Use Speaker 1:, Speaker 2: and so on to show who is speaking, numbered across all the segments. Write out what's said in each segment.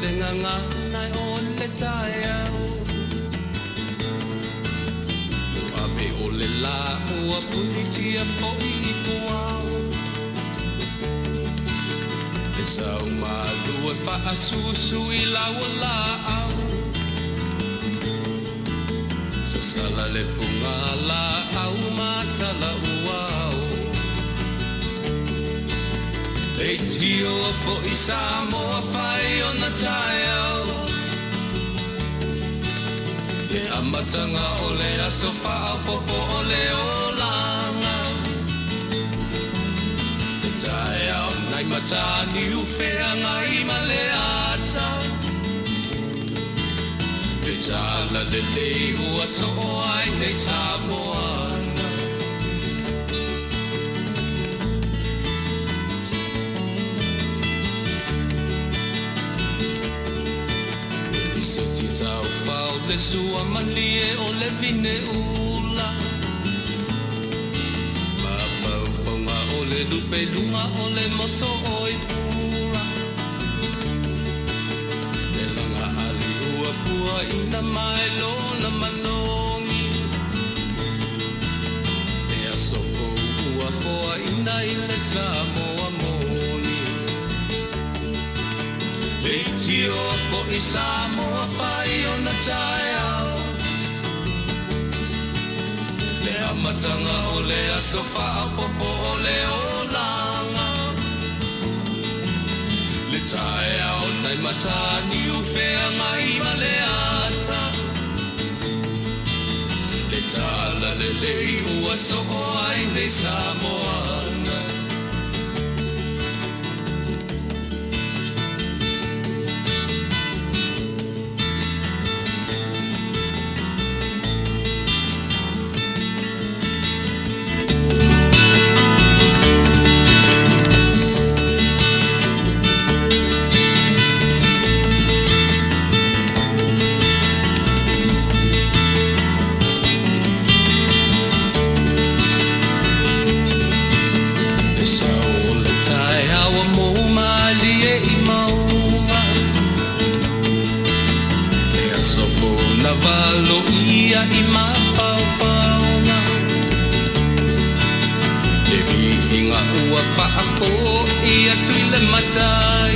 Speaker 1: le gagana o le taeao. Ua ave o le lā ua punitia foi i puao. Le sau malu e faasusu i lau laau. Sasala le puga laau matala uao. Leitio foi Samoa fai ona taeao. Le amataga o le aso faaopoopo o le olaga. Le taeao nai Mataniu Feagai ma le ata. Le talalelei ua soo ai nei Samoana. Le lisiti taufao le sua malie o le vine ula. Mafaufauga o le lupe luga o le moso oi pula. Le laga ali ua puaina mai lona manogi. Le aso fou ua foaina i le Samoa moni. Leitio foi Samoa fai ona taeao. Le amataga o le aso faaopoopo o le olaga. Le taeao nai Mataniu Feagai ma le ata. Le talalelei ua soo ai nei Samoana. Le sau o le taeao ua mou malie i mauga. Le aso fou na valoia i mafaufauga. Le viiga ua faafoi atu i le Matai.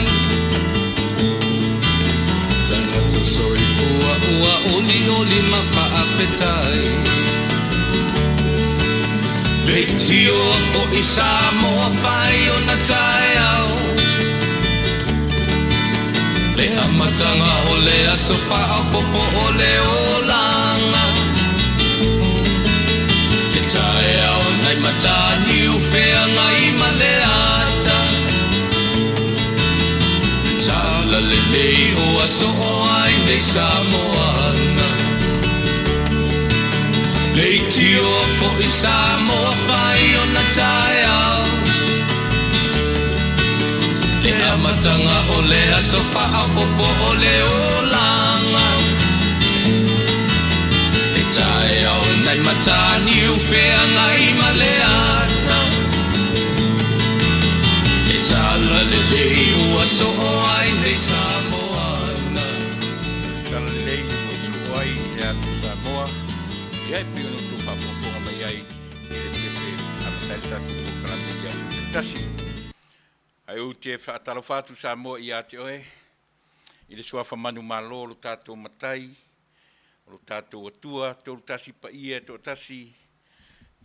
Speaker 1: Tagata soifua ua olioli ma faafetai. Leitio foi Samoa fai ona taeao. Le amataga o le aso faaopoopo o le olaga. Le taeao nai Mataniu Feagai ma le ata. Le talalelei ua soo ai nei Samoana. Leitio foi Samoa fai ona taeao. Le amataga o le aso faaopoopo o le olaga. Le taeao nai Mataniu Feagai ma le ata. Le talalelei ua soo ai nei Samoana.
Speaker 2: Talalelei ua soo ai le atu Samoa. Ia e pei ona outou faafogafoga mai ai i le pepe amata ai le tatou polokalame i aso taitasi. Ae ou te faatalofa atu Samoa ia te oe i le suafa manumalo o lo tatou Matai, o lo tatou Atua, Tolutasi Paia e Toatasi,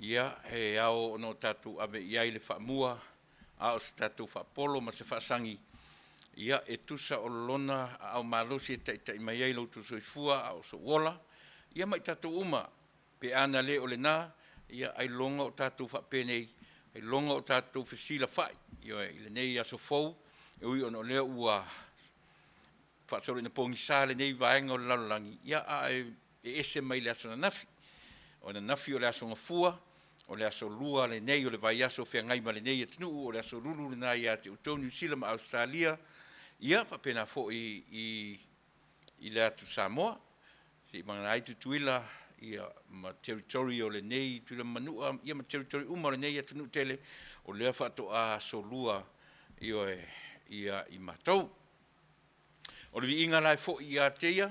Speaker 2: ia e ao ona o tatou ave i ai le faamua, a o se tatou faapolo ma se faasagi, ia e tusa o lona aao malosi e taitai mai ai lo outou soifua a o sou ola, ia ma i tatou uma. Pe ana le o lena, ia ailoga o tatou faapenei, ailoga o tatou fesilafai, ioe, i lenei aso fou, e ui ona o lea ua faasolo ina pogisa lenei vaega o le lalolagi, ia a e ese mai le aso ananafi. O ananafi o le aso Gafua, o le aso lua lenei o le vaiaso o feagai ma lenei atunuu, o le aso lulu lena ia te outou Niu Sila ma Ausetalia, ia faapena foi i le atu Samoa, seia vagana ai Tutuila ia ma territory o lenei Tutuila ma Manua, ia ma territory uma o lenei atunuu tele, o lea faatoa aso lua, ioe, ia i matou. O le viiga la e fo'i ia te ia,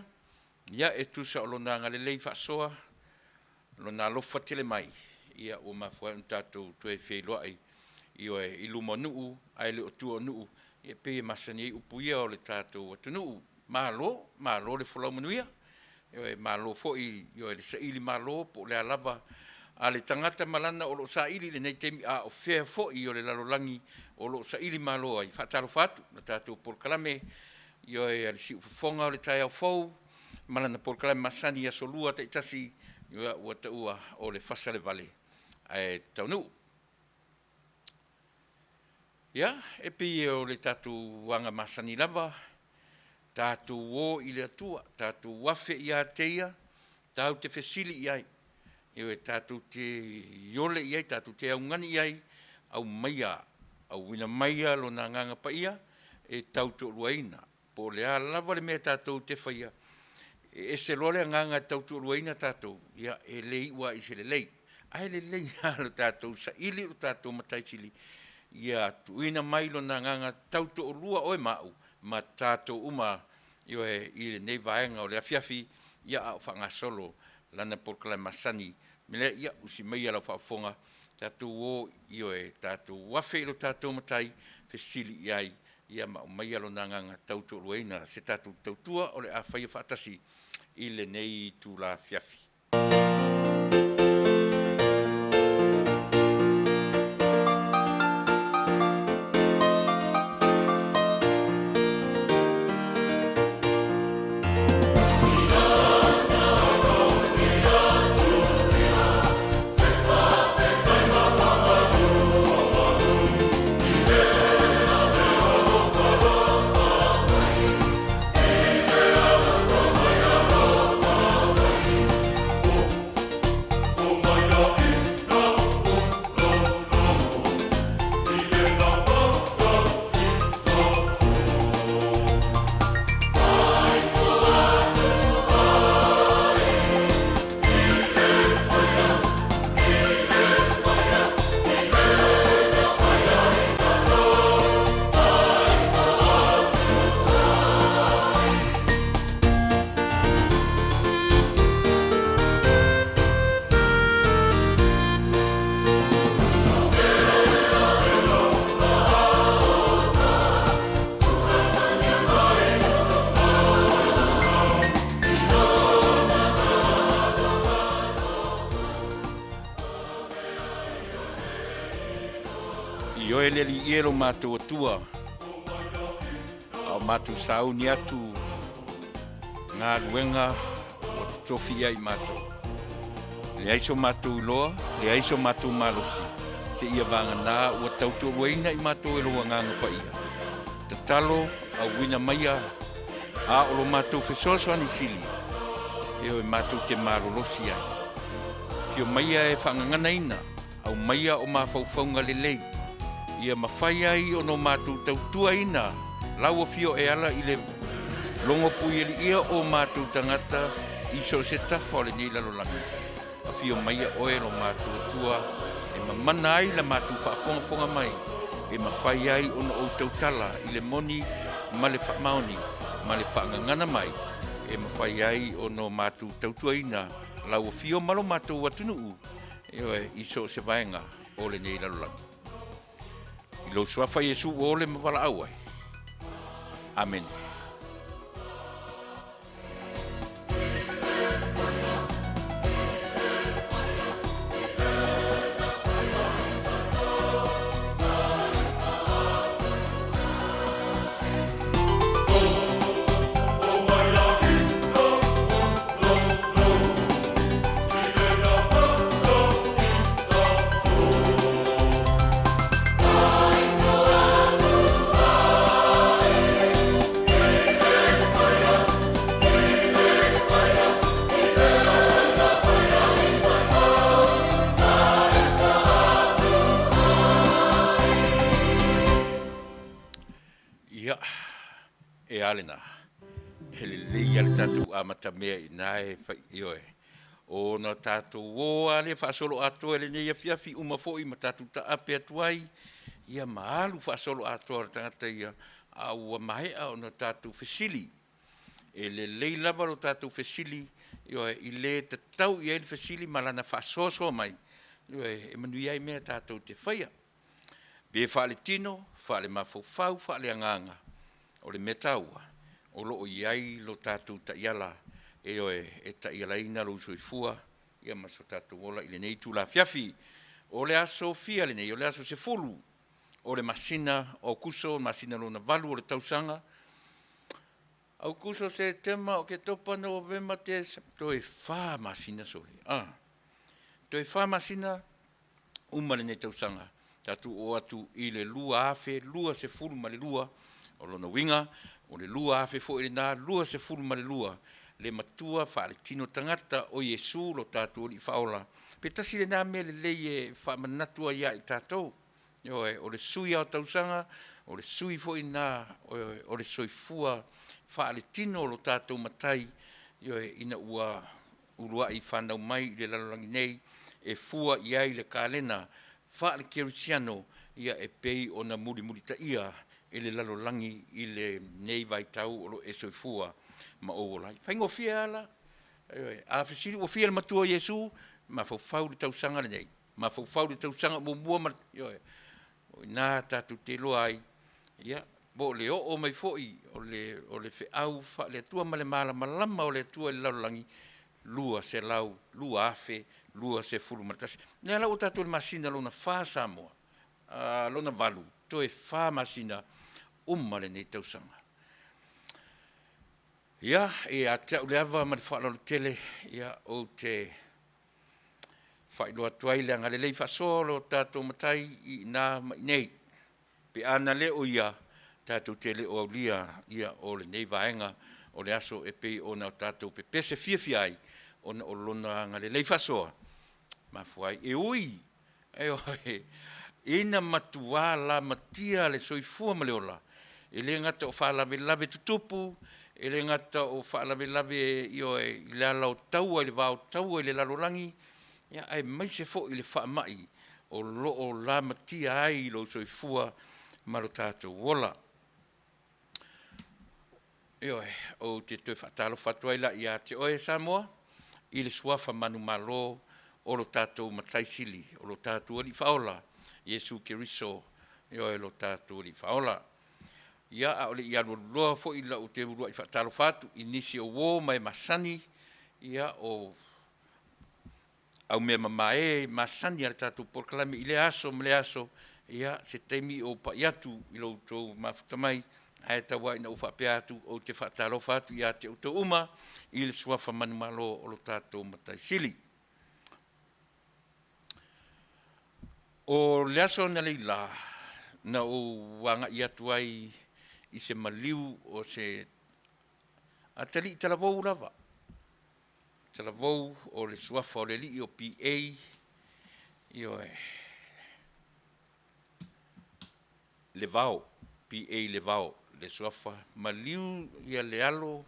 Speaker 2: ia e tusa o Lona agalelei faasoa, Lona alofa tele mai, ia ua mafua ai ona tatou toe feiloai, ioe, i luma o nuu ae le o tua o nuu, ia e pei e masani ai upu ia o le tatou atunuu. Malo, malo le folau manuia, ioe, malo foi, ioe, le saili malo po o le a lava a le tagata ma lana o lo o saili i lenei taimi, a o fea foi o le lalolagi o lo o saili malo ai. Faatalofa atu i le tatou polokalame, ioe, a le Siufofoga o le taeao fou ma lana polokalame masani i aso Lua taitasi, ia ua taua o le fasa le vale ae taunuu. Ia, e pei o le tatou aga masani lava, tatou o i le Atua, tatou afe ia te Ia, tatou te fesili i ai, ioe, tatou te iole i ai, tatou te augani i ai, aumaia, auina maia Lona Agaga Paia e tautoaluaina. Po o le a lava le mea tatou te faia, e ese loa le agaga e tautoaluaina tatou, ia e le iu lava i se lelei. Ae lelei lava lo tatou saili i lo tatou Matai Sili ia tuuina mai Lona Agaga tautoalua oe ma au ma tatou uma, ioe, i lenei vaega o le afiafi, ia a o faagasolo lana polokalame masani. O le mea lea, ia usi maia lau faafofoga, tatou o, ioe, tatou afe i lo tatou Matai, fesili i ai, ia ma aumaia Lona Agaga tautoaluaina se tatou tautua o le a faia faatasi i lenei itula afiafi. Ioe le Alii e lo matou Atua, a o matou sauni atu galuega ua totofi ia i matou. Leai so matou iloa, leai so matou malosi, seia vagana ua tautoaluaina i matou e lou Agaga Paia. Tatalo, auina maia, a o lo matou fesoasoani sili, ioe, matou te malolosi ai. Afio maia e faagaganaina, aumaia o mafaufauga lelei, ia mafai ai ona o matou tautuaina lau afio e ala i le logo puialiia o matou tagata i so o se tafa o lenei lalolagi. Afio maia oe lo matou Atua e mamana ai la matou faafogafoga mai, e mafai ai ona ou tautala i le moni ma le faamaoni ma le faagagana mai, e mafai ai ona o matou tautuaina lau afio ma lo matou atunuu, ioe, i so o se vaega o lenei lalolagi. I lou suafa Iesu ua ole ma valaau ai. Amene. Ia, e a lena. He lelei a le tatou amatamea i ina e fai, ioe. Ona tatou o lava lea faasoloatoa i lenei afiafi uma foi ma tatou taape atu ai, ia ma alu faasoloatoa le tagata ia, a ua maea ona tatou fesili. E lelei lava lo tatou fesili, ioe, i le tatau i ai le fesili ma lana faasoasoa mai, ioe, e manuia ai mea tatou te faia. Pe faaletino, faalemafaufau, faaleagaga, o le mea taua, o lo o i ai lo tatou taiala, ioe, e taialaina lou soifua ia ma so tatou ola i lenei itula afiafi. O le aso fia lenei? O le aso 10 o le masina o Aokuso, masina lona valu o le tausaga. Aokuso, Setema, Oketopa, Novema, Tesema, toe 4 masina sole. Ah, toe 4 masina uma lenei tausaga. Tatou oo atu i le 2022, o lona uiga, o le 2000 foi lena 22, le matua faaletino tagata o Iesu lo tatou Alii Faaola. Pe tasi lena mea lelei e faamanatu ai ia i tatou, ioe, o le sui lava o tausaga, o le sui foi lena o le soifua faaletino o lo tatou Matai, ioe, ina ua uluai fanau mai i le lalolagi nei e fua i ai le kalena faale-kerisiano ia e pei ona mulimulitaia e le lalolagi i lenei vaitau o lo o e soifua ma ou ola ai. E faigofie lava la, ioe, a fesili ua fia le matua o Iesu? Mafaufau i le tausaga lenei, mafaufau i le tausaga muamua ma le, ioe, o i ina tatou te iloa ai, ia, po o le oo mai foi o le feau faale-Atua ma le malamalama o le Atua i le lalolagi, 200, 2021. O lea la ua tatou i le masina lona 4 Samoa, lona 8, toe 4 masina uma lenei tausaga. Ia, e ia te au le ava ma le faaaloalo tele, ia, ou te faailoa atu ai le agalelei faasoa o lo tatou Matai i ina ma inei. Pe ana le o Ia, tatou te le o aulia ia o lenei vaega o le aso e pei ona tatou pepese fiafia ai ona o Lona agalelei faasoa, mafua ai. E ui, ioe, ina matua lamatia le soifua ma le ola, e le gata o faalavelave tutupu, e le gata o faalavelave, ioe, i le ala o taua i le va o taua i le lalolagi, aemaise foi le faamai o lo o lamatia ai lou soifua ma lo tatou ola. Ioe, ou te toe faatalofa atu ai la ia te oe Samoa i le suafa manumalo o lo tatou Matai Sili, o lo tatou Alii Faaola, Iesu Keriso, ioe, lo tatou Alii Faaola. Ia, a o le i alualuloa foi lau, ou te uluai faatalofa atu i nisi o uo ma e masani, ia, o aumeamamae masani a le tatou polokalame i lea aso ma lea aso, ia, se taimi ou pai atu i lo outou mafuta mai, ae tau lava ina ou faapea atu, ou te faatalofa atu ia te outou uma i le suafa manumalo o lo tatou Matai Sili. O le aso analeila na ou agai atu ai i se maliu o se atalii talavou lava, talavou o le suafa o le alii o PA, ioe, Levao, PA Levao le suafa, maliu ia le alo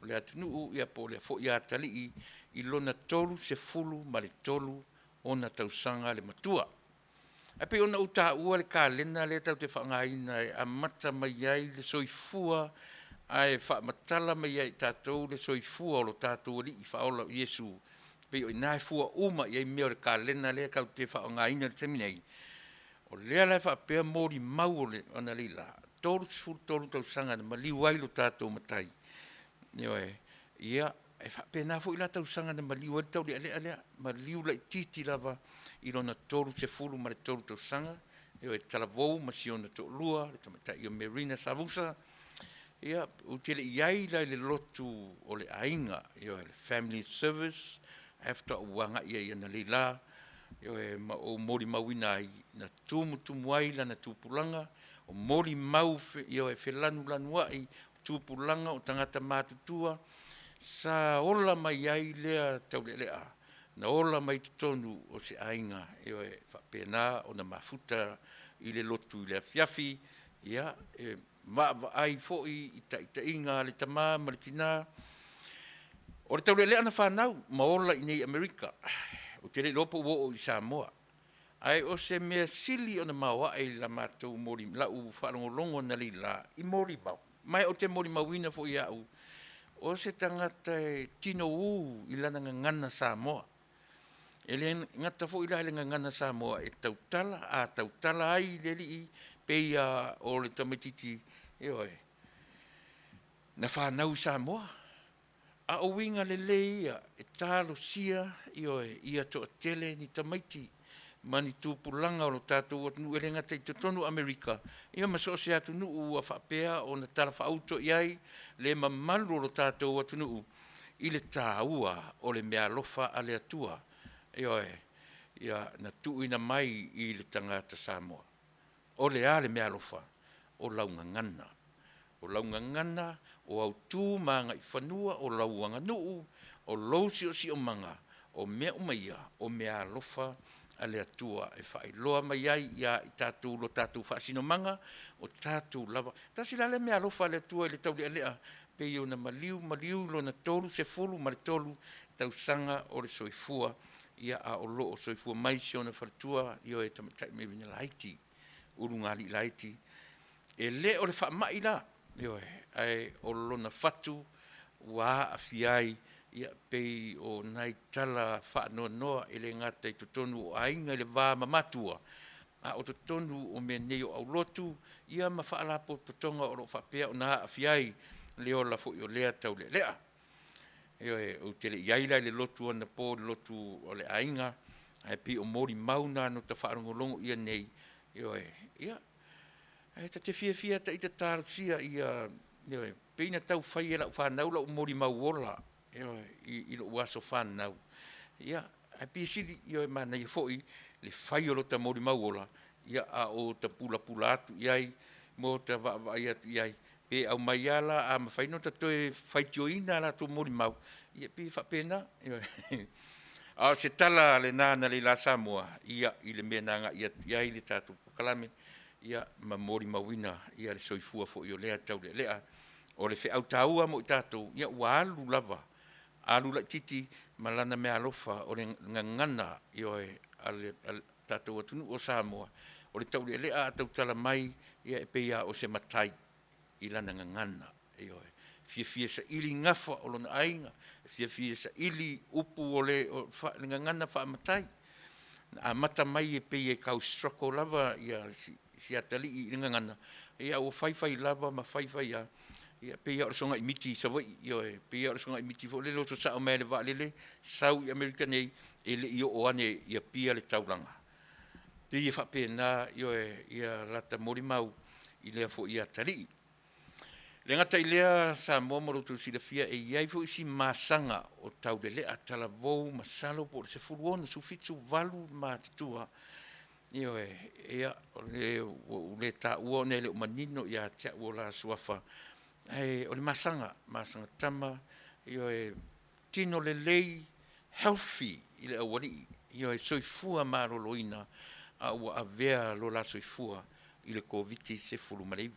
Speaker 2: o le atunuu ia po o lea foi atalii i lona 33 ona tausaga le matua. Ae pei ona ou taua le kalena lea tatou te faaaogaina e amata mai ai le soifua ae faamatala mai ai ia i tatou le soifua o lo tatou Alii Faaola o Iesu, pei o i ina e fua uma i ai mea o le kalena lea tatou te faaaogaina i le taimi nei. O lea la e faapea molimau o analeila, 33 tausaga na maliu ai lo tatou Matai, ioe, ia, e faapena foi la tausaga na maliu ai le taulealea lea, maliu laitiiti lava i lona 33 tausaga, ioe, talavou ma si ona toalua, le tamaitai o Merina Savusa. Ia, ou te le i i ai la i le lotu o le aiga, ioe, le family service, ae faatoa ou agai ai analeila, ioe, ma ou molimauina ai, na tumutumu ai lana tupulaga, o molimau, ioe, felanulanuai tupulaga o tagata matutua sa ola mai ai lea taulealea, na ola mai totonu o se aiga, ioe, e faapena ona mafuta i le lotu i le afiafi, ia, e vaavaai foi i taitaiga a le tama ma le tina. O le taulealea na fanau ma ola i inei i Amerika, ou te le iloa po ua oo i Samoa, ae o se mea sili ona maoae i la matou lau faalogologo analeila i molimau, ma ou te molimauina foi e au. O se tagata e tinoū i lana gagana Samoa. E le gata foi la i le gagana Samoa e tautala, a tautala ai le alii pei lava o le tamaitiiti, ioe, na fanau i Samoa. A o uiga lelei ia e talosia, ioe, ia toatele ni tamaiti ma ni tupulaga o lo tatou atunuu e le gata i totonu o Amerika, ia ma so o se atunuu ua faapea ona talafaauto i ai le mamalu o lo tatou atunuu i le taua o le meaalofa a le Atua, ioe, na tuuina mai i le tagata Samoa. O le a le meaalofa? O lau gagana, o lau gagana, o au tu ma agaifanua, o lau aganuu, o lou siosiomaga, o mea uma ia o meaalofa a le Atua e faailoa mai ai ia i tatou lo tatou faasinomaga, o tatou lava. Tasi la lea meaalofa a le Atua i le taulealea pei ona maliu, maliu lona 33 tausaga o le soifua, ia a o lo o soifua mai si ona faletua, ioe, tamaitai Mary Laiti, ulugalii laiti. E le o le faamai la, ioe, ae o lona fatu ua aafia ai, ia pei o nai tala faanoanoa e le gata i totonu o aiga i le va ma matua, a o totonu o mea nei o aulotu, ia ma faalapotopotoga o lo o faapea ona aafia ai le ola foi o lea taulealea. Ioe, ou te le i i ai la i le lotu anapo i le lotu o le aiga, ae pei o molimau na na ota faalogologo i ai nei, ioe, ia, ae ta te fiafia lava ita talosia ia, ioe, pei ona tau fai e lau fanau lau molimau ola, ioe, i lou aso fanau, ia, ae pei e sili, ioe manaia foi le fai o lota molimau ola, a o ota pulapula atu i ai ma ota vaavaai atu i ai, pe aumai lava la, a mafai ona toe faitioina a latou molimau, ia pei e faapena. Ioe. A o se tala lena analeila Samoa i le mea na agai atu i ai le tatou polokalame, ia ma molimauina le soifua foi o lea taulealea. O le feau taua mo i tatou, ia ua alu lava, alu laitiiti ma lana meaalofa o le gagana, ioe, a le tatou atunuu o Samoa. O le taulealea a tautala mai, ia e pei lava o se matai i lana gagana, ioe. E fiafia e saili gafa o lona aiga, e fiafia e saili upu o le gagana faa-matai. Na amata mai e pei e tau struggle lava si atalii i le gagana, a ua fai fai lava ma fai fai lava, ia pei lava o le sogai miti i Savaii, ioe, e pei lava o le sogai miti foi lea e oso sao mai lava i le vaalele sau i Amerika nei, e le i oo ane i Apia le taulaga. E pei e faapena, ioe, lata molimau i lea foi atalii. E le gata i lea Samoa mo lo outou silafia, e i ai foi si masaga o Taulelea, talavou masalo po o le 16, 17, 18 le matutua, ioe. Ia, o le ua ou le taua ona e le o manino ia te au o la suafa, ae o le masaga, masaga tama, ioe, tino lelei, healthy i le aualii, ioe, soifua maloloina, a ua avea lo la soifua i le Koviti-19.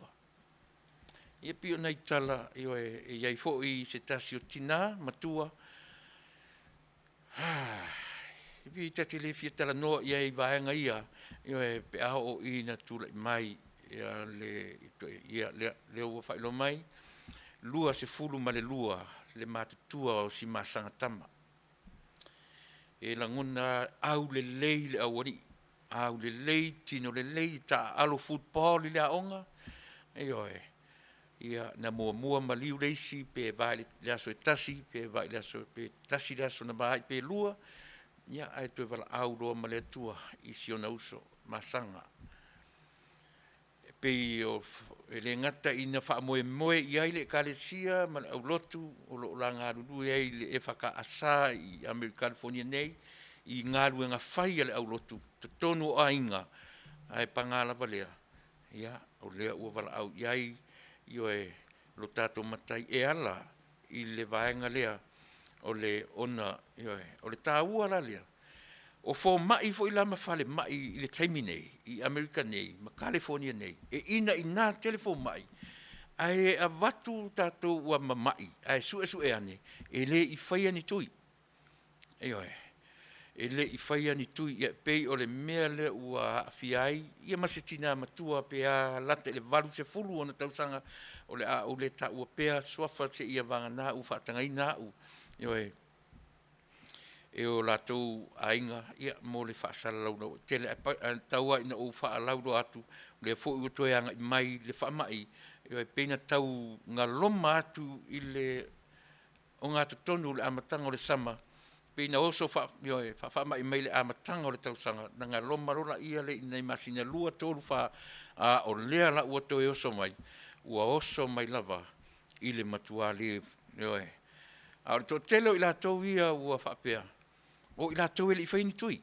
Speaker 2: Ia pei o nai tala, ioe, e i ai foi se tasi o tina matua, e ta te le fia talanoa i ai i vaega ia, ioe, pe a oo ina tulai mai lea ua faailoa mai, 22 le matutua o si masaga tama. E lagona lava, aulelei le aualii, aulelei, tino lelei, taaalo football i le aoga, ioe. Ia, na muamua maliu le isi pe va i le aso e tasi pe va i le aso pe tasi le aso na va ai pe lua, ae toe valaau loa ma le Atua i si ona uso, masaga. E pei e le gata ina faamoemoe i ai le Ekalesia ma le aulotu o lo o la galulue ai i le EFKS i Amerika Kalifonia nei i galuega fai a le aulotu i totonu o aiga, ae paga lava lea, ia o lea ua valaau i ai, ioe, lo tatou Matai e ala i le vaega lea o le ona, ioe. O le taua la lea, o fomai foi la ma falemai i le taimi nei i Amerika nei ma Kalifonia nei, e inaina tele fomai, ae avatu tatou ua mamai ae suesue ane, e le i faia ni tui, ioe. E le i faia ni tui, ia e pei o le mea lea ua aafia ai ia ma se tina matua pe a lata i le 80 ona tausaga, o le a ou le taua pea suafa seia vagana ua faatagaina au, ioe, e o latou aiga mo le faasalalauina tele, ae tau lava ina ou faalauiloa atu, o lea foi ua toe agai mai le faamai, ioe, pei ona tau galoma atu i le ogatotonu i le amataga o le sama, pei ona oso faafaamai mai i le amataga o le tausaga, ona galoma loa lea i nai masina e 2, 3, 4, a o lea la ua toe oso mai, ua oso mai lava i le matua le, ioe. A o le toatele o i latou ia ua faapea, o i latou e le i faia ni tui.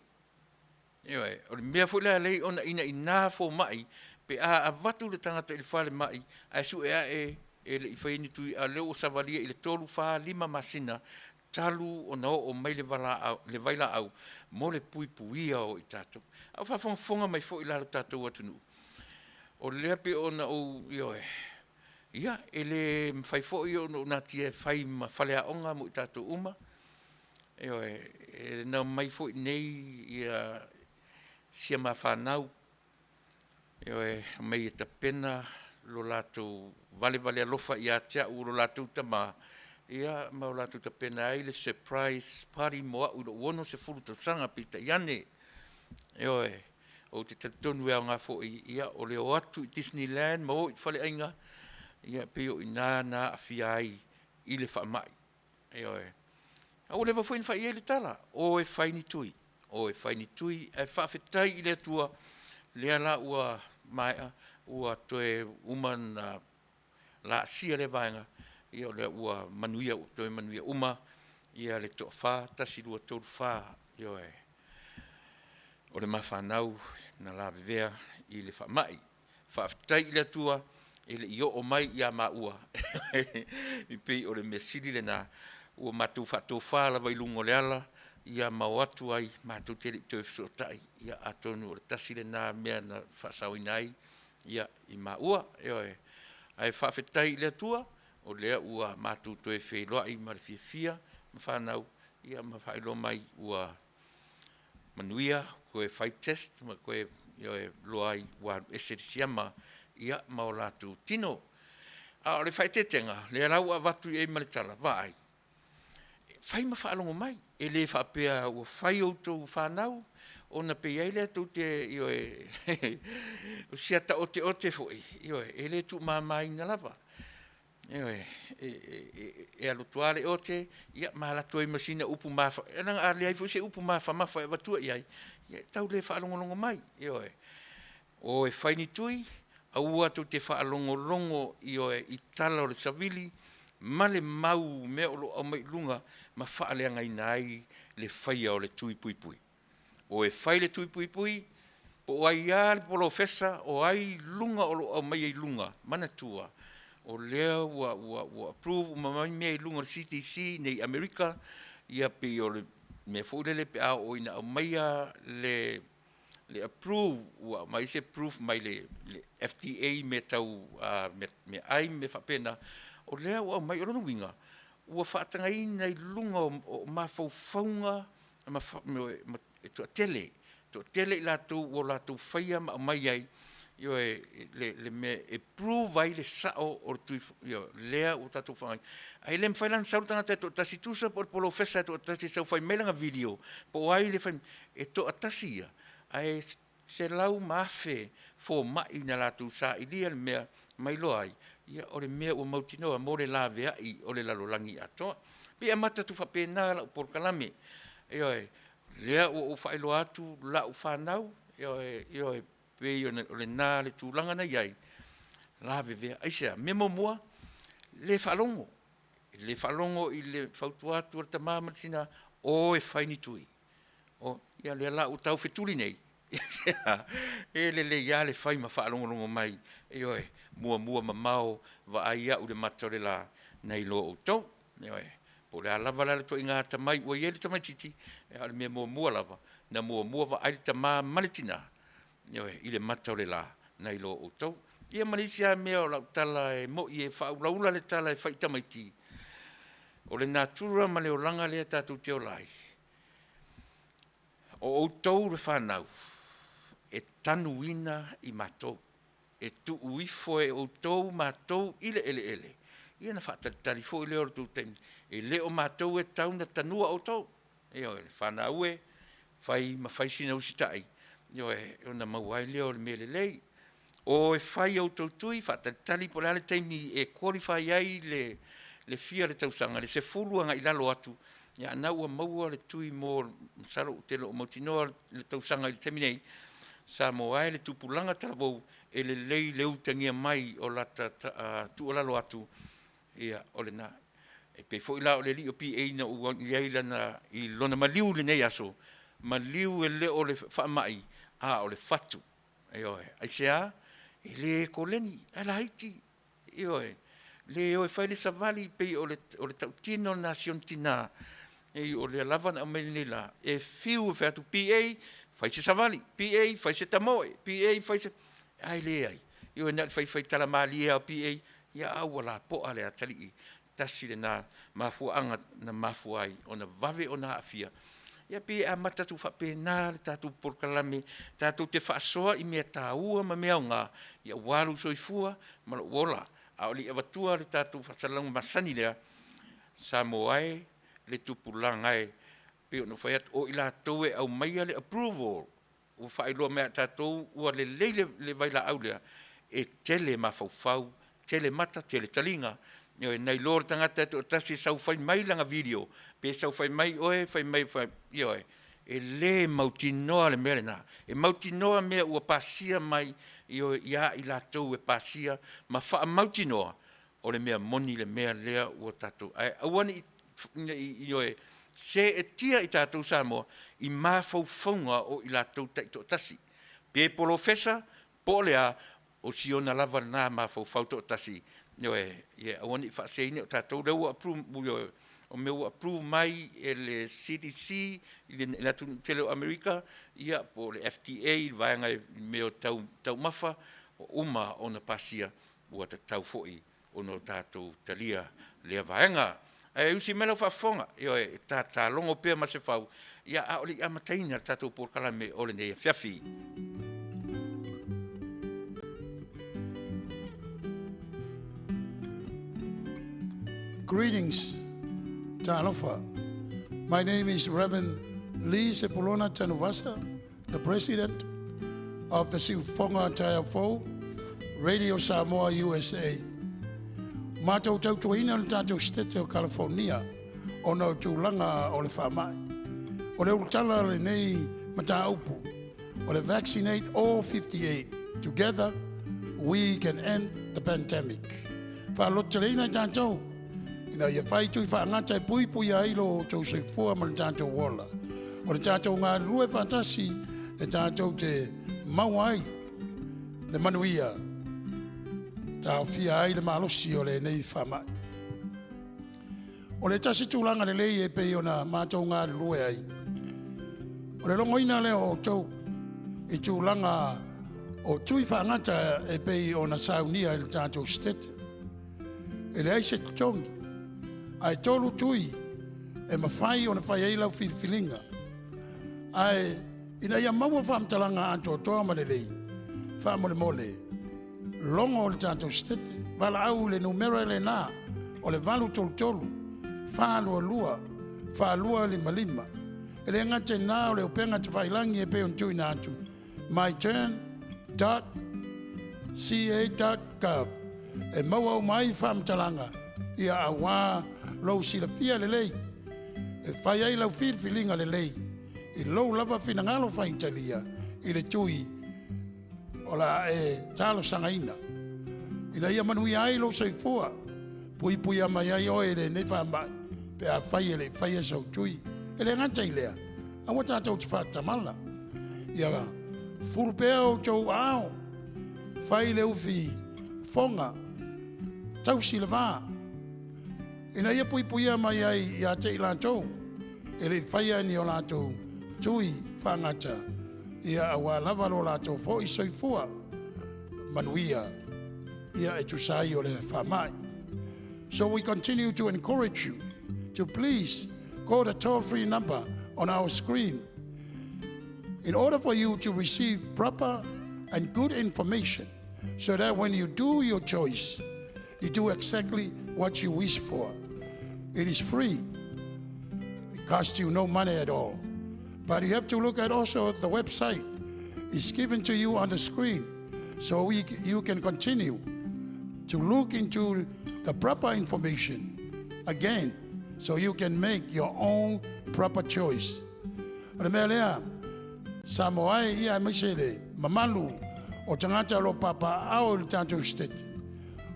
Speaker 2: Ioe, o le mea foi lea e ala ai ona inaina fomai pe a avatu le tagata i le falemai ae sue ae e le i faia ni tui, a o lea ua savalia i le 3, 4, 5 masina talu ona oo mai le vailaau mo le puipuia o i tatou. A o faafogafoga mai foi la le tatou atunuu, o lea e pei ona ou, ioe, ia e le mafai foi ona ou natia e fai ma faleaoga mo i tatou uma, ioe. E na omai foi i inei si a ma fanau, ioe, omai e tapena lo latou valevale alofa ia te au o lo latou tama, ia ma o latou tapena ai le surprise party mo au i lou 60 tausaga, peitai ane, ioe, ou te talitonu e aoga foi o le o atu i Disneyland ma o i faleaiga, ia pei o i ina na aafia ai i le faamai, ioe. A ua leva foi ona fai i ai le tala, o e fai ni tui, o e fai ni tui, ae faafetai i le Atua lea la ua maea ua toe uma ona laasia lea vaega, ia o lea ua manuia ua toe manuia uma le toafa, 1, 2, 3, 4, ioe, o le ma fanau na lavevea i le faamai. Faafetai i le Atua e le i oo mai ia maua, e pei o le mea sili lena, ua matou faatofa lava i luga o le ala ma o atu ai matou te le i toe fesootai, ia atonu o le tasi lena mea na faasaoina ai i maua, ioe. Ae faafetai i le Atua o lea ua matou toe feiloai ma le fiafia ma fanau ma faailoa mai ua manuia, toe fai test ma toe iloa ai ua alu ese le siama ma o latou tino. A o le faaeteetega, o lea la ua avatu i ai ma le tala, vaai, fai ma faalogo mai, e le faapea ua fai outou fanau ona pei ai lea tou te, ioe, o si ata oteote foi, ioe, e le tuumamaina lava. Ioe. E alu atu lava le ote ma alu atu ai ma sina upu leaga a leai foi se upu mafamafa e avatua i ai, ia e tau le faalogologo mai, ioe. O e fai ni tui, aua tou te faalogologo, ioe, i tala o le savili ma le mau mea o lo o aumai i luga ma faaleagaina ai le faia o le tui puipui. O e fai le tui puipui, po o ai lava le polofesa o ai luga o lo o aumaia i luga, manatua o lea ua approve uma mai mea i luga o le CDC i inei i Amerika, ia pei o le mea foi lele pe a oo ina aumaia le approve, ua aumai se proof mai le FDA i mea tau meaai ma mea faapena, o lea ua aumai. O lona uiga, ua faatagaina i luga o mafaufauga e toatele, toatele i latou ua latou faia ma aumai ai, ioe, le mea e prove ai le sao o le tui, ioe, lea ua tatou faaaogaina. Ae le mafai la ona sau le tagata e toatasi, tusa po o le polofesa e toatasi e sau fai mai lana video po o ai le fai mai, e toatasi ia, ae selau ma afe fomai na latou sailia le mea ma iloa ai, ia o le mea ua mautinoa mo le laveai o le lalolagi atoa. E pei e amata atu faapena lau polokalame, ioe, o lea ua ou faailoa atu lau fanau, ioe, ioe, pei o lena le tulaga na i ai, lavevea. Aisea? Mea muamua, le faalogo, le faalogo i le fautua atu a le tama ma le tina, o e fai ni tui. Ia lea la ua tau fetuli nei, aisea? E lelei lava le fai ma faalogologo mai, ioe, muamua mamao vaai au i le mata o le la nai lo outou. Ioe. Po o le a lava la le ituaiga atamai ua i ai le tamaitiiti, a o le mea muamua lava, na muamua vaai le tama ma le tina, ioe, i le mata o le la nai lo outou. Ia ma le isi lava mea o lau tala e moni e faaulaula le tala e fai i tamaiti, o le natura ma le olaga lea tatou te ola ai, O outou le fanau e tanuina i matou, e tuu ifo e outou matou i le eleele, ia ona faatalitali foi lea o le tou taimi, e le o matou e tatau ona tanua outou. Ioe, le fanau e, fai ma fai sina usitai, ioe, ona maua ai lea o le mea lelei. O e fai a outou tui, faatalitali po o le a le taimi e qualify ai le fia o le tausaga, le 10 agai i lalo atu, ia a na ua maua le tui mo, masalo ou te le o mautinoa le tausaga i le taimi nei, Samoa e le tupulaga talavou, e lelei le utagia mai o lata tuualalo atu, ia o lena. E pei foi la o le alii o PA na ou i ai i lona maliu i lenei aso, maliu e le o le faamai, a o le fatu. Ioe. Aisea? E le koleni, ae laiti. Ioe. Le o e fai le savali pei o le tautino lena a si ona tina, o lea lava na aumai nei la, e fiu e fai atu, PA fai se savali, PA fai se tamoe, PA fai se… ae leai. Ioe na o le fai fai tala malie lava o PA, ia a ua lapoa le atalii. Tasi lena mafuaaga na mafua ai ona vave ona aafia. Ia pei e amata atu faapena le tatou polokalame tatou te faasoa i mea taua ma mea aoga aua lou soifua ma lou ola. A o le i avatua le tatou faasalalauga masani lea, Samoa e, le tupulaga e, pei ona ou fai atu, o i latou e aumaia le approval ua faailoa mai ia i tatou ua lelei le vailaau lea, e tele mafaufau, tele mata, tele taliga. Ioe, nai lo le tagata e toatasi e sau fai mai lana video, pe sau fai mai oe fai mai, ioe, e le mautinoa le mea lena. E mautinoa mea ua pasia mai, ioe, ia i latou e pasia ma faamautinoa o le mea moni le mea lea ua tatou, ae aua ne i, ioe, seetia i tatou Samoa i mafaufauga o i latou taitoatasi, pe polofesa po o le a, o si ona lava lena mafaufau toatasi, ioe, ia aua ne i faaseseina o tatou lea ua approve, ioe, o mea ua approve mai e le CDC i le atunuu tele o Amerika, ia po o le FDA i le vaega i mea o taumafa, ua uma ona pasia, ua tatau foi ona tatou talia lea vaega. Ae usi mai lau faafofoga, ioe, e tatalogo pea Masefau, ia a o le i amataina le tatou polokalame o lenei afiafi.
Speaker 3: Greetings, Talofa. My name is Reverend Lee Sepulona Tanuvasa, the President of the Siufoga Taiafou, Radio Samoa USA. Matou tautuaina le tatou Setete o California ona o tulaga o le faamai. O le ulutala o lenei mataupu o le Vaccinate All 58, Together We Can End the Pandemic. Faalototeleina i tatou ina ia fai tui faagata e puipuia ai lo outou soifua ma le tatou ola. O le tatou galulue faatasi e tatou te maua ai le manuia, taofia ai le malosi o lenei faamai. O le tasi tulaga lelei e pei ona matou galulue ai, o le logoina lea o outou i tulaga o tui faagata e pei ona saunia i le tatou Setete. E leai se totogi, ae 3 tui e mafai ona fai ai lau filifiliga. Ae ina ia maua faamatalaga atoatoa ma lelei, faamolemole, logo o le tatou Setete, valaau i le numera lena o le 833 422 4255. E le gata i lena o le upega tafailagi e pei ona tuuina atu, myturn.ca.gov, e maua uma ai faamatalaga ia auā lou silafia lelei e fai ai lau filifiliga lelei i lou lava finagalo faitalia i le tui o le a e talosagaina ina ia manuia ai lou soifua, puipuia mai ai oe i lenei faamai pe a fai e le i faia sau tui. E le gata i lea, aua tatou te faatamala, ia fulu pea outou aao, fai le ufi foga, tausi le va, ina ia puipuia mai ai ia te i latou e le i faia ni o latou tui faagata, ia auā lava lo latou foi soifua manuia, ia e tusa ai o le faamai. So we continue to encourage you to please call the toll-free number on our screen. In order for you to receive proper and good information so that when you do your choice, you do exactly what you wish for. It is free. It costs you no money at all. But you have to look at also the website. It's given to you on the screen so you can continue to look into the proper information again so you can make your own proper choice. O le mea lea, Samoa e, ia aemaise le mamalu o tagata o lo o papaaao i le tatou Setete,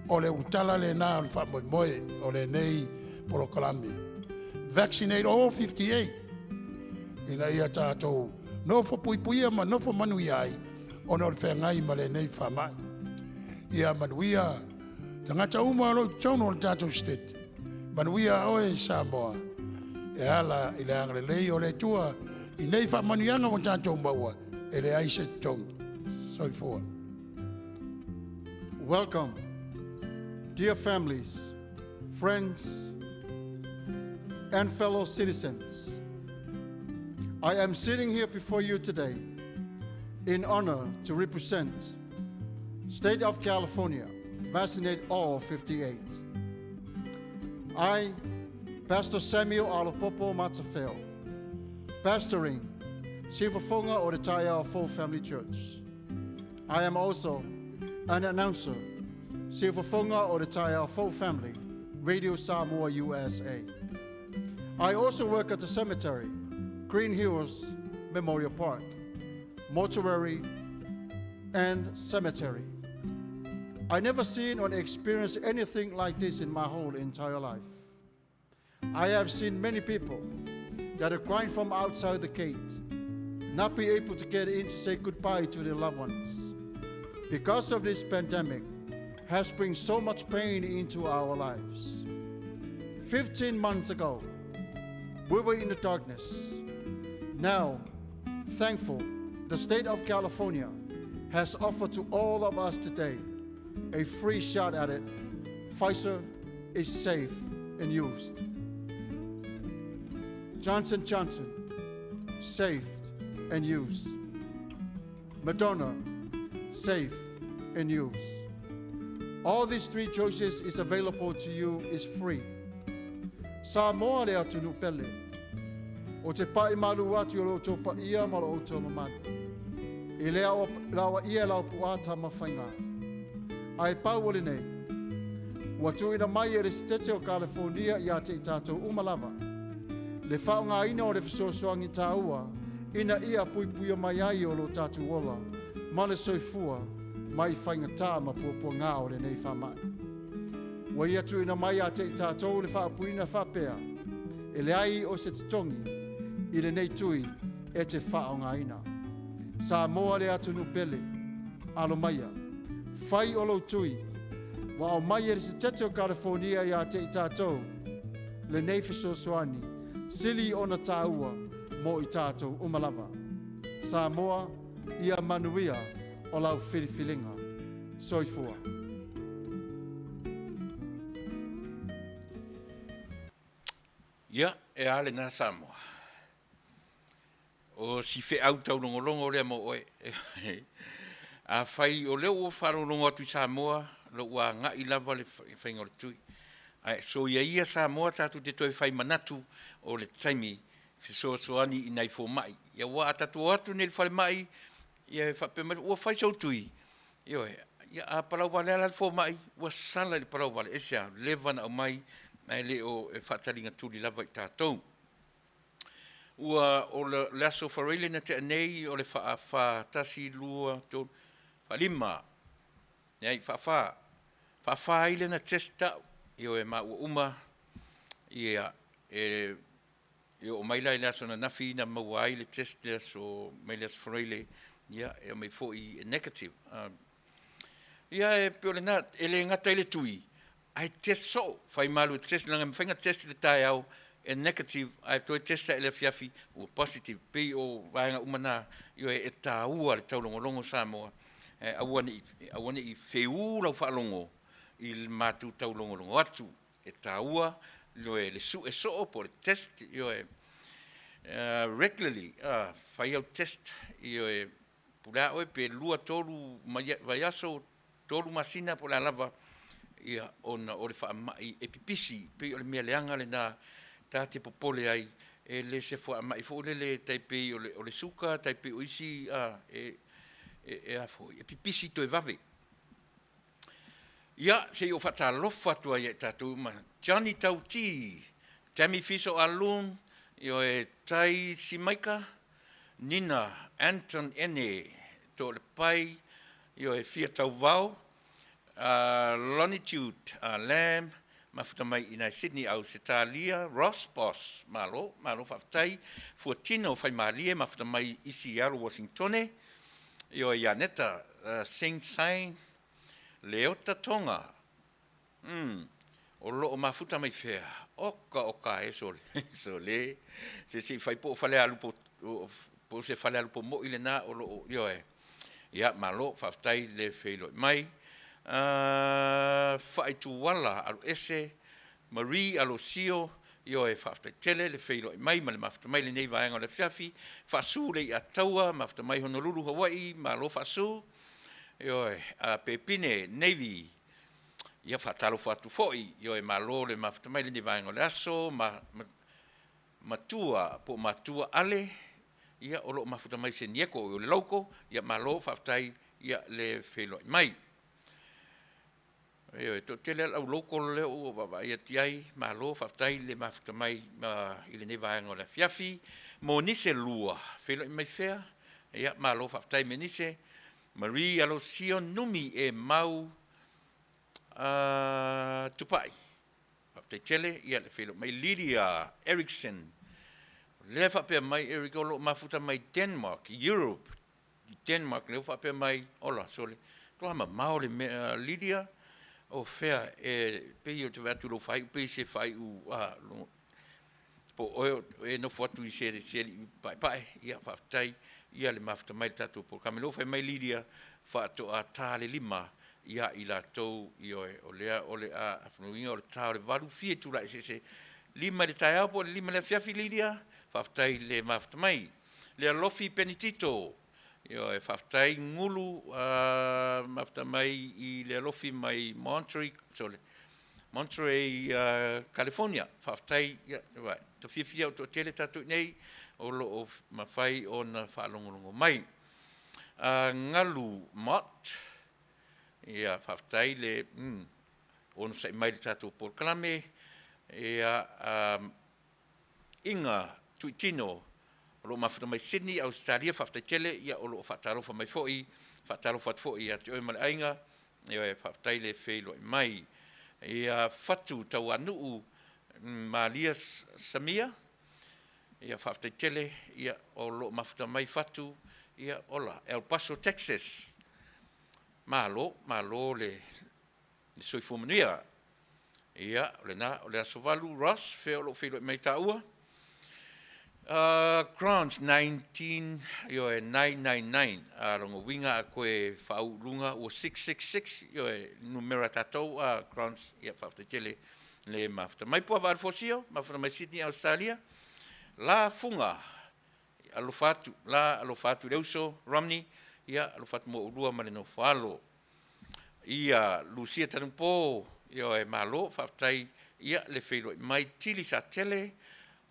Speaker 3: o le ulutala lena o le faamoemoe o lenei polokalame. Vaccinate all 58 ina ia tatou nofo puipuia ma nofo manuia ai ona o le feagai ma lenei faamai. Ia manuia tagata uma o lo o i totonu o le tatou Setete. Manuia oe Samoa e ala i le agalelei o le Atua i nei faamanuiaga ua tatou maua e leai se totogi. Soifua.
Speaker 4: Welcome, dear families, friends, and fellow citizens. I am sitting here before you today in honor to represent State of California, vaccinate all 58. I, Pastor Samuel Alapopo Matafeo, pastoring Siufafoga o le Taeao Fou Family Church. I am also an announcer, Siufafoga o le Taeao Fou Family, Radio Samoa USA. I also work at the cemetery, Green Hills Memorial Park, mortuary, and cemetery. I never seen or experienced anything like this in my whole entire life. I have seen many people that are crying from outside the gate, not be able to get in to say goodbye to their loved ones. Because of this pandemic has bring so much pain into our lives. 15 months ago, we were in the darkness. Now, thankful, the state of California has offered to all of us today a free shot at it. Pfizer is safe and used. Johnson Johnson, safe and used. Moderna, safe and used. All these three choices is available to you is free. Samoa le atunuu pele. Ou te pai malu atu i lo outou paia ma lo outou mamalu. I le laoaia e lau puaa Tamafaiga. Ae pau o lenei, ua tuuina mai e le Setete o Kalifonia ia te i tatou uma lava le faaaogaina o le fesoasoani taua ina ia puipuia mai ai o lo tatou ola ma le soifua mai faigata ma puapuaga o lenei faamai. Ua ia tuuina mai ia te i tatou le faaupuina faapea, E leai o se totogi i lenei tui e te faaaogaina. Samoa le atunuu pele, alo maia, fai o lou tui, ua aumai e le Setete o Kalifonia ia te i tatou lenei fesoasoani sili ona taua mo i tatou uma lava. Samoa, ia manuia o lau filifiliga. Soifua.
Speaker 2: Ia, e a lena Samoa? O si feau taulogologo lea mo oe. Afai o lea ua faalogologo atu i Samoa, lou agai lava le faiga o le tui. Ae soia ia Samoa tatou te toe fai manatu o le taimi fesoasoani i nai fomai. Ia aua a tatou o atu nei i le falemai, ia e faapea mai, ua fai sou tui. Ioe, ia a palauvale lava la le fomai, ua sala i le palauvale, aisea? Leva na aumai ae le o e faataligatuli lava i tatou. Ua o le aso Faraile na tea nei o le faafa, tasi, lua, tolu, faalima, leai, faafa, faafa ai lea na test au, ioe, ma ua uma, ia, e E oo mai la i le aso ananafi na maua ai le test le aso mai le aso Faraile, ia, e aumai foi e negative. Ia, e pei o lena, e le gata i le tui, ae test soo, fai malu e test, leaga e mafai ona test i le taeao e negative, ae toe test ae i le afiafi ua positive. Pei o vaega uma na, ioe, e taua le taulogologo Samoa, ae aua ne i, aua ne i feū lau faalogo i le matou taulogologo atu. E taua ioe, le sue soo po o le test ioe. Regularly, fai au test, ioe, po o le a oe pe lua tolu vaiaso, tolu masina po o le a lava, ia, ona o le faamai e pipisi, pei o le mea leaga lena ta te popole ai, e le se faamai foi lele e tai pei o le suka, tai pei o isi, e pipisi toe vave. Ia, se i ou faatalofa atu ai ia i tatou uma, Johnny Tauti, Tammy Fiso Alun, ioe, Tai Simaika, Nina Anton Ene, Toalepai, ioe, Fia Tauvao, Longitude Lamb, mafuta mai i nai Sydney Ausetalia, Ross Boss, malo, malo faafetai, Fuatino Faimalie, mafuta mai i Seattle, Washingtone, ioe, Ianeta Sing Sain, Leota Tonga, o lo o mafuta mai fea? Oka oka e sole, sole, se se i fai po o Falealupo, po o se Falealupo moi lena o lo o, ioe. Ia, malo, faafetai le feiloai mai. Faaituala Aloese, Marie Alosio, ioe, faafetai tele le feiloai mai ma le mafuta mai i lenei vaega o le afiafi. Faasu Leiataua, mafuta mai Honolulu, Hawaii, malo Faasu. Ioe, Pepine Navy, ia faatalofa atu foi, ioe, malo le mafuta mai i lenei vaega o le aso. Matua po o Matua Ale, ia o lo o mafuta mai Senieko o le Lauko, ia malo faafetai ia le feiloai mai. Ioe, toatele lava le au local lea ua vaavaai atu i ai, malo faafetai le mafuta mai i lenei vaega o le afiafi. Monise Lua, feiloai mai fea? Ia malo faafetai Menise. Marie Alosio Numi e mau Tupai. Faafetai tele ia le feiloai mai. Lydia Erickson, o lea e faapea mai Eric o lo o mafuta mai Denmark, Europe, i Denmark lea ua faapea mai, ola sole, matua mamao le mea Lydia, o fea e pei ou te vaai atu i lou faaiu pei se faaiu po o oe o e nofo atu i se alii paepae, ia faafetai ia le mafuta mai i le tatou polokalame. O lea ua fai mai Lydia, faatoa ta le 5 ia i latou, ioe, o lea o le a afugaina o le ta o le 8, fia itula eseese, 5 i le taeao po o le 5 i le afiafi Lydia, faafetai le mafuta mai. Le Alofi Penitito, ioe, faafetai Gulu, mafuta mai i le Alofi mai Monterey, sorry, Monterey, California. Faafetai, ia, ta fiafia o toatele tatou i nei o lo o mafai ona faalogologo mai. Galu Mott, ia, faafetai le onosai mai i le tatou polokalame. Ia, Iga Tuitino o lo o mafuta mai Sydney, Ausetalia, faafetai tele, ia o lo o faatalofa mai foi, faatalofa atu foi ia te oe ma le aiga, ioe, faafetai le feiloai mai. Ia Fatu Tauanuu Malia Samia, ia faafetai tele, ia o lo o mafuta mai Fatu, ia ola El Paso, Texas. Malo, malo le soifua manuia. Ia, o lena, o le aso 8, Ross, fea o lo o feiloai mai taua? Grants 19, ioe, 999, lona uiga a toe faauu i luga ua 666, ioe, numera tatou, Grants, ia faafetai tele le mafuta mai. Puavaa le Fuasio, mafuta mai Sydney, Australia. La Fuga, alofa atu, la alofa atu i le uso, Romney, ia alofa atu mo oulua ma le nofo-alo. Ia Lucia Tanupo, ioe, malo, faafetai ia le feiloai mai. Tili Satele,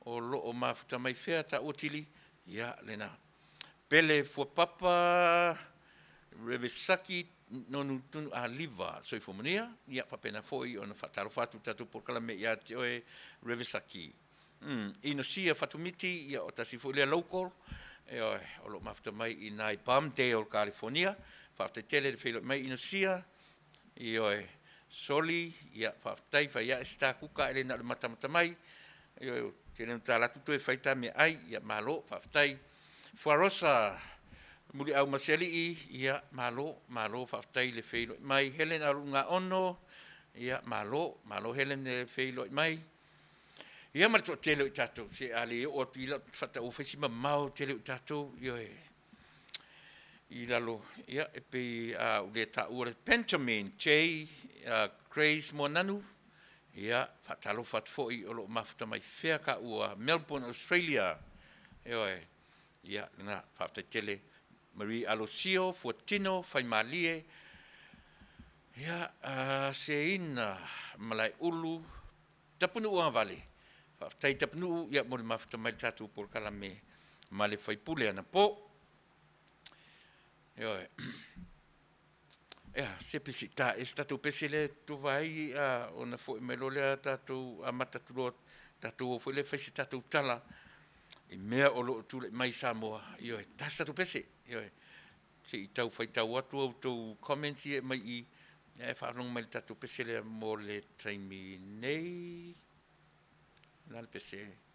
Speaker 2: o lo o mafuta mai fea taua Tili? Ia lena. Pele Fuapapa, Revesaki Nonu Tunu Aliva, soifua manuia. Ia faapena foi ona faatalofa atu i le tatou polokalame ia te oe Revesaki. Inosia Fatumiti, ia o tasi foi lea local, ioe, o lo o mafuta mai i ina i Palmdale, California. Faafetai tele le feiloai mai Inosia, ioe, Soli, ia faafetai, fai ae se ta kuka e le na o le matamata mai, ioe, ou te le tatala atu toe fai ta meaai, ia malo, faafetai. Fuarosa Muliau Masialii, ia malo, malo faafetai le feiloai mai. Helen Alugaono, ia malo, malo Helen le feiloai mai. Ia ma le toatele o i tatou, se a le oo atu i lau fata ua fai si mamao tele o i tatou, ioe, i lalo, ia, e pei a ou le taua le Benjamin J. Grace Moananu, ia, faatalofa atu foi o lo o mafuta mai fea ka ua Melbourne, Australia. Ioe, ia lena, faafetai tele Marie Alosio, Fuatino, Faimalie, ia, Seina Malaeulu, Tapunuu Agavale, faafetai Tapunuu, ia mo le mafuta mai i le tatou polokalame ma le faipule anapo. Ioe. Ia, se pisi ta e se tatou pese lea e tova ai ona foi mai loa lea tatou amata atu loa, tatou o foi lea e fai se tatou tala i mea o lo o tulai mai i Samoa. Ioe, tasi tatou pese. Ioe, se i tau faitau atu a outou comments ia e aumai i i, ae faalogo mai i le tatou pese lea mo le taimi nei. O le a le pese?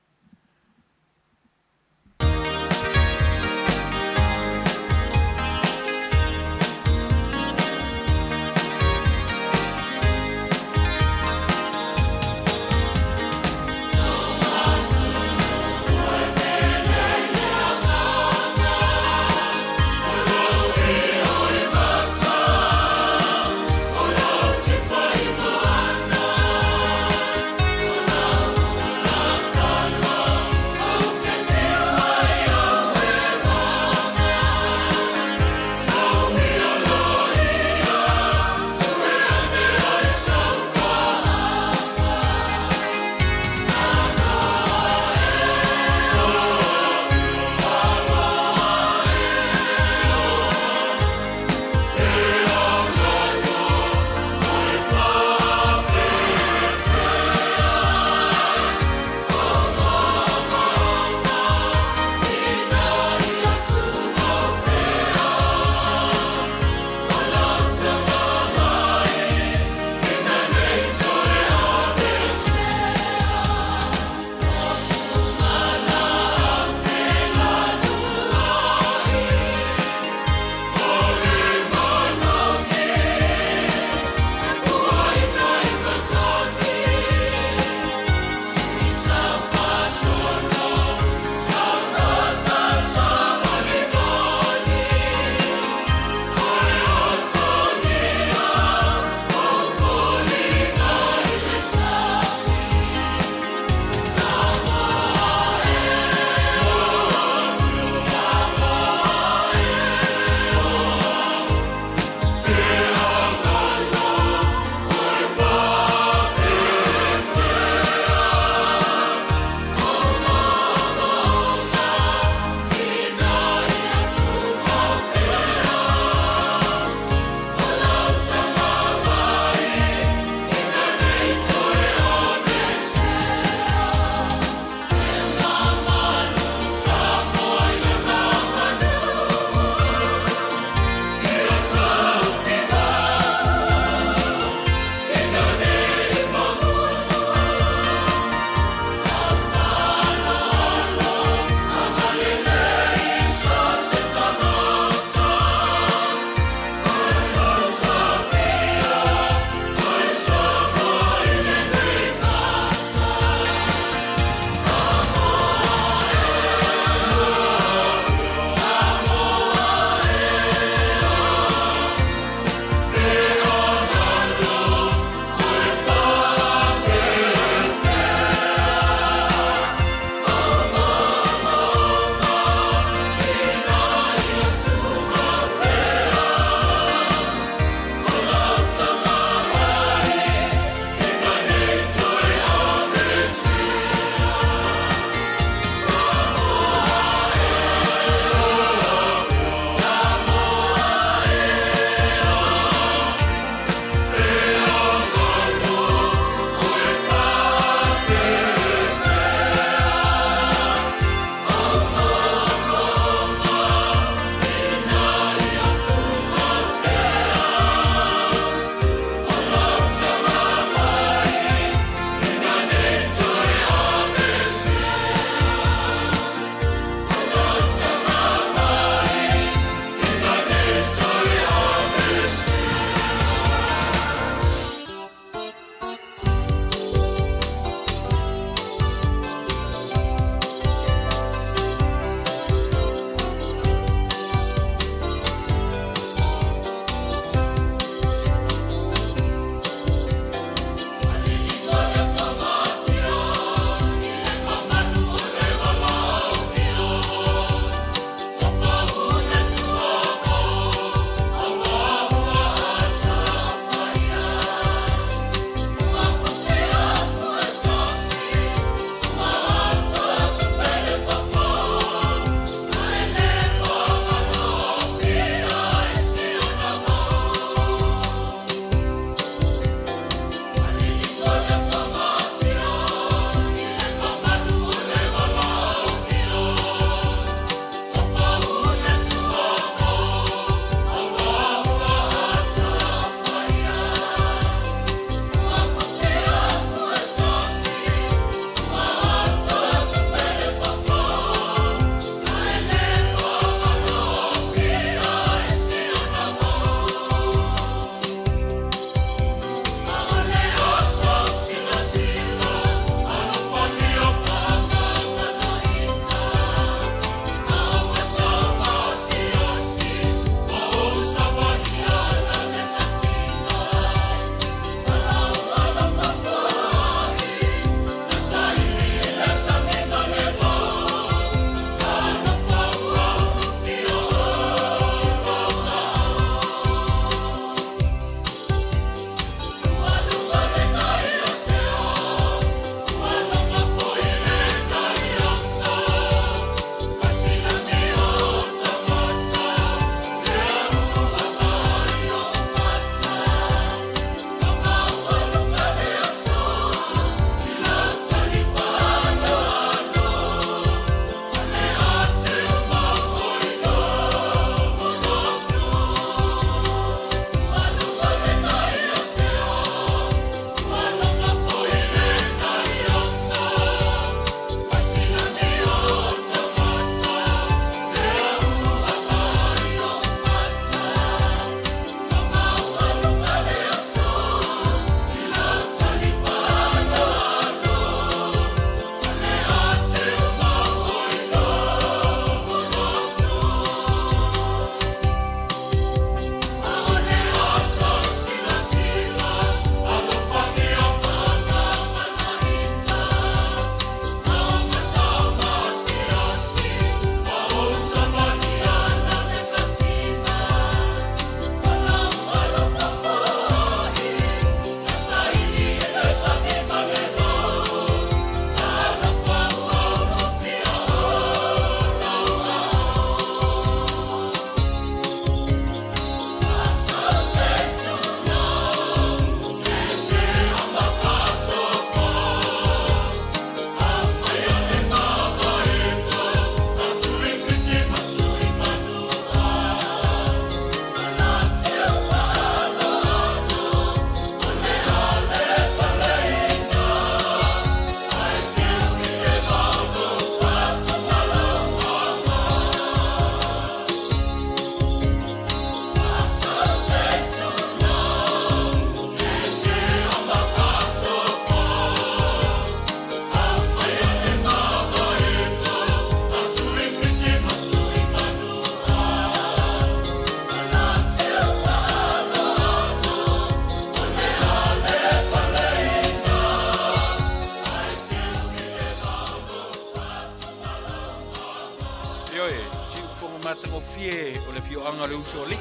Speaker 2: le afioaga o le Usoalii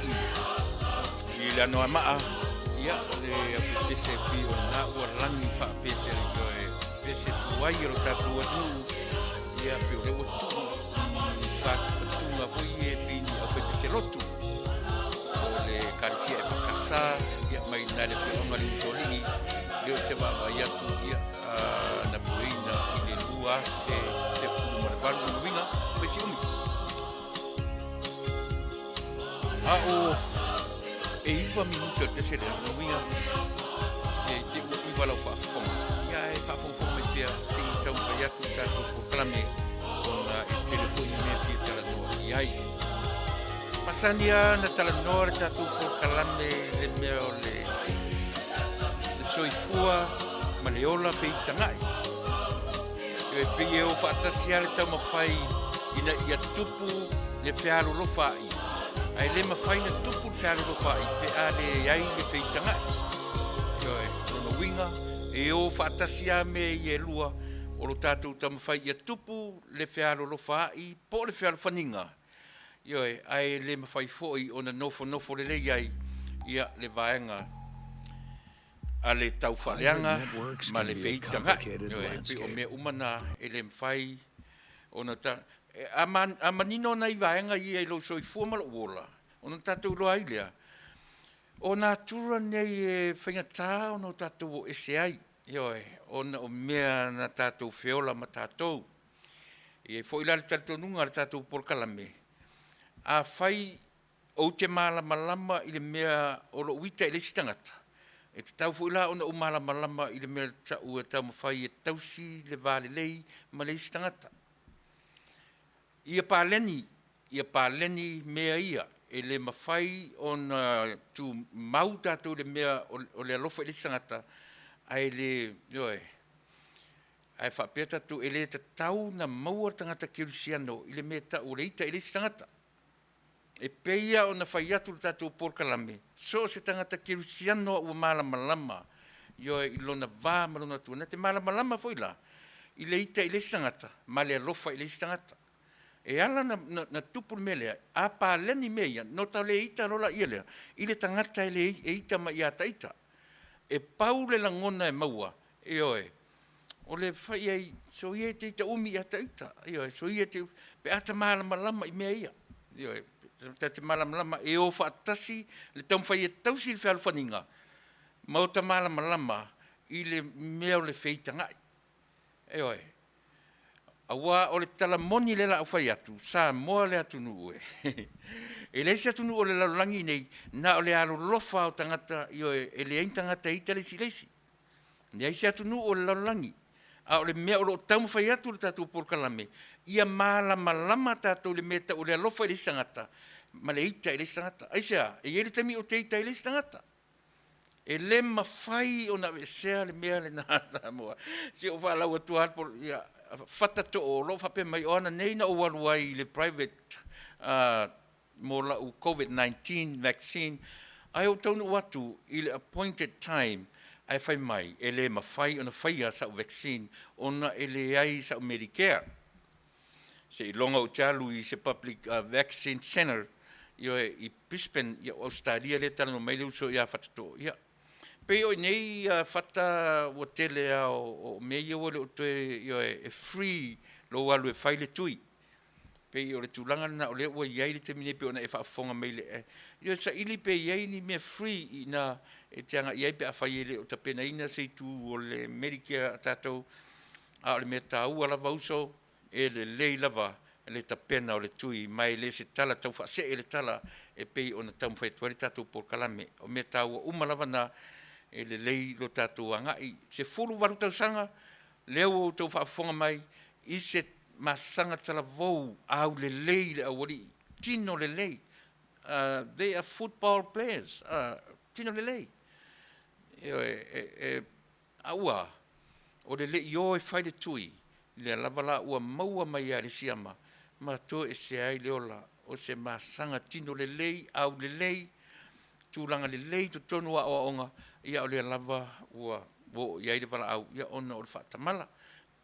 Speaker 2: i le Anoamaa, ia, le afipese pei o lena ua lagi faapese, ioe, pese tuai o lo tatou atunuu, ia, pei o lea ua tuu i fatufatuga foi ia pei ni aufaipese lotu o le Ekalesia EFKS, ia, mai i ina i le afioaga o le Usoalii, lea ou te vaavaai atu, ia, na puleina i le 2018 lona uiga, fai si umi. A o e 9 minute o le pese lea, lona uiga, e te ua iva lau faafofoga. Ia e faafogafoga mai pea se i taumafai atu le tatou polokalame ona e tele foi ni mea e fia talanoa i ai. Masani lava na talanoa le tatou polokalame i le mea o le le soifua ma le ola feitagai. E pei e o faatasi lava le taumafai ina ia tupu le fealolofaai, ae le mafai na tupu le fealolofaai pe a leai le feitagai. Ioe, o lona uiga, e o faatasi lava mea ia e lua, o lo tatou taumafai ia tupu le fealolofaai po o le fealofaniga, Ioe, ae le mafai foi ona nofonofo lelei ai ia le vaega a le taufaaleaga ma le feitaga'i. Ioe, e pei o mea uma na e le mafai ona ta... A manino nai vaega ia i lou soifua ma lou ola, ona tatou iloa ai lea, o natura nei e faigata ona o tatou o ese ai, ioe, ona o mea na tatou feola ma tatou. E i ai foi la le talitonuga a le tatou polokalame, afai ou te malamalama i le mea o lou ita i le isi tagata, e tatau foi la ona ou malamalama i le mea tau e taumafai e tausi le va lelei ma le isi tagata. Ia paleni, ia paleni mea ia, e le mafai ona tumau tatou i le mea o le alofa i le isi tagata, ae le, ioe, Ae faapea tatou, e le tatau ona maua le tagata kerisiano i le mea e tau o le ita i le isi tagata. E pei lava ona fai atu le tatou polokalame, so o se tagata kerisiano lava ua malamalama, ioe, i lona va ma lona Atua, na te malamalama foi la i le ita i le isi tagata ma le alofa i le isi tagata. E ala ona tupu le mea lea, a paleni mea ia, ona ta le ita loa laia lea i le tagata e le e ita mai ia ta ita. E pau le lagona e maua, ioe, o le fai ai, soia e te ita umi ia ta ita, ioe, soia e te, pe a ta malamalama i mea ia, ioe, ta te malamalama e o faatasi le taumafai e tausi le fealofaniga ma o ta malamalama i le mea o le feitagai. Ioe. Aua o le tala moni lea o le a ou fai atu, Samoa le atunuu e. E leai se atunuu o le lalolagi nei na o le alolofa lava o tagata, ioe, e leai ni tagata e ita le isi i le isi. E leai se atunuu o le lalolagi, a o le mea o lo o taumafai atu le tatou polokalame, ia malamalama tatou i le mea e tau o le alofa i le isi tagata ma le ita i le isi tagata. Aisea? E i ai le taimi ou te ita ai i le isi tagata. E le mafai ona aveesea le mea lena a Samoa. Se i ou faalau atu lava ia fata too o lo o faapea mai o ananei na ou alu ai i le private mo lau Covid 19 vaccine ae ou taunuu atu i le appointed time ae fai mai e le mafai ona faia sau vaccine ona e leai sau Medicare. Seiloga ou te alu i se public vaccine center ioe i Brisbane ia o Ausetalia lea e talanoa mai le uso ia Fatatoo. Ia pei o i nei fata ua tele lava o mea ia ua le o toe ioe e free lou alu e fai le tui. Pei o le tulaga lena o lea ua i ai le taimi nei pei ona e faafofoga mai i le ioe saili pe i ai ni mea free i ina e te agai i ai pe afai e le o tapenaina se itu o le Medicare a tatou. A o le mea taua lava uso, e lelei lava le tapena o le tui, ma e le se tala tau faasee le tala e pei ona taumafai atu ai le tatou polokalame. O mea taua uma lava na e lelei lo tatou agai. 18 tausaga, lea ua outou faafofoga mai i se masaga talavou aulelei i le aualii, tino lelei, they are football players, tino lelei. Ioe, A ua, o le le i o e fai le tui, lea lava la ua maua mai ai le siama ma toesea ai le ola o se masaga tino lelei, aulelei, tulaga lelei i totonu o aoaoga, ia o lea lava ua oo i ai le valaau, ia ona o le faatamala.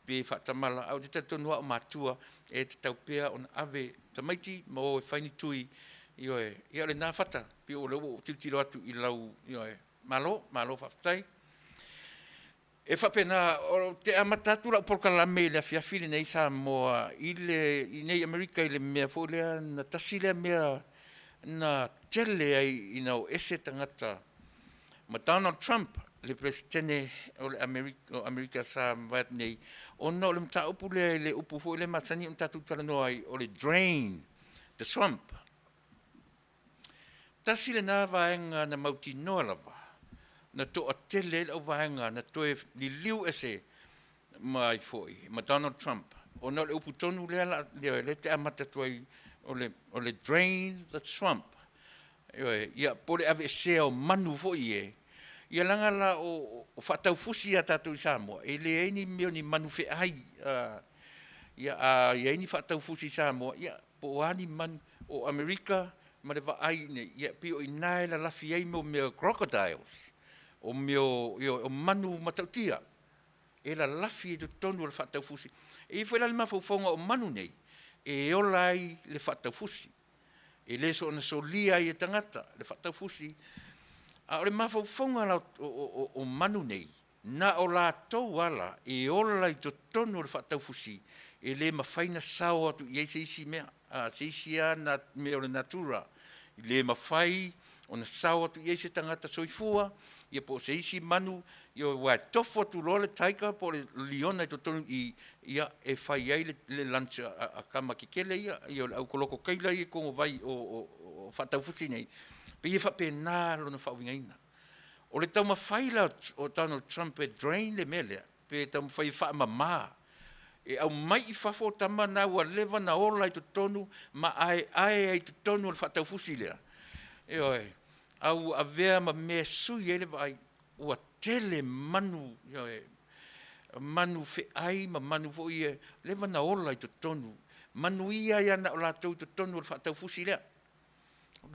Speaker 2: Pe faatamala, ae ou te talitonu lava o matua e tatau pea ona ave tamaiti ma o e fai ni tui. Ioe, ia o lena Fata, pei o lea ua ou tilotilo atu i lau, ioe, malo, malo faafetai. E faapena, ou te amata atu lau polokalame i le afiafi lenei Samoa i le, i nei Amerika i le mea foi lea na tasi lea mea na tele ai ina o ese tagata ma Donald Trump, le Peresetene o le Amerika, o Amerika sa mavae atu nei, ona o le mataupu lea i le upu foi lea e masani ona tatou talanoa ai, o le drain the swamp. Tasi lena vaega na mautinoa lava na toatele ai le auvaega na toe liliu ese mai foi ma Donald Trump, ona o le upu tonu lea la, lea te amata atu ai, o le, o le drain the swamp. Ioe, ia, po o le aveesea o manu foi e, ia leaga la o, o faataufusi a tatou i Samoa, e leai ni mea o ni manu feai, ia, a i ai ni faataufusi i Samoa, ia, po o a ni manu o Amerika ma le vaai nei, ia, pei o i ina e lalafi ai mo mea crocodiles, o mea o, ioe, o manu matautia, e lalafi i totonu o le faataufusi. E i ai foi la le mafaufauga o manu nei, e ola ai le faataufusi. E le soona solia ai e tagata le faataufusi, a o le mafaufauga la o, o, o, o manu nei, na o latou ala e ola i totonu o le faataufusi, e le mafai ona sao atu i ai se isi mea, a, se isi lava mea o le natura, e le mafai ona sao atu i ai se tagata soifua, ia po o se isi manu, ia aua e tofu atu loa le tiger po o le liona i totonu i, ia, e fai ai le, le lunch a, a tama tetele ia, ia o le aukoloko keila ia i totonu o vai o, o, o faataufusi nei, pei e faapena lona faauigaina. O le taumafai la o Donald Trump e drain le mea lea, pe taumafai e faamama, e aumai i fafo tama na ua leva na ola i totonu ma aeae ai i totonu o le faataufusi lea. Ioe, a ua avea ma mea e sui ai le vaai, ua tele manu, ioe, manu feai ma manu foi ia leva na ola i totonu, manu ia ia na o latou i totonu o le faataufusi lea.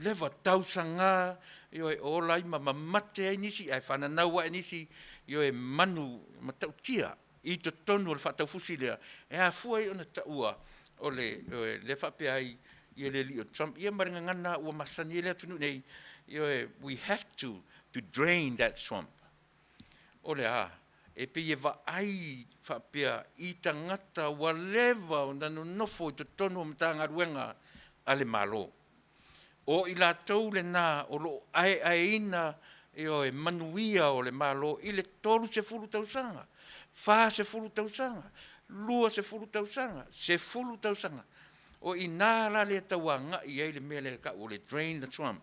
Speaker 2: Leva tausaga, ioe, o ola ai ma mamate ai nisi ae fananau ae nisi, ioe, manu matautia i totonu o le faataufusi lea, e afua ai ona taua o le, ioe, lea faapea ai ia le alii o Trump, ia ma le gagana ua masani ai le atunuu nei, ioe, we have to to drain that swamp. O le a? E pei e vaai faapea i tagata ua leva ona nonofo i totonu o Matagaluega a le Malo. O i latou lena o lo o aeaeina, ioe, manuia o le Malo i le 30 tausaga, 40 tausaga, 20 tausaga, 10 tausaga. O i ina la lea tau agai i ai le mea lea e tau o le drain the swamp.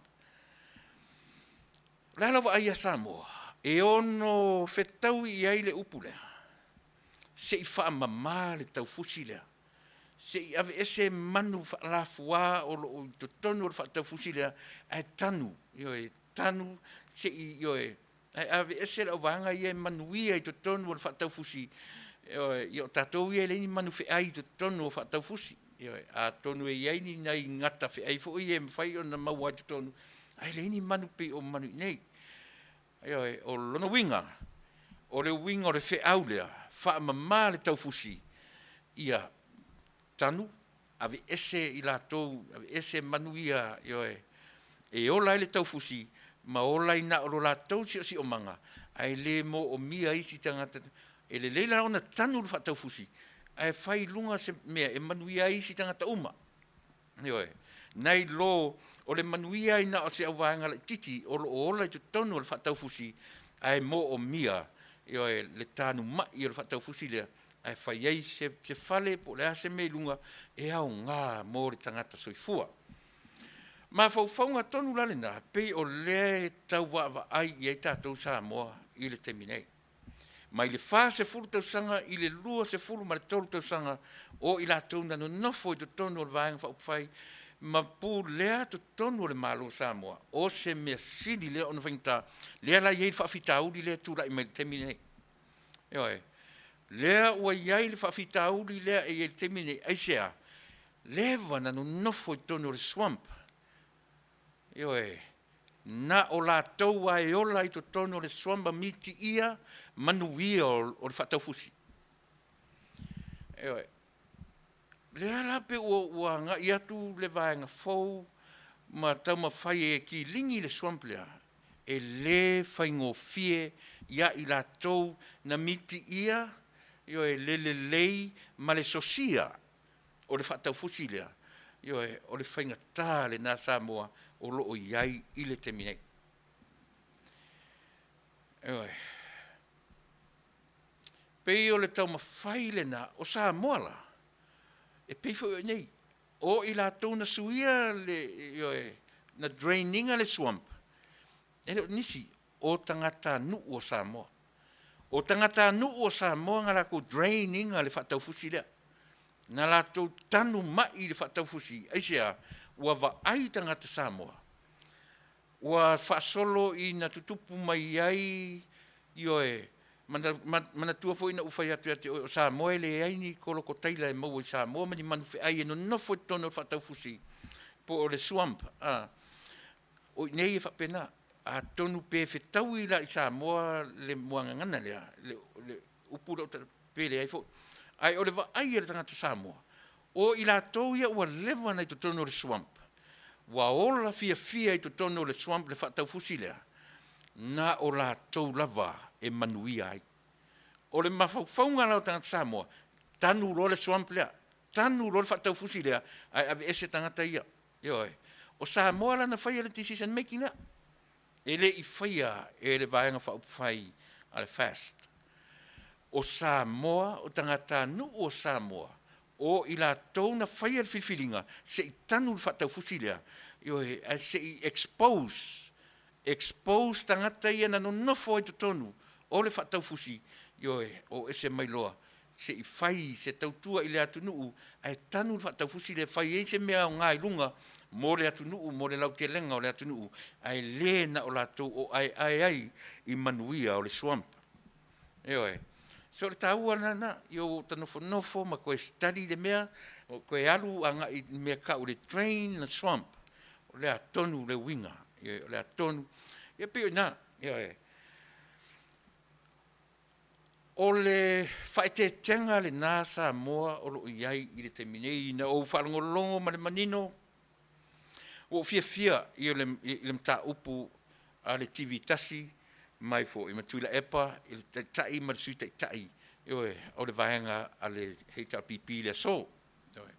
Speaker 2: O le a lau vaai ia Samoa? E ono fetaui i ai le upu lea, se i faamama le taufusi lea, se i aveese manu faalafuā o lo o i totonu o le faataufusi lea, ae tanu, ioe, tanu se i, ioe, ae aveese le auvaega ia e manuia i totonu o le faataufusi, ioe, ia o tatou ia e leai ni manu feai i totonu o faataufusi, ioe, atonu e i ai ni nai gata feai foi ia e mafai ona maua ai i totonu, ae leai ni manu pei o manu i nei. Ioe, o lona uiga, o le uiga o le feau lea, faamama le taufusi, ia tanu, aveese i latou, aveese manu ia, ioe, e ola ai le taufusi, ma ola ai na o lo latou siosiomaga, ae le moomia isi tagata. E lelei la ona tanu le faataufusi, ae fai i luga se mea e manuia ai isi tagata uma. Ioe, nai lo o le manuia ai na o se auvaega laitiiti o lo o ola i totonu o le faataufusi, ae moomia, ioe, le tanumai o le faataufusi lea, ae fai ai se, se fale po o le a se mea i luga e aoga mo le tagata soifua. Mafaufauga tonu la lena, pei o lea e tau vaavaai i ai tatou Samoa i le taimi nei. Mai le 40 tausaga i le 23 tausaga o i latou na nonofo i totonu o le Vaega Faaupufai ma pulea totonu o le Malo o Samoa, o se mea sili lea ona faigata, lea la e i ai le faafitauli lea e tulai mai i le taimi lenei. Ioe, lea ua i ai le faafitauli lea e i ai i le taimi lenei, aisea? Leva na nonofo i totonu o le swamp, ioe, na o latou lava e ola i totonu o le swamp ma mitiia manuia o le faataufusi. Ioe, lea la pei ua, ua agai atu le vaega fou. ma taumafai e kiligi le swamp lea, e lē faigofie ia i latou na mitiia, ioe, le lelei ma le sosia o le faataufusi lea, ioe, o le faigatā lenā Samoa o lo o i ai i le taimi nei. Ioe. Pei o le taumafai lenā o Samoa la, e pei foi o i inei, o i latou na suia le, ioe, na drain ina le swamp, e le o nisi, o tagatanuu o Samoa. O tagatanuu o Samoa na latou drain ina le faataufusi lea. Na latou tanu mai i le faataufusi, aisea? Ua vaai tagata Samoa, ua faasolo ina tutupu mai ai, ioe, manatua foi na ou fai atu ia te oe o Samoa e leai ni kolokotaila e maua i Samoa ma ni manu feai e nonofo i totonu o le faataufusi po o le swamp, o i inei e faapena. Atonu pe fetaui la i Samoa le muagagana lea, le upu lea pe leai foi. Ae o le vaai a le tagata Samoa, o i latou ia ua leva ona i totonu o le swamp, ua ola fiafia i totonu o le swamp le faataufusi lea, na o latou lava e manuia ai. O le mafaufauga la o tagata Samoa, tanu loa le swamp lea, tanu loa le faataufusi lea, ae aveese tagata ia. Ioe. O Samoa la na faia le decision making lea, e le i faia e le Vaega Faaupufai a le FAST. O Samoa, o tagatanuu o Samoa, o i latou na faia le filifiliga se i tanu le faataufusi lea, ioe, ae se i expose, expose tagata ia na nonofo ai i totonu o le faataufusi, ioe, o ese mai loa se i fai se tautua i le atunuu, ae tanu le faataufusi lea e fai ai se mea aoga i luga mo le atunuu, mo le lautelega o le atunuu, ae le na o latou o aeae ai i manuia o le swamp. Ioe. So o le taua lena, ia ua ta nofonofo ma toe study le mea, toe alu agai i le mea e tau o le drain the swamp, o le a tonu le uiga, ioe, o le a tonu, ia pei o i ina, ioe. O le faaeteetega lena Samoa o lo o i ai i le taimi nei, ina ua ou faalogologo ma le manino, ua ou fiafia i le mataupu a le TV1 mai foi ma Tuilaepa i le Taitai ma le Sui Taitai, ioe, o le vaega a le HRPP i le aso. Ioe.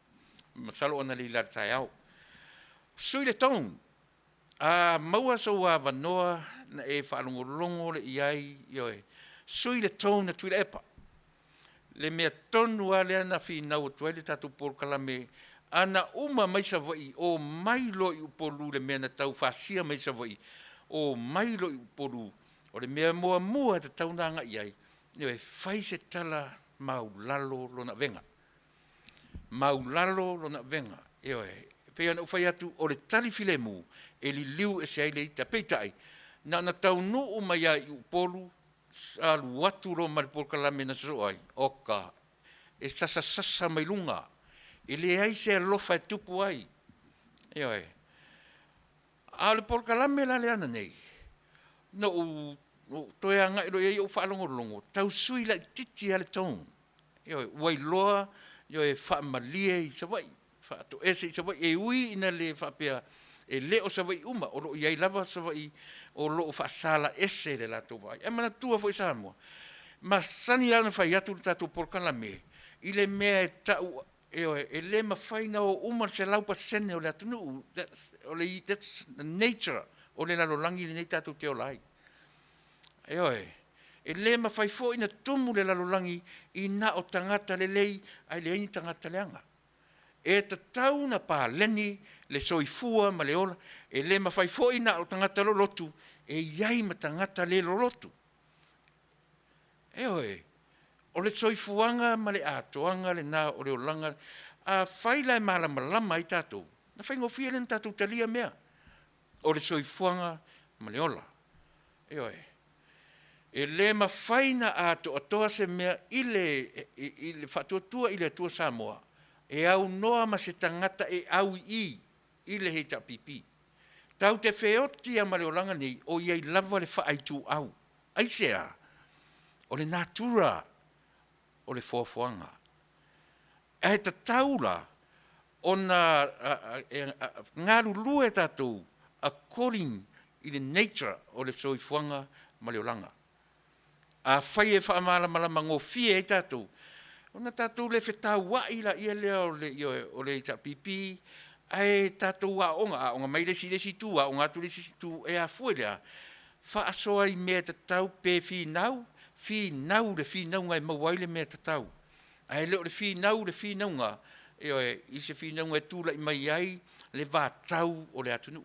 Speaker 2: Masalo analeila i le taeao. Sui le tone, a maua sou avanoa na e faalogologo lea i ai, ioe, sui le tone a Tuilaepa. Le mea tonu lava lea na finau atu ai le tatou polokalame, ana uma mai Savaii, omai loa i Upolu i le mea na tau fasia mai Savaii, omai loa i Upolu, o le mea muamua e tatau ona agai i ai, ioe, fai se tala maulalo lona avega. Maulalo lona avega, ioe. E pei ona ou fai atu, o le tali filemu e liliu ese ai le ita. Peitai, na ona taunuu mai lava i Upolu, alu atu loa ma le polokalame na sosoo ai, oka, e sasasasa mai luga, e leai se alofa e tupu ai. Ioe. A o le polokalame la lea ananei, na ou toe agai loa i ai ou faalogologo, tau sui laitiiti lava le tone. Ioe, ua iloa, ioe, e faamalie i Savaii, faatoese i Savaii, e ui ina le faapea e le o Savaii uma, o lo o i ai lava Savaii o lo o faasala ese le latou vaai. Ae manatua foi Samoa, e masani lava ona fai atu le tatou polokalame i le mea e tau, ioe, e le mafai ona o uma le 100% o le atunuu. That's, o le, that's the nature o le lalolagi lenei tatou te ola ai. Ioe, e le mafai foi ona tumu le lalolagi i na o tagata lelei ae leai ni tagata leaga. E tatau ona paleni le soifua ma le ola, e le mafai foi na o tagata lolotu, e i ai ma tagata le lolotu. Ioe, o le soifuaga ma le atoaga lena o le olaga. Afai la e malamalama ai tatou, ona faigofie lea ona tatou talia mea, o le soifuaga ma le ola. Ioe. E le mafai ona atoatoa se mea i le faatuatua i le Atua Samoa e aunoa ma se tagata e au i i i le HRPP. Tatou te feoti lava ma le olaga lenei, o i ai lava le faaituau. Aisea? O le natura o le foafoaga. Ae tatau la Ona galulue tatou according i le nature o le soifuaga ma le olaga. Afai e faamalamalama gofie ai tatou, ona tatou le fetauai laia lea o le, ioe, o le HRPP, ae tatou aooga, aooga mai le isi i le isi itu, aooga atu le isi i le isi itu, e afua i le a? Faasoa i mea e tatau pe finau, finau i le finauga e maua ai le mea tatau, ae le o le finau i le finauga, ioe, i se finauga e tulai mai ai le vatau o le atunuu.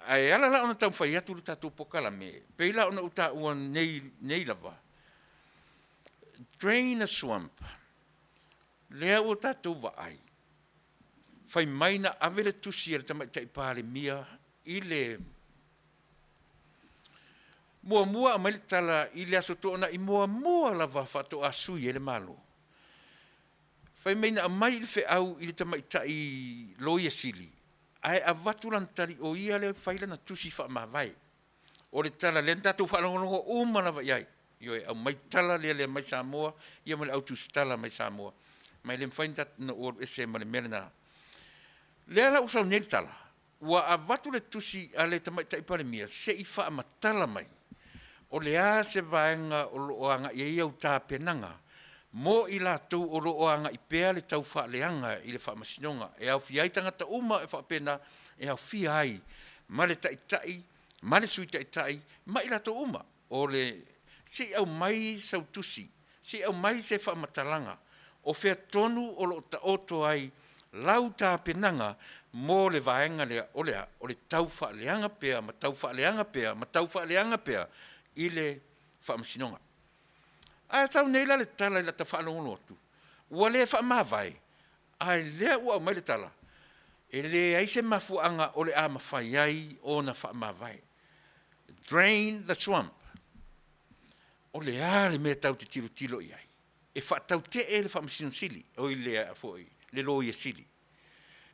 Speaker 2: Ae ala la ona taumafai atu le tatou polokalame, e pei la ona ou taua nei lava, drain the swamp, lea ua tatou vaai, fai mai na ave le tusi a le Tamaitai Palemia i le muamua aumai le tala i le Aso Toonai muamua lava faatoa sui ai le Malo. Fai mai na aumai le feau i le tamaitai Loia Sili ae avatu lana tali o ia lea e fai lana tusi faamavae. O le tala lea na tatou faalogologo uma lava i ai, ioe, aumai tala lea mai Samoa ia ma le au tusitala mai Samoa, ma e le mafai ona ou alu ese ma le mea lena. Lea la ua sau nei le tala, ua avatu le tusi a le Tamaitai Palemia se i faamatala mai o le a se vaega o lo o agai i ai au tapenaga mo i latou o lo o agai pea le taufaaleaga i le Faamasinoga, e aofia ai tagata uma e faapena, e aofia ai ma le Taitai ma le Sui Taitai ma i latou uma. O le se i aumai sau tusi, se i aumai se faamatalaga o fea tonu o lo o taoto ai lau tapenaga mo le vaega lea o le a? O le taufaaleaga pea ma taufaaleaga pea ma taufaaleaga pea i le Faamasinoga. Ae sau nei la le tala i lata faalogologo atu, ua le faamavae, a o lea ua aumai le tala, e leai se mafuaaga o le a mafai ai ona faamavae. Drain the swamp. O le a le mea tatou te tilotilo i ai? E faatautee le Faamasino Sili, oi le foi, le Loia Sili.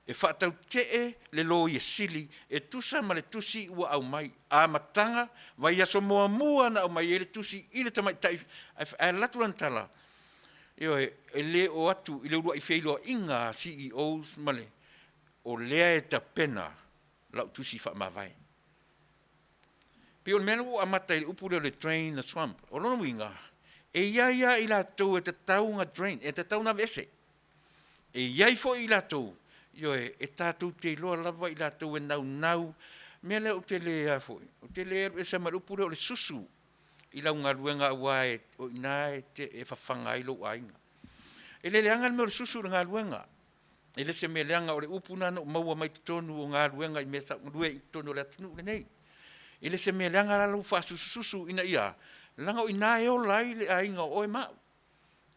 Speaker 2: E faatautee le Loia Sili e tusa ma le tusi ua aumai, amataga vaiaso muamua na aumai ai le tusi i le tamaitai, ae alu atu lana tala, ioe, e le o atu i le uluai feiloaiga a CEOs ma le, o lea e tapena lau tusi faamavae. Pei o le mea lea ua ou amata ai i le upu lea o le drain the swamp. O lona uiga, e i ai lava i latou e tatau ona drain, e tatau ona aveese. E i ai foi i latou, ioe, e tatou te iloa lava i latou e naunau. O le mea lea ou te le a foi, ou te le alu ese ma le upu lea o le susu i lau galuega aua o i ina e fafaga ai lou aiga. E le leaga le mea o le susu i le galuega. E le se mea leaga, o le upu lena na ou maua mai totonu o galuega i mea sa ou galue ai i totonu o le atunuu lenei. E le se mea leaga la lou faasusususu ina ia a? Leaga o i ina e ola ai le aiga o oe ma au.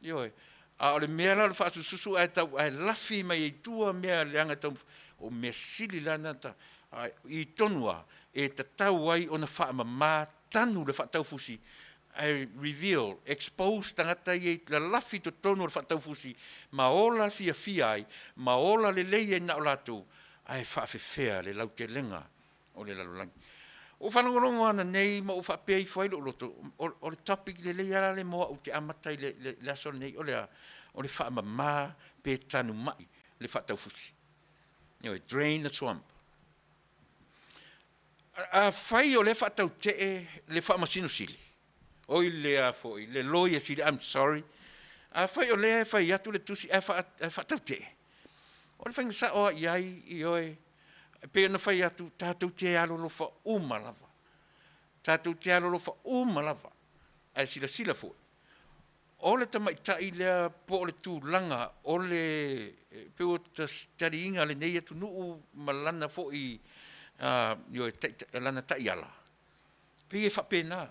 Speaker 2: Ioe. A o le mea la o le faasususu ae tau ae lafi mai ai i tua mea leaga e tau, o mea sili la na i tonu lava e tatau ai ona faamama tanu le faataufusi ae reveal, expose tagata ia i lalafi i totonu o le faataufusi ma ola fiafia ai ma ola lelei ai na o latou ae faafefea le lautelega o le lalolagi. Ua ou faalogologo ananei ma ou faapea ifo ai lou loto, o le topic lelei lava lea mo au ou te amata ai i le aso lenei, o le a? O le faamama pe tanumai le faataufusi. Ioe, drain the swamp. Afai o lea e faatautee le Faamasino Sili, oi le a foi, le Loia Sili, I'm sorry. Afai o lea e fai atu le tusi ae faatautee, o le faiga sao lava i ai, ioe, e pei ona fai atu, tatou te alolofa uma lava, tatou te alolofa uma lava. Ae silasila foi, o le tamaitai lea po o le tulaga o le pei ua taliina lenei atunuu ma lana foi ioe, lana taiala, pei e faapena.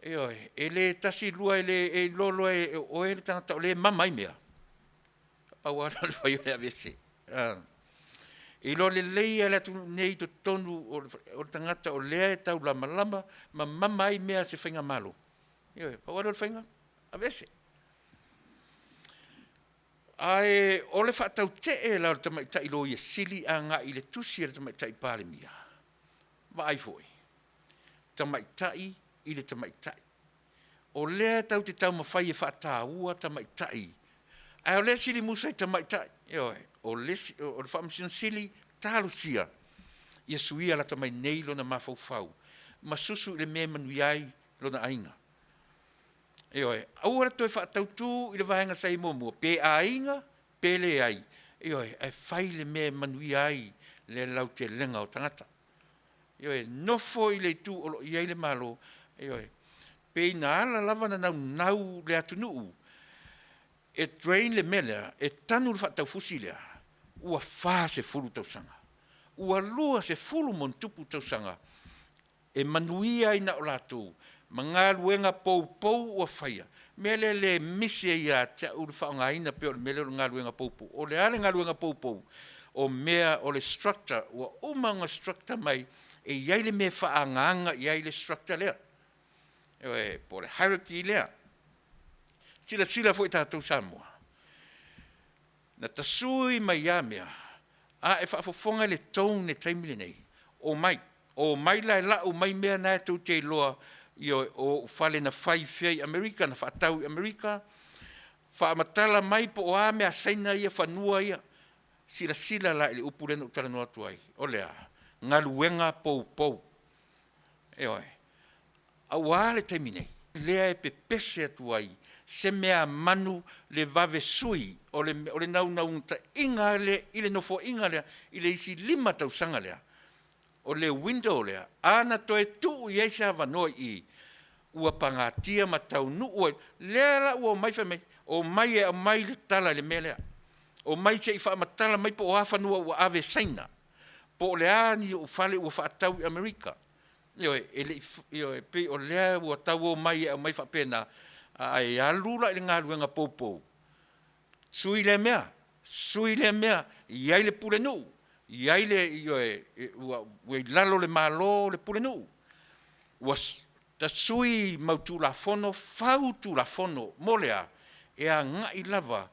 Speaker 2: Ioe, e le tasi lua, e le e iloa loa e oe le tagata o lea e mama ai mea, pau lava lea o le fai o le aveese. E iloa lelei lava e le atunuu nei i totonu o le tagata o lea e taulamalama ma mama ai mea a se faigamalo. Ioe, pau lava lea o le faiga, aveese. Ae o le faatautee la o le tamaitai Loia Sili agai i le tusi a le tamaitai Palemia, vaai foi, tamaitai i le tamaitai. O lea tatou te taumafai e faataua tamaitai. Ae o lea sili musa i tamaitai, ioe, o le isi, o le Faamasino Sili, talosia ia suia lata mai nei lona mafaufau ma susu i le mea e manuia ai lona aiga. Ioe, aua le toe faatautu i le vaega sa i ai muamua, pe aiga pe leai, ioe, ae fai le mea e manuia ai le lautelega o tagata. Ioe, nofo i le itu o lo o i ai le Malo, ioe, pei na ala lava ona naunau le atunuu e drain le mea lea, e tanu le faataufusi lea, ua 40 tausaga, ua 20+ tausaga e manuia ai na o latou ma galuega poupou ua faia. O le mea lea e le misi ai ia te au le faaaogaina pea o le mea lea o le galuega poupou. O le a le galuega poupou? O mea o le structure ua uma ona structure mai e i ai le mea e faaagaaga i ai le structure lea. Ioe, po o le hierarchy lea. Silasila foi tatou Samoa, na tasui mai ia mea, a e faafofoga i le tone i le taimi lenei, omai, omai la e lau mai mea na e tou te iloa, ioe, o ou fale na fai i fea i Amerika, na faatau i Amerika, faamatala mai po o a mea a Saina ia, fanua ia. Silasila la i le upu lea na ou talanoa atu ai, o le a? Galuega poupou. Ioe. Aua le taimi nei, lea e pepese atu ai se meamanu le vave sui o le, o le naunautaiga lea i le nofoaiga lea i le isi 5 tausaga lea, o le window lea, a na toe tuu i ai se avanoa i i, ua pagatia ma taunuu ai. Lea la ua omai fai mai, omai e aumai le tala i le mea lea. Omai se i faamatala mai po o a fanua ua ave e Saina, po o le a ni ou fale ua faatau i Amerika. Ioe, e le i, ioe, pei o lea ua tau omai e aumai faapena, ae alu la i le galuega poupou, sui lea mea, sui lea mea, i ai le pulenuu, i ai le, ioe, ua i lalo o le Malo le pulenuu, ua tasui mau Tulafono, fau Tulafono mo le a? E agai lava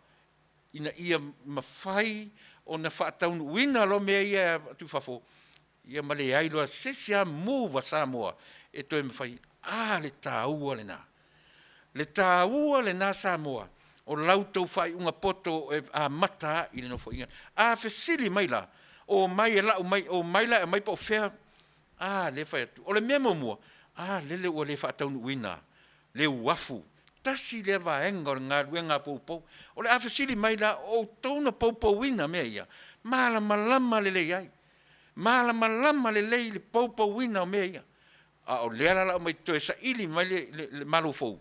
Speaker 2: ina ia mafai ona faataunuuina loa mea ia e avatu i fafo, ia ma leai loa se isi lava move a Samoa e toe mafai. A, le taua lena, le taua lena Samoa o la outou faaiuga poto e amata lava i le Nofoaiga. A fesili mai la, omai e lau mai, omai la e aumai po o fea, a lea e fai atu. O le mea muamua, a lele ua le faataunuuina le uafu, tasi lea vaega o le galuega a poupou. O le a fesili mai la, o outou na poupouina mea ia? Malamalama lelei ai, malamalama lelei i le poupouina o mea ia. A o lea la o le a omai toe saili mai le Malo fou,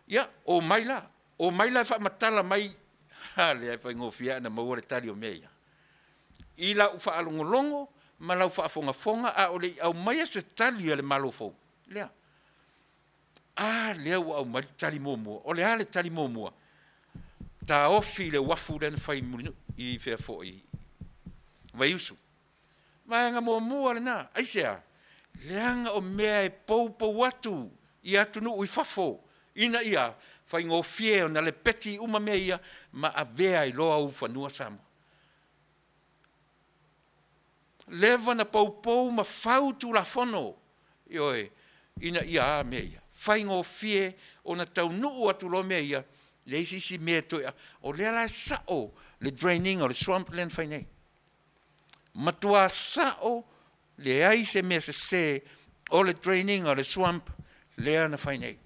Speaker 2: ia omai la, omai la e faamatala mai, a lea e faigofie lava ona maua le tali o mea ia. I lau faalogologo ma lau faafogafoga a o le i aumaia se tali a le Malo fou lea. A lea ua aumai le tali muamua. O le a le tali muamua? Taofi le uafu lea na fai i Mulinuu, i fea foi, Vaiusu. Vaega muamua lena. Aisea? Leaga o mea e poupou atu i atunuu i fafo ina ia faigofie ona lepeti uma mea ia ma avea ai loa ou fanua Samoa. Leva ona poupou ma fau Tulafono, ioe, ina ia a mea ia? Faigofie ona taunuu atu loa mea ia, leai se isi mea e toe, o lea la e sao le drain ina o le swamp lea na fai nei. Matua sao, leai se mea sese o le drain ina o le swamp lea na fai nei.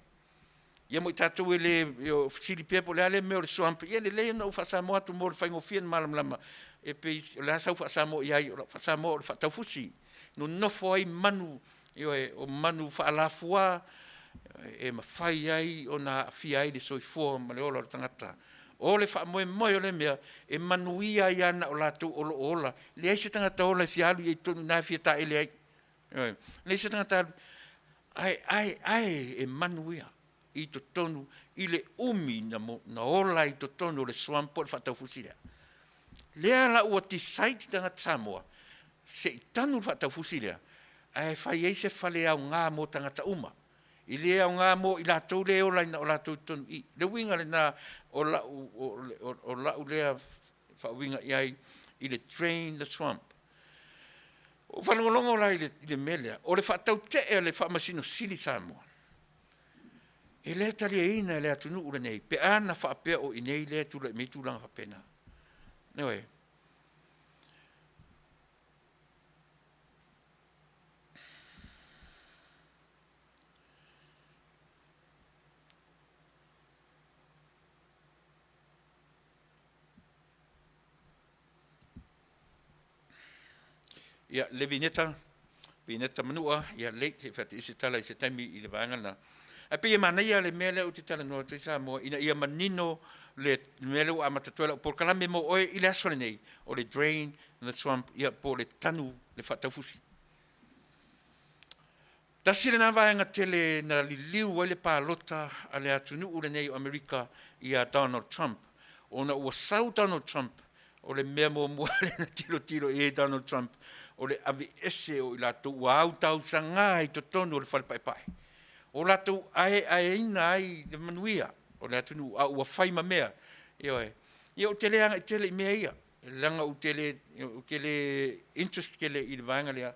Speaker 2: Ia mo i tatou e le fesili pea po o le a le mea o le swamp, ia lelei ona ou faa-Samoa atu mo le faigofie ona malamalama. E pei o le a sau faa-Samoa i ai, o lau faa-Samoa o le faataufusi. Nonofo ai manu, ioe, o manu faalafua e mafai ai ona aafia ai le soifua ma le ola o le tagata. O le faamoemoe o lea mea, e manuia ai lava na o latou o lo o ola. Leai se tagata ola e fia alu i ai i totonu i ina e fia taele ai. Ioe. Leai se tagata alu, ae, ae, ae e manuia i totonu i le umi na ola ai i totonu o le swamp po o le faataufusi lea. Lea la ua decide tagata Samoa, se i tanu le faataufusi lea, ae fai ai se fale aoga mo tagata uma. E le aoga mo i latou lea e ola ai na o latou i totonu i i. Le uiga lena o lau, o lau lea faauiga i ai i le drain the swamp. Ua ou faalogologo la i le mea lea, o le faatautee a le Faamasino Sili Samoa. E le taliaina e le atunuu lenei pe a na faapea o i inei lea e tulai mai tulaga faapena. Ioe. Ia, le Vineta, Vineta Manua, ia lei, se i fai se tala i se taimi i le vaega lena. Ae pei e manaia le mea lea ou te talanoa atu ai Samoa, ina ia manino le mea lea ua amata atu ai lau polokalame mo oe i le aso lenei, o le drain the swamp, ia po o le tanu le faataufusi. Tasi lena vaega tele na liliu ai le palota a le atunuu lenei o Amerika ia Donald Trump, ona ua sau Donald Trump, o le mea muamua lea na tilotilo i ai Donald Trump, o le aveese o i latou ua autausaga i totonu o le fale paepae, o latou aeaeina ai le manuia o le atunuu, a ua fai ma mea. Ioe. Ia ou te le agai tele i mea ia, leaga ou te le, ou te le interest tele i le vaega lea,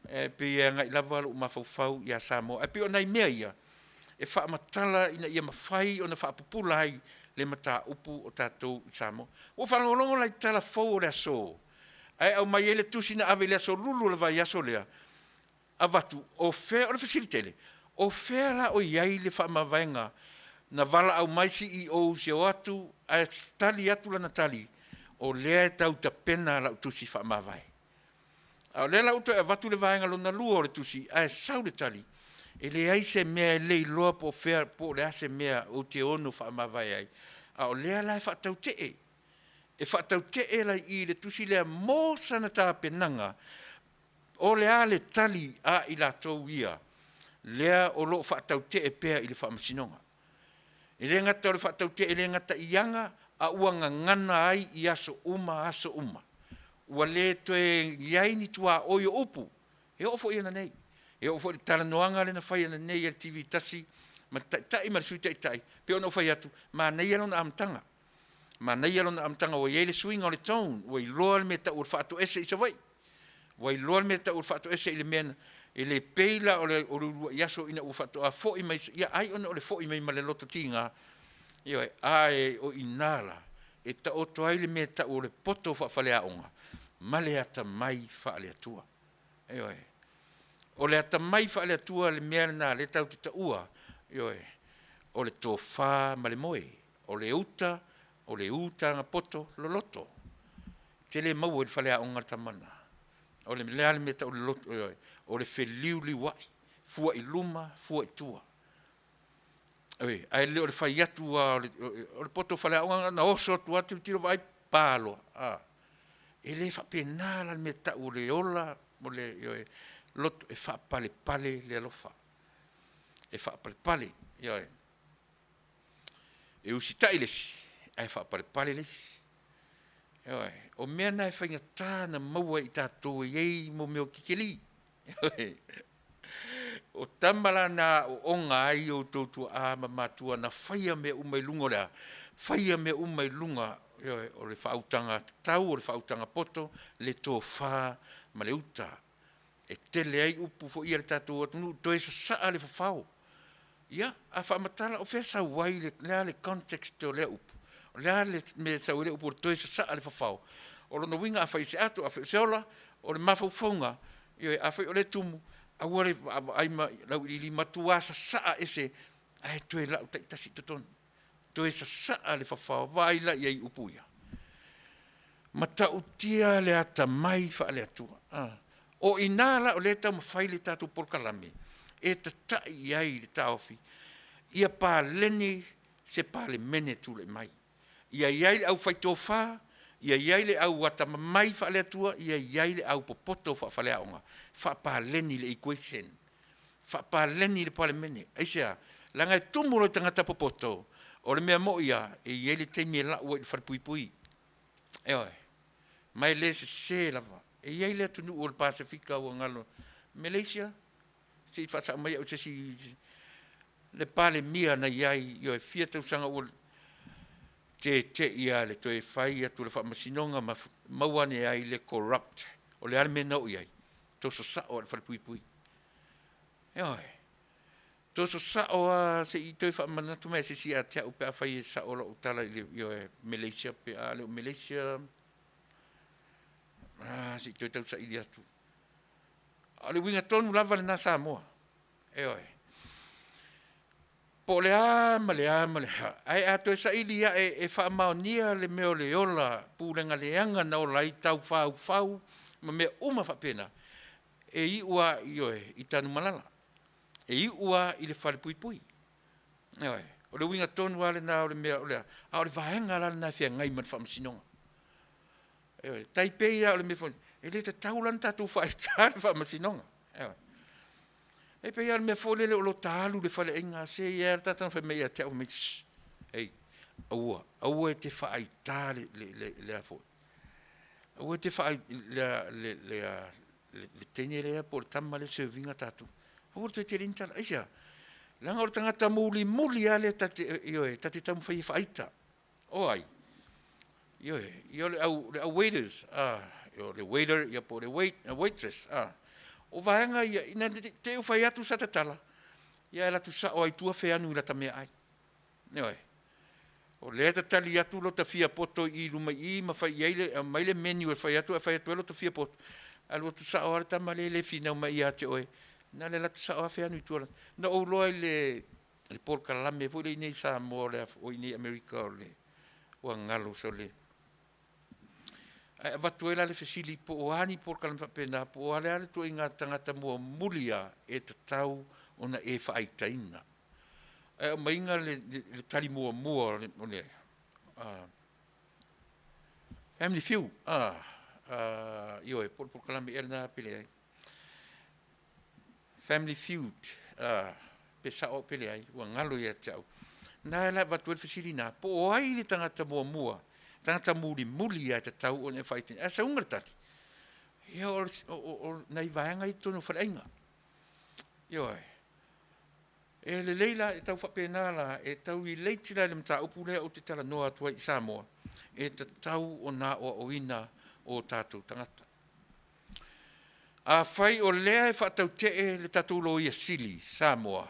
Speaker 2: e pei e agai lava lou mafaufau ia Samoa. Ae pei o nai mea ia e faamatala ina ia mafai ona faapupula ai le mataupu o tatou i Samoa. Ua faalogologo la i tala fou o le aso, ae aumai ai le tusi na ave i le aso Lulu o le vaiaso lea, avatu, o fea, o le fesili tele, o fea la o i ai le faamavaega na valaau mai CEOs e o atu ae tali atu lana tali, o lea e tau tapena lau tusi faamavae. A o lea la ua toe avatu le vaega lona lua o le tusi ae sau le tali, e leai se mea e le iloa po o fea po o le a se mea ou te ono faamavae ai. A o lea la e faatautee, e faatautee la i i le tusi lea mo sana tapenaga, o le a le tali a i latou ia lea o lo o faatautee pea i le Faamasinoga. E le gata o le faatautee, e le gata i aga, a ua gagana ai i aso uma aso uma. Ua le toe i ai ni tuaoi o upu, e oo foi ananei. E oo foi i le talanoaga lea na fai ananei e le TV 1 ma le Taitai ma le Sui Taitai, pei ona ou fai atu, manaia lona amataga. Manaia lona amataga ua i ai le suiga o le tone, ua iloa le mea e tau o le faatoese i Savaii. Ua iloa le mea e tau o le faatoese i le mea e le pei la o le uluai aso ina ua faatoa foi mai, ia ai ona o le foi mai ma le loto tiga, ioe, ae o i ina la e taoto ai le mea e tau o le poto faafaleaoga ma le atamai faale-Atua. Ioe. O le atamai faale-Atua le mea lena lea tatou te taua, ioe, o le tofa ma le moe, o le uta, o le utaga poto loloto. E te le maua i le faleaoga le tama lena. O le a le mea e tau o le loto, ioe, o le feliuliuai, fua i luma, fua i tua. Oi, ae le o le fai atu lava o le poto faleaoga na oso atu lava tilotilo vaai, pa loa. A. E le faapena la le mea e tau o le ola, o le, ioe, loto e faapalepale le alofa. E faapalepale, ioe. E usitai le isi, ae faapalepale le isi. Ioe. O mea na e faigata ona maua e i tatou e i ai mo mea o kikeli. Ioe. O tama la na aooga ai outou tuaa ma matua na faia mea uma i luga o le a? Faia mea uma i luga, ioe, o le faautaga tatau, o le faautaga poto, le tofa ma le uta. E tele ai upu foi ia a le tatou atunuu, toe sasaa le fafao. Ia, a faamatala, o fea e sau ai, o le a le context o lea upu? O le a le mea e sau ai le upu o le toe sasaa le fafao? O lona uiga afai o se ato, afai o se ola, o le mafaufauga, ioe, afai o lea e tumu, aua le vaavaai ma lauiliili, matua sasaa ese ae toe lau taitasi i totonu. Toe sasaa le fafao, vaai la i ai i upu ia. Matautia le atamai faale-Atua. O i ina la o lea e taumafai le tatou polokalame e tatai i ai le taofi, ia paleni se Palemene e tulai mai. Ia i ai le aufaitofa, ia i ai le au atamamai faale-Atua, ia i ai le aupopoto faafaleaoga, faapaleni le equation, faapaleni le Palemene. Aisea? Leaga e tumu loa i tagata popoto, o le mea moi lava, e i ai le taimi e lau ai i le falepuipui. Ioe. Ma e le sese lava. E i ai le atunuu o le Pasefika ua galo, Malaysia, se i faasao mai au e se isi, le Palemia na i ai, ioe, fia tausaga ua tete'i lava i le toe fai atu o le faamasinoga ma maua ane ai le corrupt. O le a le mea na oo i ai? Toso sao lava i le falepuipui. Ioe. Toso sa'o a se i toe faamanatu mai se isi ia te a'u pe afai e sa'o la'u tala i le ioe Malaysia pe a le o Malaysia a se i toe tausaili atu. A o le uiga tonu lava lena Samoa. Ioe. Po o le a ma le a ma le a, ae a toe saili ae e faamaonia le mea o le ola pulega leaga na ola ai taufaufau ma mea uma faapena, e iu lava ioe, i Tanumalala. E iu lava i le falepuipui. Ioe. O le uiga tonu lava lena o le mea o le a, a o le vaega la lena e feagai ma le Faamasinoga. Ioe. E tai pei lava o le mea foi, e le tatau la ona tatou faaita le Faamasinoga. Ioe. E pei lava o le mea foi lele o lo ta alu i le faleaiga, se e i ai lava le tagata na fai mai ia te au, fai mai, ssst, hei, aua, aua e te faaita le a foi, aua e te faaita le teine lea po o le tama lea e serve ina tatou. Aua le toe tele i ai ni tala. Aisea? Leaga o le tagata mulimuli lava lea ta te, ioe, ta te taumafai e faaita. O ai? Ioe, ia o le au, le au waiters, a, o le waiter ia po o le waitress, a. O vaega ia, ina ne i te i ua fai atu sata tala, ia ae alu atu sao lava i tua feanu i lata meaai. Ioe. O lea e tatali atu lota fia poto i luma i i ma fai i ai le, aumai le menu e fai atu ae fai atu ai lota fia poto, alu atu sao lava le tama lea e le finau mai ia te oe, na o le alu atu sao lava feanu i tua. Na ou iloa i le le polokalame foi lea i inei i Samoa o i inei i Amerika o le, ua galo sole, ae avatu ai la le fesili po o a ni polokalame faapena, po o a le a le ituaiga tagata muamuli lava e tatau ona e faaitaina. Ae aumaiga le tali muamua o le Family Feud, ioe, po o le polokalame ea lena pe leai. Family Feud, pe sao au pe leai, ua galo ia te au. Na la e avatu ai le fesili lena, po o ai le tagata muamua, tagata mulimuli lava e tatau ona e faaitaina. Ae sauga le tali, ia o nai vaega ia i totonu o faleaiga. Ioe. E lelei la, e tau faapena la, e tau relate la i le mataupu lea ou te talanoa atu ai i Samoa, e tatau ona aoaoina o tatou tagata. Afai o lea e faatautee le tatou Loia Sili Samoa,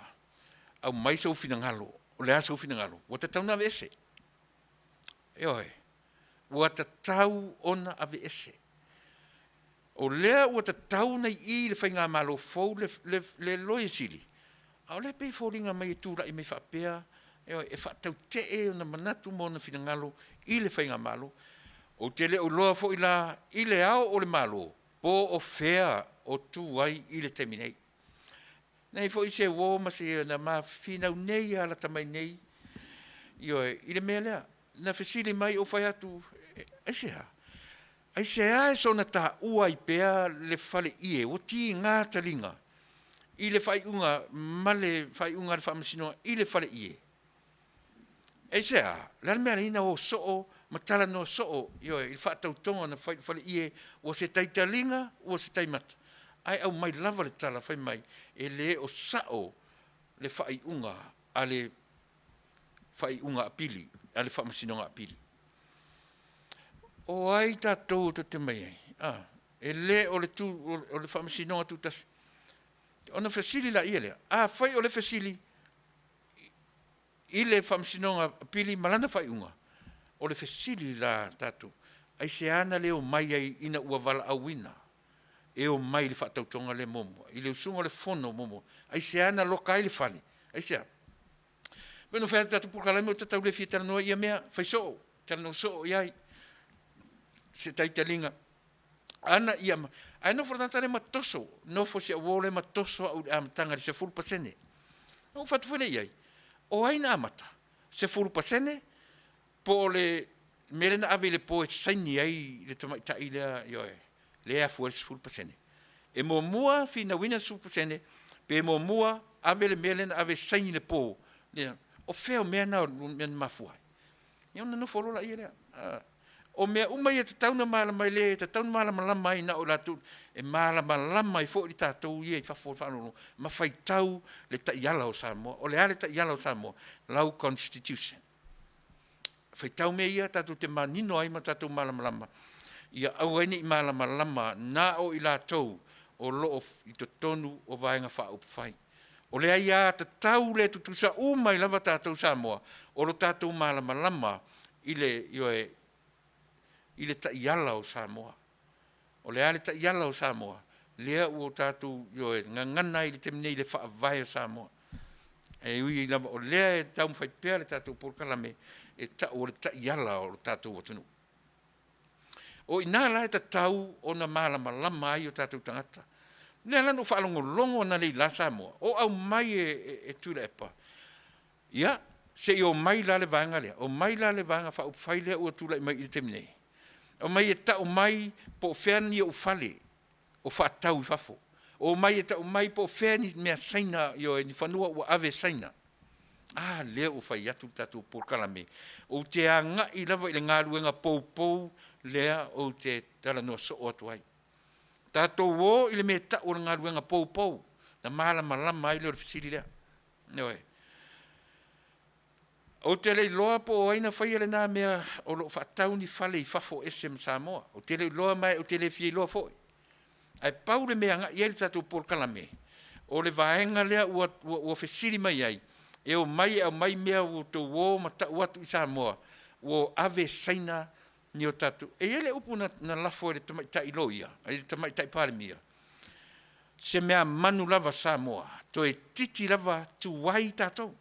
Speaker 2: aumai sou finagalo, o le a sou finagalo? Ua tatau ona aveese. Ioe, ua tatau ona aveese. O lea ua tatau ona i i le Faigamalo fou le, le, le Loia Sili, a o lea e pei e foliga mai e tulai mai faapea, ioe, e faatautee ona manatu ma ona finagalo i le Faigamalo. Ou te le o iloa foi la i le Ao o le Malo po o fea o tu ai i le taimi nei. Nei foi se uo ma se na ma finau nei a lata mai nei, ioe, i le mea lea. Na fesili mai ou fai atu, aisea? Aisea e soona taua ai pea le fale ie ua tiga taliga i le faaiuga ma le faaiuga a le Faamasinoga i le fale ie? Aisea? O le a le mea na o soo ma talanoa soo, ioe, i le faatautoga na fai i le fale ie, ua se tai taliga, ua se tai mata, ae aumai lava le tala fai mai e le o sao le faaiuga a le faaiuga apili a le Faamasinoga Apili. O ai tatou e tote mai ai? A, e le o le tu, o le Faamasinoga Tutasi. Ona fesili laia lea, afai o le fesili i le Faamasinoga Apili ma lana faaiuga, o le fesili la tatou, aisea na le omai ai ina ua valaauina e omai i le faatautoga lea muamua, i le usuga o le fono muamua, aisea na loka ai le fale, aisea? Pei ona fai atu tatou polokalame ou te tau le fia talanoa i ia mea, fai soo, talanoa soo i ai se taitaliga ana ia, ae nofo le tagata lea ma toso, nofo si au uo lea ma toso au i le amataga i le 10%. Na ou fai atu foi lea i ai, o ai na amata? 10% po o le mea lea na ave i le po e saini ai le tamaitai lea, ioe, lea e afua ai le 10%. E muamua finauina le 10% pe muamua ave le mea lea na ave e saini i le po, lea, o fea o mea na o mea na mafua ai? Ia ona nofo loa laia lea. O mea uma ia e tatau ona malama e tatau ona malamalama ai na o i latou, e malamalama ai foi le tatou ia i fafo o le faalogologo ma faitau le taiala o Samoa. O le a le taiala o Samoa? Lau Constitution. Faitau mea ia tatou te manino ai ma tatou malamalama, ia aua ai ne i malamalama na o i latou o lo o i totonu o Vaega Faaupufai. O le aiatatau lea e tutusa uma ai lava tatou Samoa, o lo tatou malamalama i le, ioe, i le taiala o Samoa. O le a le taiala o Samoa? Lea ua tatou, ioe, gagana ai i le taimi nei i le faavae o Samoa. E ui lava o lea e taumafai pea le tatou polokalame e tau o le taiala o lo tatou atunuu. O i ina la e tatau ona malamalama ai o tatou tagata. O lea la na ou faalogologo analeila Samoa, o aumai e Tuilaepa, ia, se i omai la le vaega lea, omai la le Vaega Faaupufai lea ua tulai mai i le taimi nei, omai e tau mai po o fea ni ou fale o faatau i fafo, omai e tau mai po o fea ni mea Saina, ioe, ni fanua ua ave e Saina. A lea ua fai atu le tatou polokalame, ou te agai lava i le galuega poupou lea ou te talanoa soo atu ai. Tatou o i le mea e tau o le galuega poupou, na malamalama ai lea o le fesili lea. Ioe. Ou te le iloa po o ai na faia lena mea o lo o faatau ni fale i fafo ese ma Samoa. Ou te le iloa ma ou te le fia iloa foi. Ae pau le mea e agai i ai le tatou polokalame, o le vaega lea ua fesili mai ai, e omai e aumai mea ua outou o ma tau atu i Samoa, ua ave e Saina ni o tatou. E i ai le upu na lafo e le tamaitai loia, e le tamaitai Palemia, se mea manu lava Samoa, toeitiiti lava tuai tatou.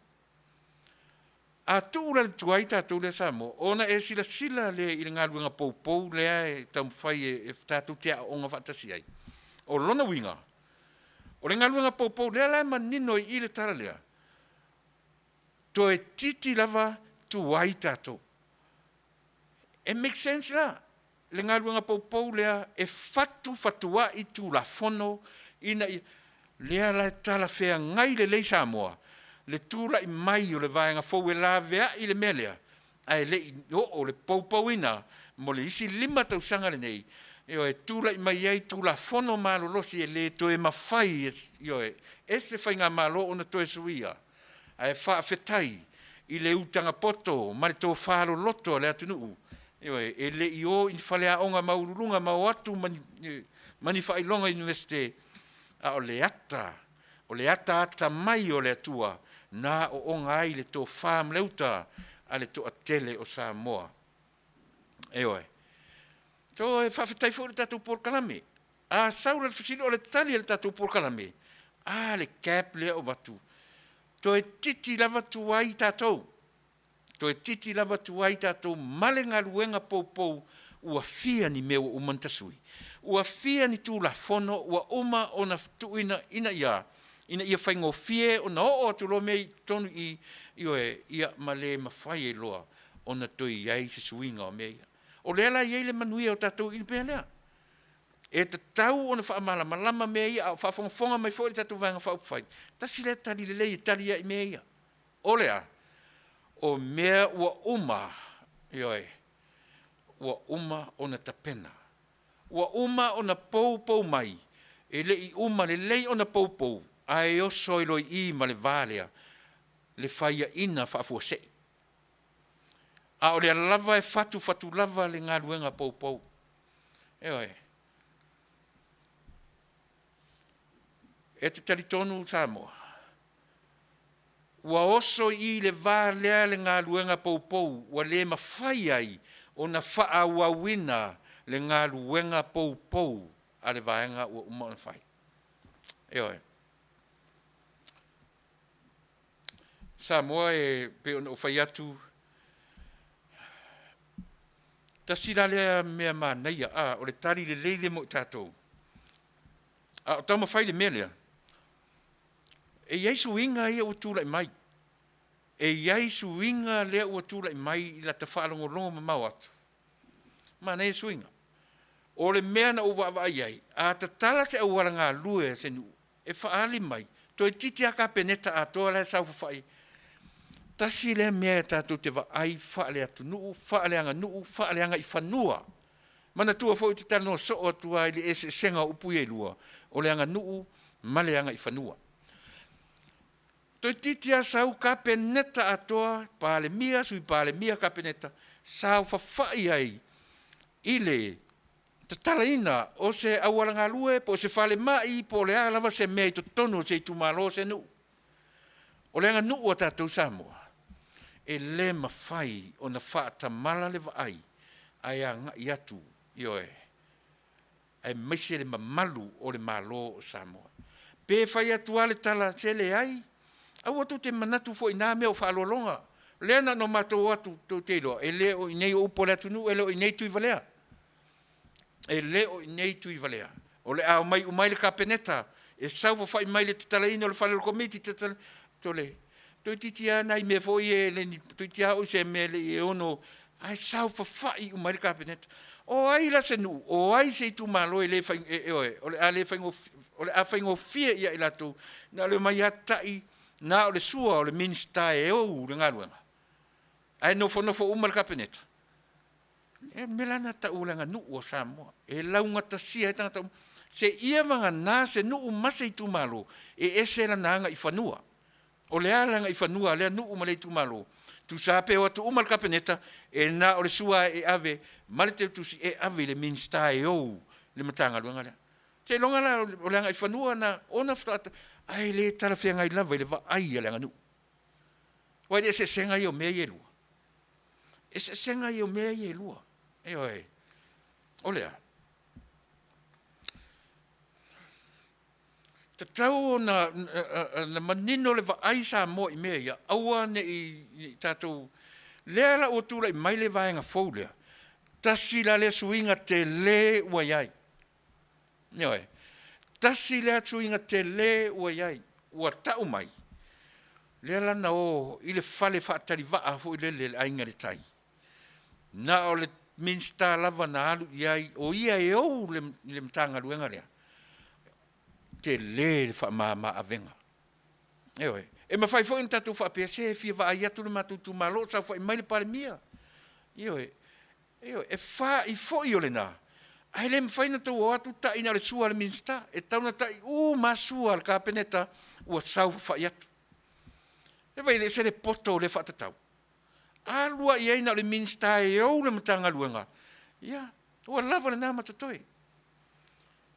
Speaker 2: A tuu la le tuai tatou lea Samoa, ona e silasila lea i le galuega poupou lea e taumafai e tatou te aooga faatasi ai. O lona uiga, o le galuega poupou lea la e manino i i le tala lea, toeitiiti lava tuai tatou. E make sense la le galuega poupou lea e fatufatuai Tulafono ina ia, lea la e talafeagai lelei Samoa le tulai mai o le vaega fou e laveai le mea lea, ae le i oo le poupouina mo le isi 5 tausaga lenei, ioe, e tulai mai ai Tulafono malolosi e le toe mafai, ioe, e se faigamalo ona toe suia. Ae faafetai i le utaga poto ma le tofa loloto a le atunuu, ioe, e le i o i ni faleaoga maualuluga ma o atu ma ni faailoga iunivesite, a o le ata, o le ataata mai o le Atua na aooga ai le tofa ma le uta a le toatele o Samoa. Ioe. So e faafetai foi i le tatou polokalame. A sau la le fesili, o le tali a le tatou polokalame, a le cap lea o avatu, toeitiiti lava tuai tatou, toeitiiti lava tuai tatou ma le galuega poupou ua fia ni mea ua uma ona tasui, ua fia ni Tulafono ua uma ona tuuina ina ia faigofie ona oo atu loa mea i totonu i, ioe, ia ma le mafai ai loa ona toe i ai se suiga o mea ia. O lea la e i ai le manuia o tatou i le mea lea. E tatau ona faamalamalama mea ia, a o faafogafoga mai foi le tatou Vaega Faaupufai, tasi lea tali lelei e tali ai i mea ia. O le a? O mea ua uma, ioe, ua uma ona tapena, ua uma ona poupou mai, e le i uma lelei ona poupou, ae oso ai loa i i ma le va lea, le faiaina faafuasei. A o lea lava e fatufatu lava le galuega poupou. Ioe. E te talitonu Samoa, ua oso i i le va lea le galuega poupou, ua le mafai ai ona faaauauina le galuega poupou a le vaega ua uma ona fai. Ioe. Samoa e pei ona ou fai atu, tasi la lea mea manaia, o le tali lelei lea mo i tatou. A o taumafai le mea lea, e i ai suiga ia ua tulai mai. E i ai suiga lea ua tulai mai i lata faalogologo mamao atu. Manaia suiga. O le mea na ou vaavaai ai, a tatala se auala galue a se nuu, e faaali mai, toeitiiti lava Kapeneta atoa la e saofafai. Tasi lea mea e tatou te vaai faaleatunuu, faaleaganuu, faaleagaifanua. Manatua foi ou te talanoa soo atu lava i le eseesega o upu ia e lua, o le aganuu ma le agaifanua. Toeitiiti lava sau Kapeneta atoa, Palemia, Sui Palemia, Kapeneta, saofafai ai i le tatalaina o se auala galue po o se falemai po o le a lava se mea i totonu o se itumalo o se nuu. O le aganuu a tatou Samoa, e le mafai ona faatamala le vaai ae agai atu, ioe, aemaise le mamalu o le Malo o Samoa. Pe fai atu lava le tala, se leai, aua tou te manatu foi i na mea o faaaloaloga. O lea na ona matou o atu, tou te iloa, e le o i inei o upu a le atunuu, e le o i inei Tuivalea. E le o i inei Tuivalea. O le a omai uma ai le Kapeneta e saofafai mai i le tatalaina o le fale o le Komiti, tole, toeitiiti lava nai mea foi ia e le ni, toeitiiti lava oo i se mea e le i ono, ae saofafai uma ai le Kapeneta. O ai la se nuu, o ai se itumalo e le fai, ioe, o le a le faigofie, o le a faigofie ia i latou, na o le omai lava ta'i na o le sua o le Minisita e ou le galuega, ae nofonofo uma le Kapeneta. O le mea la lena e tau o le aganuu a Samoa, e laugatasia ai tagata uma, seia vagana se nuu ma se itumalo e ese lana agaifanua. O le a le agaifanua a lea nuu ma lea itumalo? Tusa lava pe o atu uma le Kapeneta, e na o le sua e ave ma le teutusi e ave i le Minisita e ou le Matagaluega lea. Seiloga la o le agaifanua lena ona faatoa, ae le talafeagai lava i le vaai a le aganuu. Aua i le eseesega ia o mea ia e lua. Eseesega ia o mea ia e lua. Ioe. O le a? Tatau ona manino le vaai Samoa i mea ia, aua ne i tatou, lea la ua tulai mai le vaega fou lea, tasi la lea suiga tele ua i ai. Ioe. Tasi lea suiga tele ua i ai, ua tau mai, lea la na o i le fale faatali vaa foi lele le Aiga i le Tai, na o le Minisita lava na alu i ai, o ia e ou le Matagaluega lea, tele le faamama avega. Ioe. E mafai foi ona tatou faapea, se e fia vaai atu le matou itumalo o saofai mai le Palemia. Ioe. Ioe, e fa'i foi o lena, ae le mafai ona outou o atu ta'i na o le sua a le Minisita, e tatau ona ta'i uma lava sua a le Kapeneta ua saofafai atu. Se i vaai e ese le poto o lea faatatau. Alu lava i ai na o le Minisita e ou le Matagaluega, ia, ua lava lena ma totoe.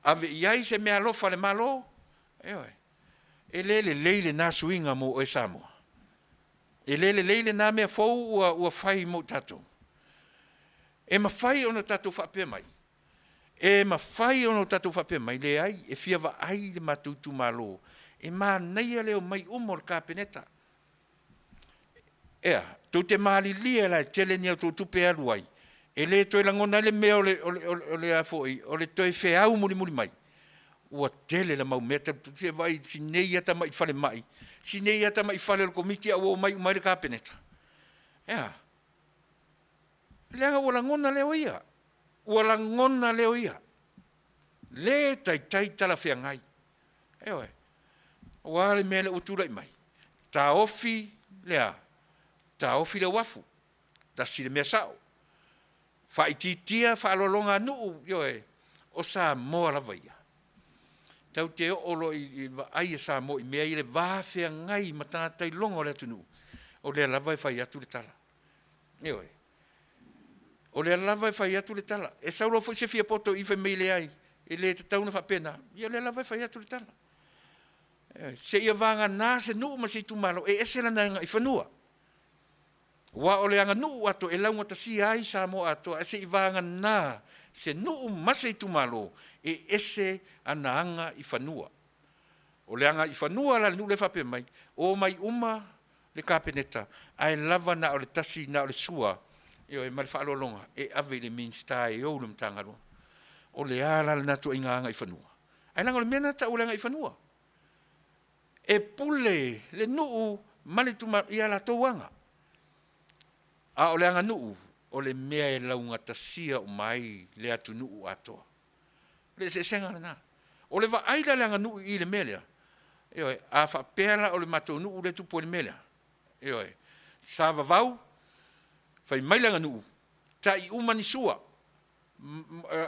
Speaker 2: Ave i ai se meaalofa a le Malo, ioe. E le lelei lena suiga mo oe Samoa. E le lelei lena mea fou ua fai mo i tatou. E mafai ona tatou faapea mai, e mafai ona tatou faapea mai, leai, e fia vaai le matou itumalo, e manaia le omai uma o le Kapeneta. Ea, tou te malilie la e tele ni a outou tupe e alu ai, e le toe lagona ai le mea o le, o le, o le, a foi, o le toe feau mulimuli mai, ua tele le mau mea, se i vaai i nei lava tamai falemai, si nei lava tamai fale o le Komiti a ua omai uma ai le Kapeneta. E a? Leaga ua lagona lea o ia. Ua lagona lea o ia. Le taitai talafeagai. Ioe. Ua a le mea lea ua tulai mai? Taofi le a? Taofi le uafu. Tasi le mea sao. Faaitiitia faaaloaloga a nuu, ioe, o Samoa lava ia. Tatou te oo loa i vaai a Samoa i mea ia, le va feagai ma tagata iloga o le atunuu, o lea lava e fai atu le tala. Ioe. O lea lava e fai atu le tala. E sau loa foi se fia poto i fai mai leai, e le tatau ona faapena. Ia o lea lava e fai atu le tala. Seia vagana se nuu ma se itumalo e ese lana agaifanua. Aua o le aganuu atoa e laugatasia ai Samoa atoa, ae se i vagana se nuu ma se itumalo e ese ana aga i fanua. O le aga i fanua la le nuu lea e faapea mai, omai uma le Kapeneta, ae lava na o le tasi, na o le sua, ioe, ma le faaaloaloga e ave i le Minisita e ou le Matagaluega. O le a la lena ituaiga agaifanua? Ae leaga o le mea lena e tau o le agaifanua. E pule le nuu ma le itumalo i a latou aga. A o le aganuu, o le mea e laugatasia uma ai le atunuu atoa. O le eseesega lena. O le vaai la i le aganuu i i le mea lea, ioe, a faapea la o le matou nuu lea e tupu ai le mea lea, ioe, sa vavau, fai mai le aganuu, tai uma ni sua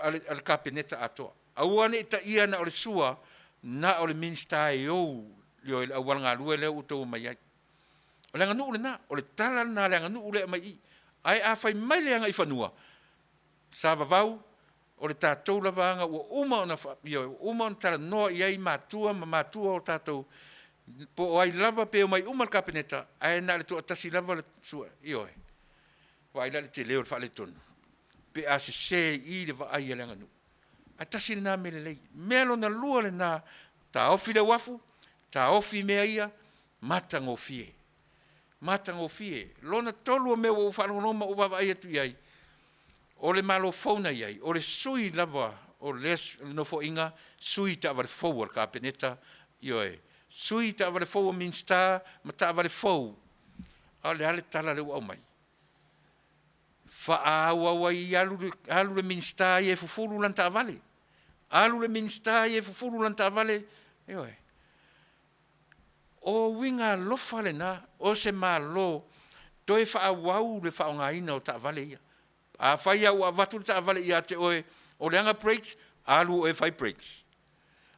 Speaker 2: a le Kapeneta atoa. Aua ne i taia na o le sua na o le Minisita e ou i le auala galue lea ua outou omai ai. O le aganuu lena, o le tala lena a le aganuu lea e aumai i i. Ae a fai mai le agaifanua, sa vavau, o le tatou lava aga ua uma ona, ioe, ua uma ona talanoa i ai matua ma matua o tatou. Po o ai lava pe omai uma le Kapeneta, ae na o le toatasi lava le sue, ioe. Vaai la i le tele o le faaletonu pe a sese i i le vaai a le aganuu. Ae tasi lena mea lelei. Mea lona lua lena, taofi le uafu, taofi mea ia, matagofie, matagofie. Lona tolu o mea ua ou faalogologo ma ou vaavaai atu i ai, o le Malo fou na i ai, o le sui lava o lea Nofoaiga, sui taavale fou a le Kapeneta, ioe, sui taavale fou a Minisita ma taavale fou. A o le a le tala lea ua aumai? Faaauau ai alu, alu le Minisita ia e fufulu lana taavale, alu le Minisita ia e fufulu lana taavale, ioe. O uiga alofa lena o se Malo toe faaauau le faaaogaina o taavale ia. Afai lava ua avatu le taavale ia te oe o leaga brakes, alu oe e fai brakes.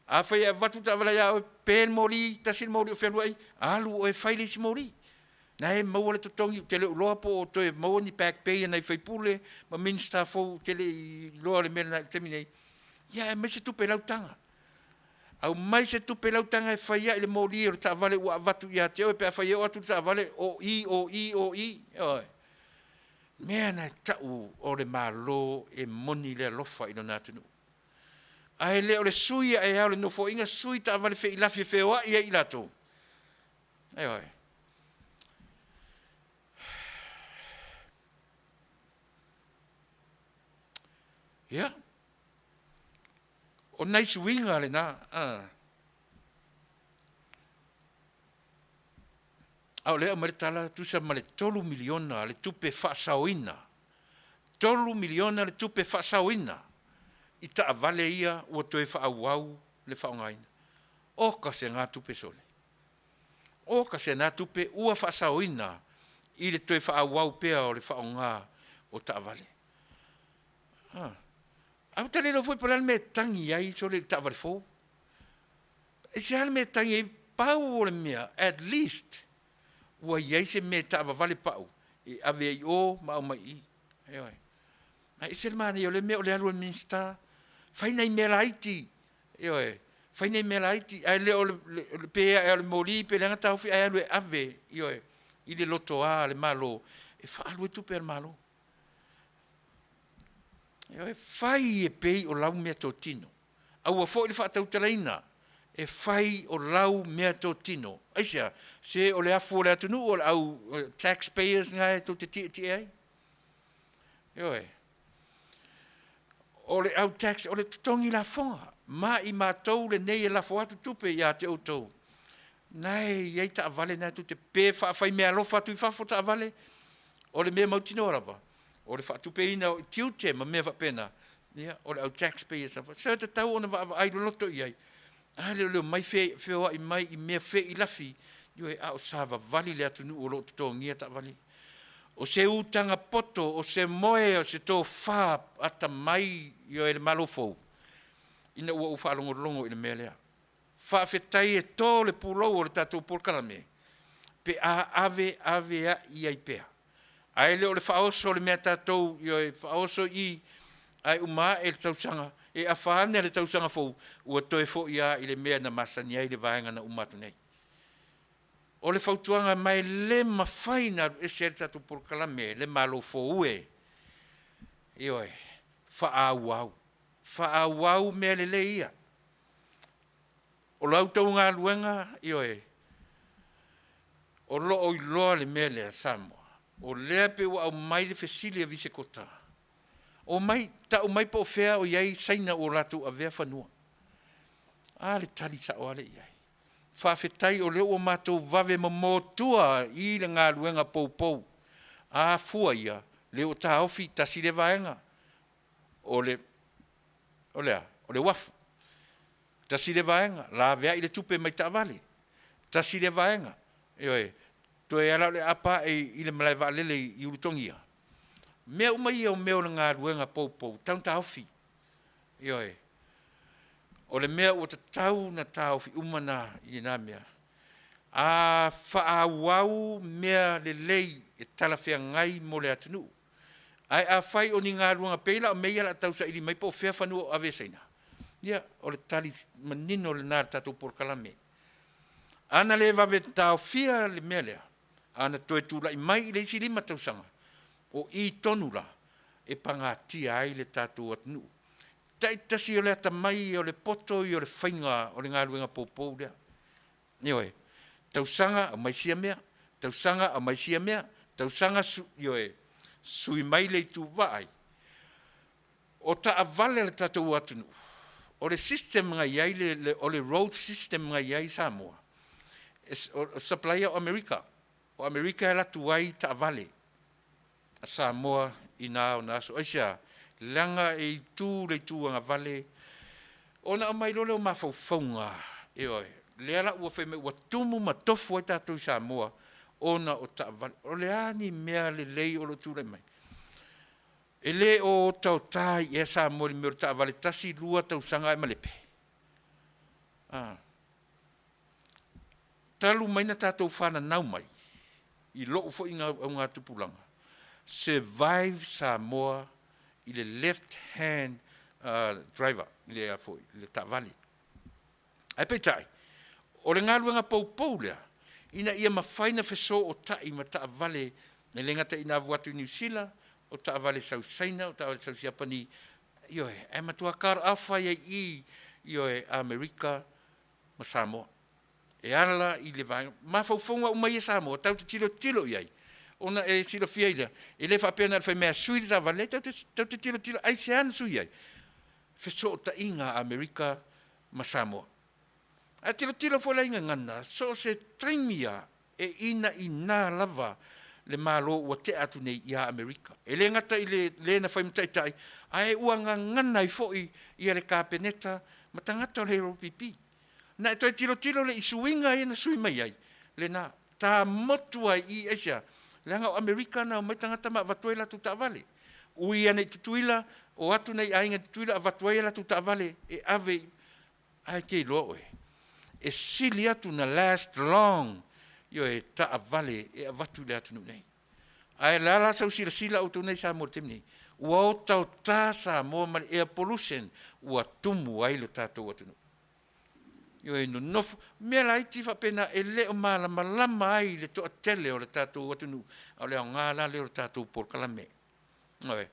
Speaker 2: Afai e avatu le taavale ia oe pe le moli, tasi le moli o fealuai, alu oe e fai le isi moli. Na e maua le totogi, ou te le o iloa po o toe maua ni back pay a nai sui usufono ma Minisita fou, ou te le i iloa le mea lena i le taimi nei, ia ae aumai se tupe i lau taga. Aumai se tupe i lau taga e fai ai le moli o le taavale ua avatu ia te oe pe afai e oo atu le taavale o i, o i, o i, ioe. Mea na e tau o le Malo e moni le alofa i lona atunuu. Ae le o le sui ae lava o le Nofoaiga sui taavale feilafi e feoai ai i latou. Ioe. Ia, o nai suiga lena. A o lea e aumai le tala, tusa ma le $3 miliona le tupe faasaoina, $3 miliona le tupe faasaoina i taavale ia ua toe faaauau le faaaogaina. Oka se na tupe sole! Oka se na tupe ua faasaoina i le toe faaauau pea o le faaaoga o taavale. Ae ou te le iloa foi po o le a le mea e tagi ai sole i le taavale fou. Aisea le mea e tagi ai? Pau o le mea, at least ua i ai se mea e taavavale pau e ave ai i o ma aumai i i. Ioe. Ae ese le manaia o lea mea o le alu o le Minisita fai nai mea laiti, ioe, fai nai mea laiti, ae le o le pe ae lava o le moli pe leaga taofi ae alu e ave, ioe, i le lotoa a le Malo e faaalu ai tupe a le Malo. Ioe, fai e pei o lau meatotino. Aua foi le faatautalaina, e fai o lau meatotino. Aisea? Se o le afu o le atunuu, o le au tax payers na e tou te tietie ai. Ioe. O le au tax, o le totogi lafoga. Ma i matou lenei e lafo atu tupe ia te outou. Na e i ai taavale na tou te pe faafaimeaalofa atu i fafo taavale. O le mea mautinoa lava, o le faatupeina o tiute ma mea faapena, ia, o le au tax payers lava. So e tatau ona vaavaai loloto i ai, a le o le omai feoai mai i mea feilafi, ioe, a o savavali le atunuu o lo o totogia taavale. O se utaga poto, o se moe, o se tofa atamai, ioe, le Malo fou, ina ua ou faalogologo i le mea lea. Faafetai e to le pulou o le tatou polokalame pe a ave ave ai ai pea. Ae le o le faaoso o le mea tatou, ioe, faaoso i i, ae uma ae le tausaga, e afa ane le tausaga fou, ua toe foi lava i le mea na masani ai le vaega na uma atu nei. O le fautuaga ma e le mafai ona alu ese ai le tatou polokalame le Malo fou e, ioe, faaauau, faaauau mea lelei ia. O la outou galuega, ioe, o lo o iloa le mea lea Samoa, o lea pei ua aumai le fesili a Visekota, omai, tau mai po o fea o i ai Saina ua latou avea fanua. A le tali sao lava lea i ai. Faafetai o lea ua matou vave momotua i le galuega poupou. A fua ia, lea ua taofi tasi lea vaega o le, o le a? O le uafu. Tasi lea vaega, laveai le tupe mai taavale. Tasi lea vaega, ioe, toe lava la o le aapa ae i le malae vaalele i Ulutogia. Mea uma ia o mea o le galuega poupou, e tatau ona taofi. Ioe. O le mea ua tatau ona taofi uma na i lena mea. A faaauau mea lelei e talafeagai mo le atunuu. Ae afai o ni galuega pei la o mea ia o le a tausaili mai po o fea fanua o ave e Saina, ia, o le tali manino lena a le tatou polokalame. Ana le vave taofia le mea lea, ana toe tulai mai i le isi 5 tausaga, o i tonu la e pagatia ai le tatou atunuu. Taitasi o le atamai o le poto ia o le faiga o le galuega poupou lea. Ioe, tausaga aumai sia mea, tausaga aumai sia mea, tausaga ioe, sui mai le itu vaai. O taavale a le tatou atunuu, o le system na i ai, o le road system na i ai Samoa, o supplier o Amerika. O Amerika e alu atu ai taavale a Samoa i na ona aso. Aisea? Leaga e itu le itu agavale, ona aumai loa lea o mafaufauga, ioe, lea la ua fai mai ua tumu ma tofu ai tatou i Samoa ona o taavale. O le a ni mea lelei o lo o tulai mai? E le o otaota ai ea Samoa i le mea o le taavale 1, 2 tausaga ae malepe? Talu mai na tatou fananau mai, i lou foi augatupulaga, survive Samoa i le left hand driver, le foi, le taavale. Ae peitai, o le galuega poupou lea, ina ia mafai ona fesootai ma taavale, e le gata ina alu atu i Niu Sila, o taavale sau Saina, o taavale sau Siapani, ioe, ae matua cut off ai i i, ioe, Amerika ma Samoa. E ala i le vaega, mafaufauga uma ia Samoa, tatou te tilotilo i ai, ona e silafia ai lea, e le faapea na o le fai mea sui le taavale, tatou te tilotilo, aisea na sui ai? Fesootaiga a Amerika ma Samoa. Ae tilotilo foi la i gagana, so o se taimi lava, e inaina lava le Malo ua tea atu nei ia Amerika. E le gata i le na fai ma taitai, ae ua gagana ai foi ia le Kapeneta ma tagata o le OPP. Na e toe tilotilo le i suiga ia na sui mai ai, lena, ta motu ai i aisea, leaga o Amerika na omai tagata ma avatu ai latou taavale. Ui ane i Tutuila, o atu nei aiga i Tutuila avatu ai latou taavale e ave, ae te iloa oe. E sili atu na last long ioe taavale e avatu i le atunuu nei. Ae la la sau silasila outou nei Samoa i le taimi nei, ua otaota Samoa ma le air pollution ua tumu ai le tatou atunuu. Ioe, nonofo, mea laiti faapena e le o malamalama ai le toatele o le tatou atunuu, a o le aoga la lea o le tatou polokalame. Ioe,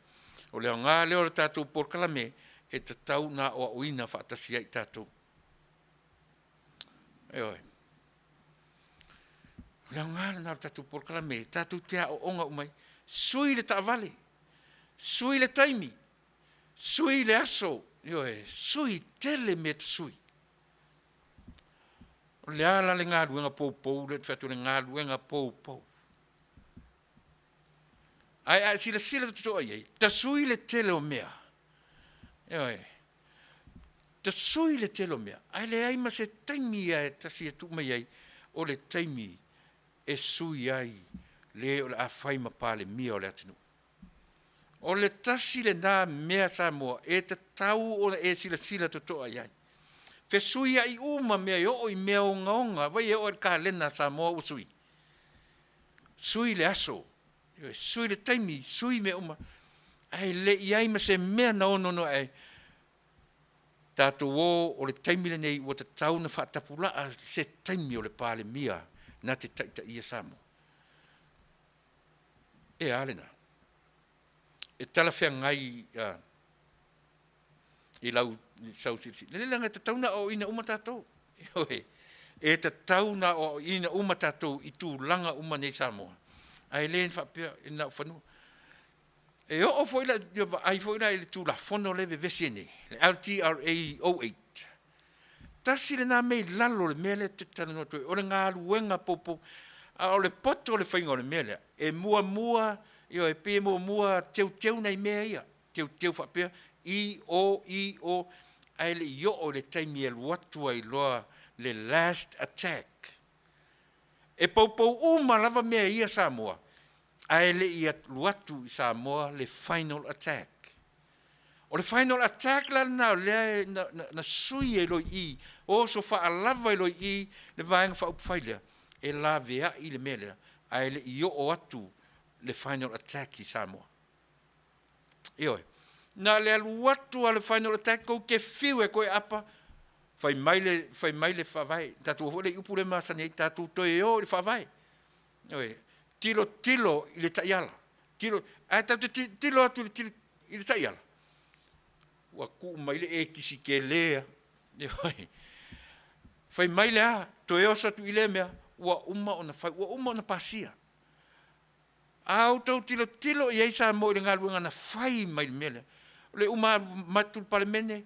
Speaker 2: o le aoga lea o le tatou polokalame e tatau ona aoaoina faatasi ai tatou. Ioe, o le aoga lena o le tatou polokalame, tatou te aooga uma ai. Sui le taavale, sui le taimi, sui le aso, ioe, sui tele mea te sui. O le a la le galuega poupou lea ou te fai atu ai, o le galuega poupou. Ae a e silasila totoa i ai, tasui le tele o mea, ioe, tasui le tele o mea, ae leai ma se taimi lava e tasi e tuu mai ai, o le taimi e sui ai le o le a fai ma Palemia o le atunuu. O le tasi lena mea Samoa e tatau ona e silasila totoa i ai. Fesuiai uma mea e oo i mea ogaoga, vai e oo i le kalena a Samoa ua sui. Sui le aso, sui le taimi, sui mea uma, ae le i ai ma se mea na onono ae tatou o le taimi lenei ua tatau ona faatapulaa se taimi o le Palemia na te taitaia Samoa. E a lena? E talafeagai i lau sau silasila. Le leaga e tatau ona aoaoina uma tatou. Ioe, e tatau ona aoaoina uma tatou i tulaga uma nei Samoa. Ae le faapea e na o fanua. E oo foi la, vaai foi la i le Tulafono lea e vevesi ai nei, le LTRA 08. Tasi lena mea i lalo o le mea lea ou te talanoa atu ai, o le galuega poupou. A o le poto o le faiga o le mea lea, e muamua, ioe, pei e muamua teuteu nai mea ia, teuteu faapea, i, o, i, o, ae le i oo i le taimi e alu atu ai loa le last attack. E poupou uma lava mea ia Samoa, ae le i alu atu i Samoa le final attack. O le final attack la lena o lea na sui ai loa i i, oso faalava ai loa i i le Vaega Faaupufai lea, e laveai le mea lea, ae le i oo atu le final attack i Samoa. Ioe, na o le alu atu lava o le final attack, tou te fiu e toe apa. Fai mai le, fai mai le faavae, tatou foi le i upu le masani ai, tatou toe o i le faavae. Ioe, tilotilo i le taiala. Tilo, ae tatou te tilo atu i le, i le taiala, ua tuu mai le ekisi tele a. Fai mai le a, toe oso atu i lea mea, ua uma ona fai, ua uma ona pasia. A outou tilotilo i ai Samoa i le galuega na fai mai le mea lea, o le uma atu le Palemene,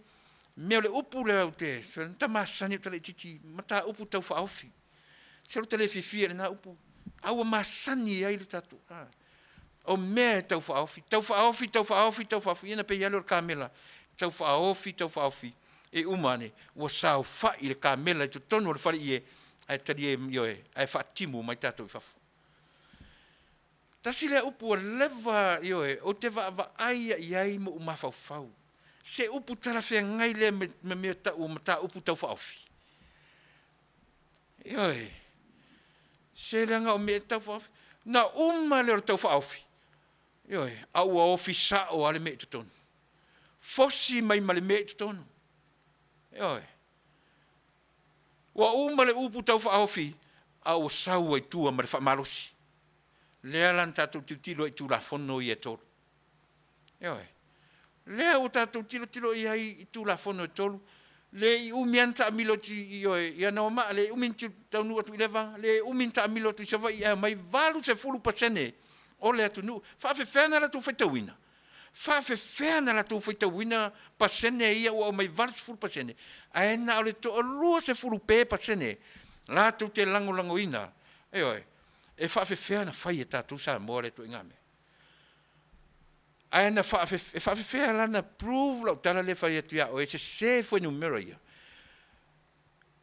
Speaker 2: mea o le upu lea ou te, ta masani ta laitiiti, mataupu tau faaofi. Se o le tale fiafia i lena upu, a ua masani ai le tatou, o mea e tau faaofi, tau faaofi, tau faaofi, tau faaofi, ia na pei lava lea o le kamela, tau faaofi, tau faaofi, e uma ane, ua saofai le kamela i totonu o le faleie, ae talie, ioe, ae faatimu mai tatou i fafo. Tasi lea upu ua leva, ioe, ou te vaavaai i ai ma ou mafaufau. Se upu talafeagai lea ma mea tau o mataupu tau faaofi. Ioe, se leaga o mea tau faaofi, na uma lea o le tau faaofi, ioe, a ua ofi sao lava le mea i totonu. Fosi mai ma le mea i totonu. Ioe. Ua uma le upu tau faaofi, a ua sau ai i tua ma le faamalosi. Lea la na tatou tilotilo ai i Tulafono ia e tolu. Ioe. Lea ua tatou tilotilo i ai i Tulafono e tolu, le i umi lava na taamilo atu ioe, i Anoamaa, le umi ona taunuu atu i Levaga, le umi ona taamilo atu i Savaii ae omai 80% o le atunuu. E faapefea ona latou faitauina? Faapefea ona latou faitauina pasene ia ua aumai 80% ae na o le toa-20 pe pasene latou te lagolagoina, ioe, e faapefea ona fai e tatou Samoa lea ituaiga mea? Ae na e faapefea la ona prove lau tala lea e fai atu ia oe e sese fuainumera ia?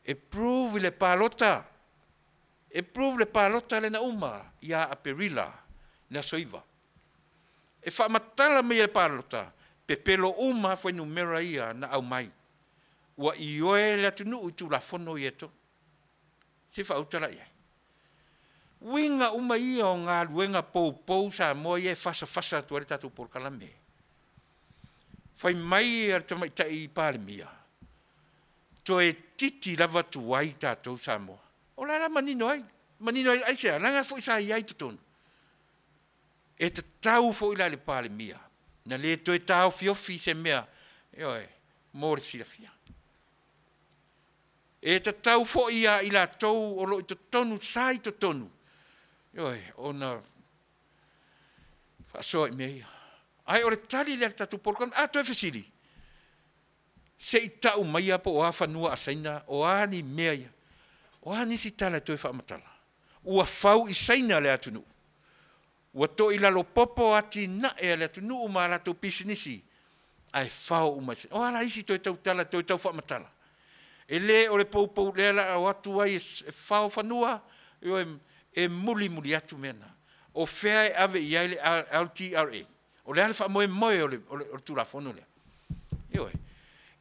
Speaker 2: E prove i le palota, e prove le palota lea na uma ia Aperila i le aso 9. E faamatala mai e le palota, pepelo uma lava fuainumera ia na aumai. Ua ioe le atunuu i Tulafono ia e tolu. Se i faauta la i ai. Uiga uma ia o galuega poupou Samoa ia e fasafasa atu ai le tatou polokalame. Fai mai le tamaitai Palemia, toeitiiti lava tuai tatou Samoa. O la e la manino ai, manino ai aisea? Leaga foi sa i ai i totonu. E tatau foi la i le Palemia na le toe taofiofi se mea, ioe, mo le silafia. E tatau foi ia i latou o lo o i totonu, sa i totonu, ioe, ona faasoa i mea ia. Ae o le tali lea a le tatou polokalame. A toe fesili, se i tau maia po o a fanua a Saina, o a ni mea ia, o a nisi tala e toe faamatala? Ua fau i Saina le atunuu. Ua toilalo popo atinae a le atunuu ma a latou pisinisi, ae fao uma e Saina. O a la isi toe tautala toe tau faamatala? E le o le poupou lea la a o atu ai e fao fanua, ioe, e mulimuli atu mea na. O fea e ave i ai le LTRA? O le a le faamoemoe o le Tulafono lea? Ioe.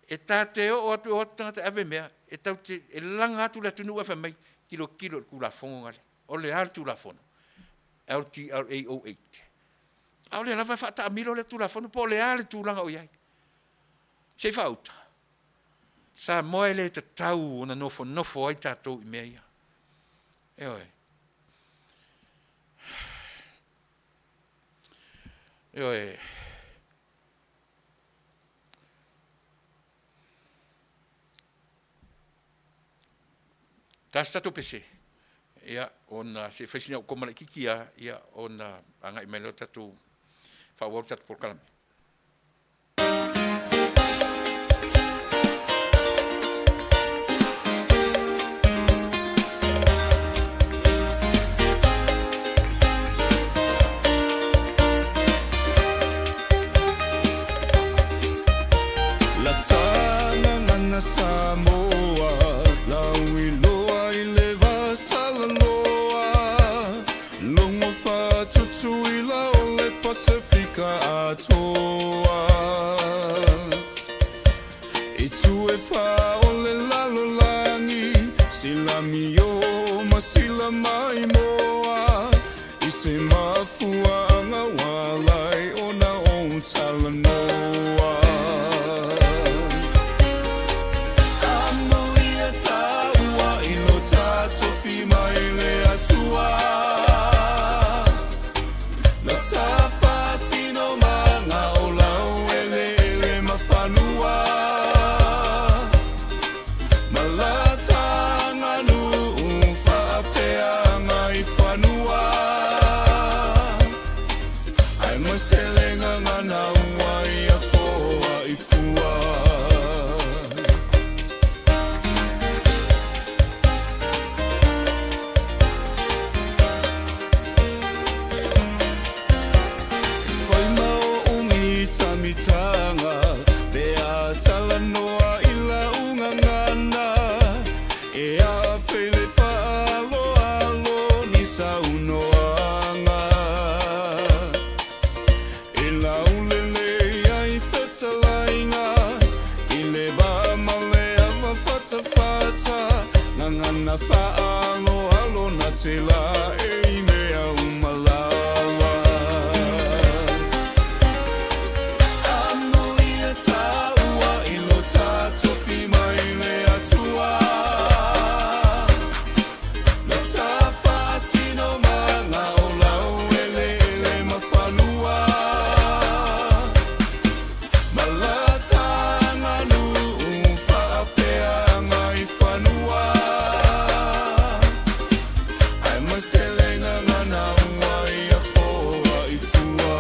Speaker 2: E ta te oo atu e o atu tagata e ave mea, e tatou te, e laga atu le atunuu ae fai mai, tilotilo i le Tulafono lea. O le a le Tulafono? LTRA 08. A o lea lava e faataamilo lea Tulafono po o le a le tulaga o i ai. Se i faauta. Samoa e le tatau ona nofonofo ai tatou i mea ia. Ioe. Ioe. Tasi tatou pese, ia, ona se i fai sina au koma laitiiti lava, ia, ona agai mai loa tatou faaauau le tatou polokalame.
Speaker 1: Gagana Samoa, lauiloa i le vasalaloa, logo faatutuila o le Pasefika atoa. I tu e wha o le lalolagi, sila mio ma sila mai moa, i se mafuaanga walai ona o talanoa. Feile faaaloalo ni saunoaga E laulelei ai fetalaiga I le va ma le ava fatafata Gagana faaaloalo na te laei mea uma lava Amoia taua i lo tatofi mai le Atua Na ta faasinomaga o laueleele ma fanua Ma lata aganuu faapeaga i fanua Ae ma se le gagana ua ia foa i fua.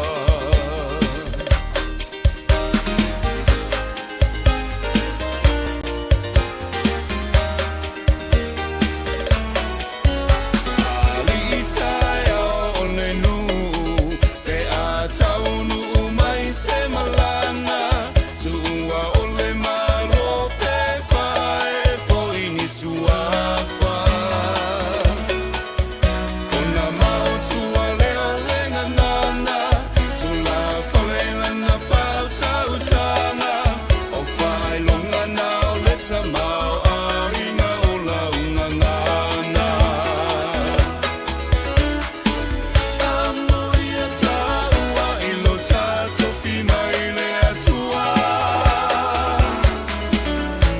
Speaker 1: Alii taeao o le nuu pe a taunuu mai se malaga tuua o le malo pe faaee foi ni suafa ona maotua lea o le gagana tulafale lana faautautaga o faailoga na o le tamaoaiga o lau gagana Amoia taua i lo tatofi mai le Atua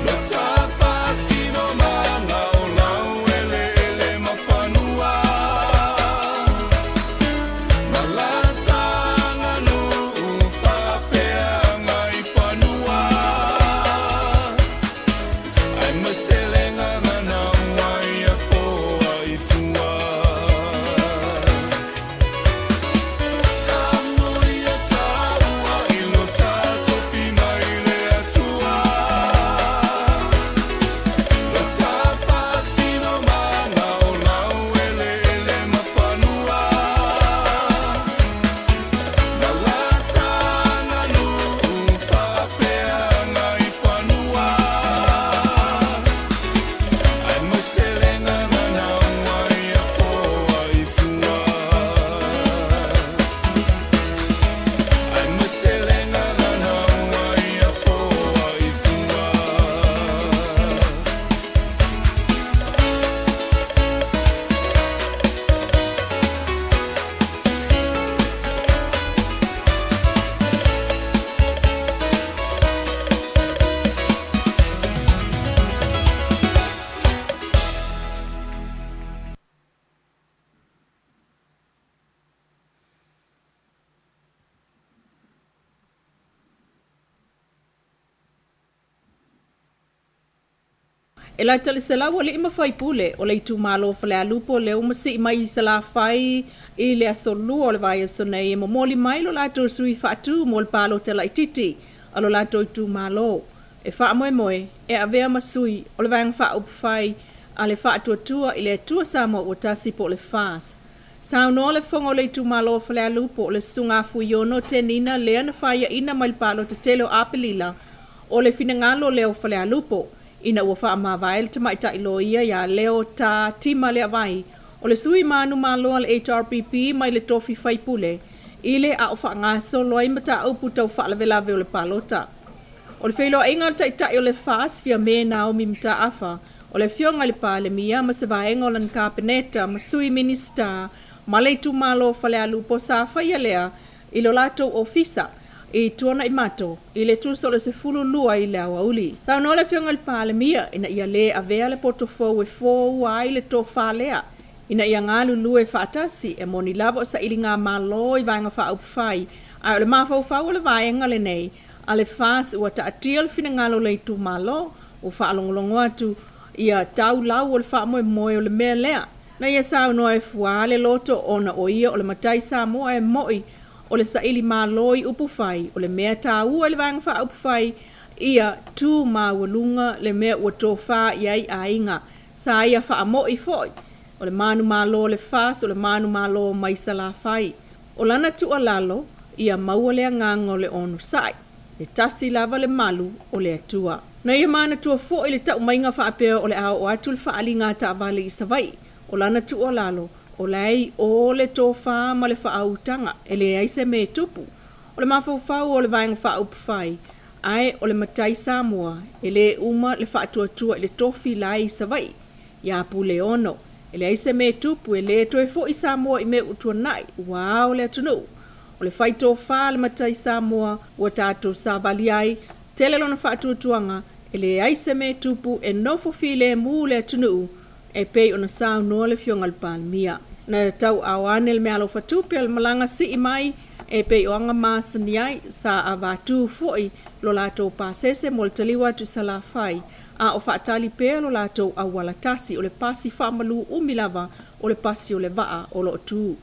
Speaker 1: Lo ta faasinomaga o laueleele ma fanua Ma lata aganuu faapeaga i fanua Ae ma se le gagana ua ia foa i fua Amoia taua i lo tatofi mai le Atua Lo ta faasinomaga o laueleele ma fanua Ma lata aganuu faapeaga i fanua Ae ma se le gagana ua ia foa i fua Ae ma se le gagana ua ia foa i fua.
Speaker 5: E lata i le 100 alii ma faipule o le itumalo o Falealupo lea ua masii mai i Salafai i le aso Lua o le vaiaso nei e momoli mai lo latou sui faatu mo le palota laitiiti a lo latou itumalo e faamoemoe e avea ma sui o le Vaega Faaupufai a le Faatuatua i le Atua Samoa ua Tasi po o le FAST. Saunoa le Fofoga o le Itumalo o Falealupo o le Susuga Fuiono Tenina lea na faiaina mai le palota tele o Aperila o le finagalo lea o Falealupo ina ua faamavae le tamaitai loia ia Leo Tā Tima Leavai o le sui manumalo a le HRPP mai le tofi faipule i le a o faagasolo ai mataupu tau faalavelave o le palota. O le feiloaiga a le Taitai o le FAST Fiame Naomi Mataafa, o le Afioga i le Palemia ma se vaega o lana Kapeneta ma Sui Minisita ma le itumalo o Falealupo sa faia lea i lo latou ofisa i Tuanaimato i le tusa o le 12 i le aoauli. Saunoa le Afioga i le Palemia ina ia lē avea le poto fou e foua ai le tofa lea ina ia galulue faatasi e moni lava o sailigamalo i Vaega Faaupufai ae o le mafaufau o le vaega lenei a le FAST ua taatia le finagalo o le itumalo ua faalogologo atu ia tau lau o le faamoemoe o le mea lea na ia saunoa e fua le loto ona o ia o le matai Samoa e mo'i o le saili malo i upufai o le mea taua i le Vaega Faaupufai ia tu maualuga le mea ua tofa i ai aiga sa ia faamo'i foi o le manumalo o le FAST o le manumalo mai Salafai. O lana tuualalo ia maua le agaga o le onosai, e tasi lava le malu o le Atua. Na ia manatua foi le taumaiga faapea o le a oo atu le faaaliga a taavale i Savaii, o lana tuualalo, o la e i o le tofa ma le faautaga, e leai se mea e tupu. O le mafaufau o le Vaega Faaupufai, ae o le matai Samoa, e le uma le faatuatua i le tofi la e i Savaii, ia Puleono. E leai se mea e tupu, e le toe foi Samoa i mea ua tuanai, ua ao le atunuu. O le fai tofa a le matai Samoa ua tatou savali ai, tele lona faatuatuaga, e leai se mea e tupu, e nofo filemu le atunuu, e pei ona saunoa le Afioga i le Palemia. Na tauaao ane le meaalofa tupe a le malaga sii mai e pei o aga masani ai, sa avatu foi lo latou pasese mo le taliu atu i Salafai, a o faatali pea lo latou auala tasi, o le pasi faamalu umi lava o le pasi o le vaa o lo o tu.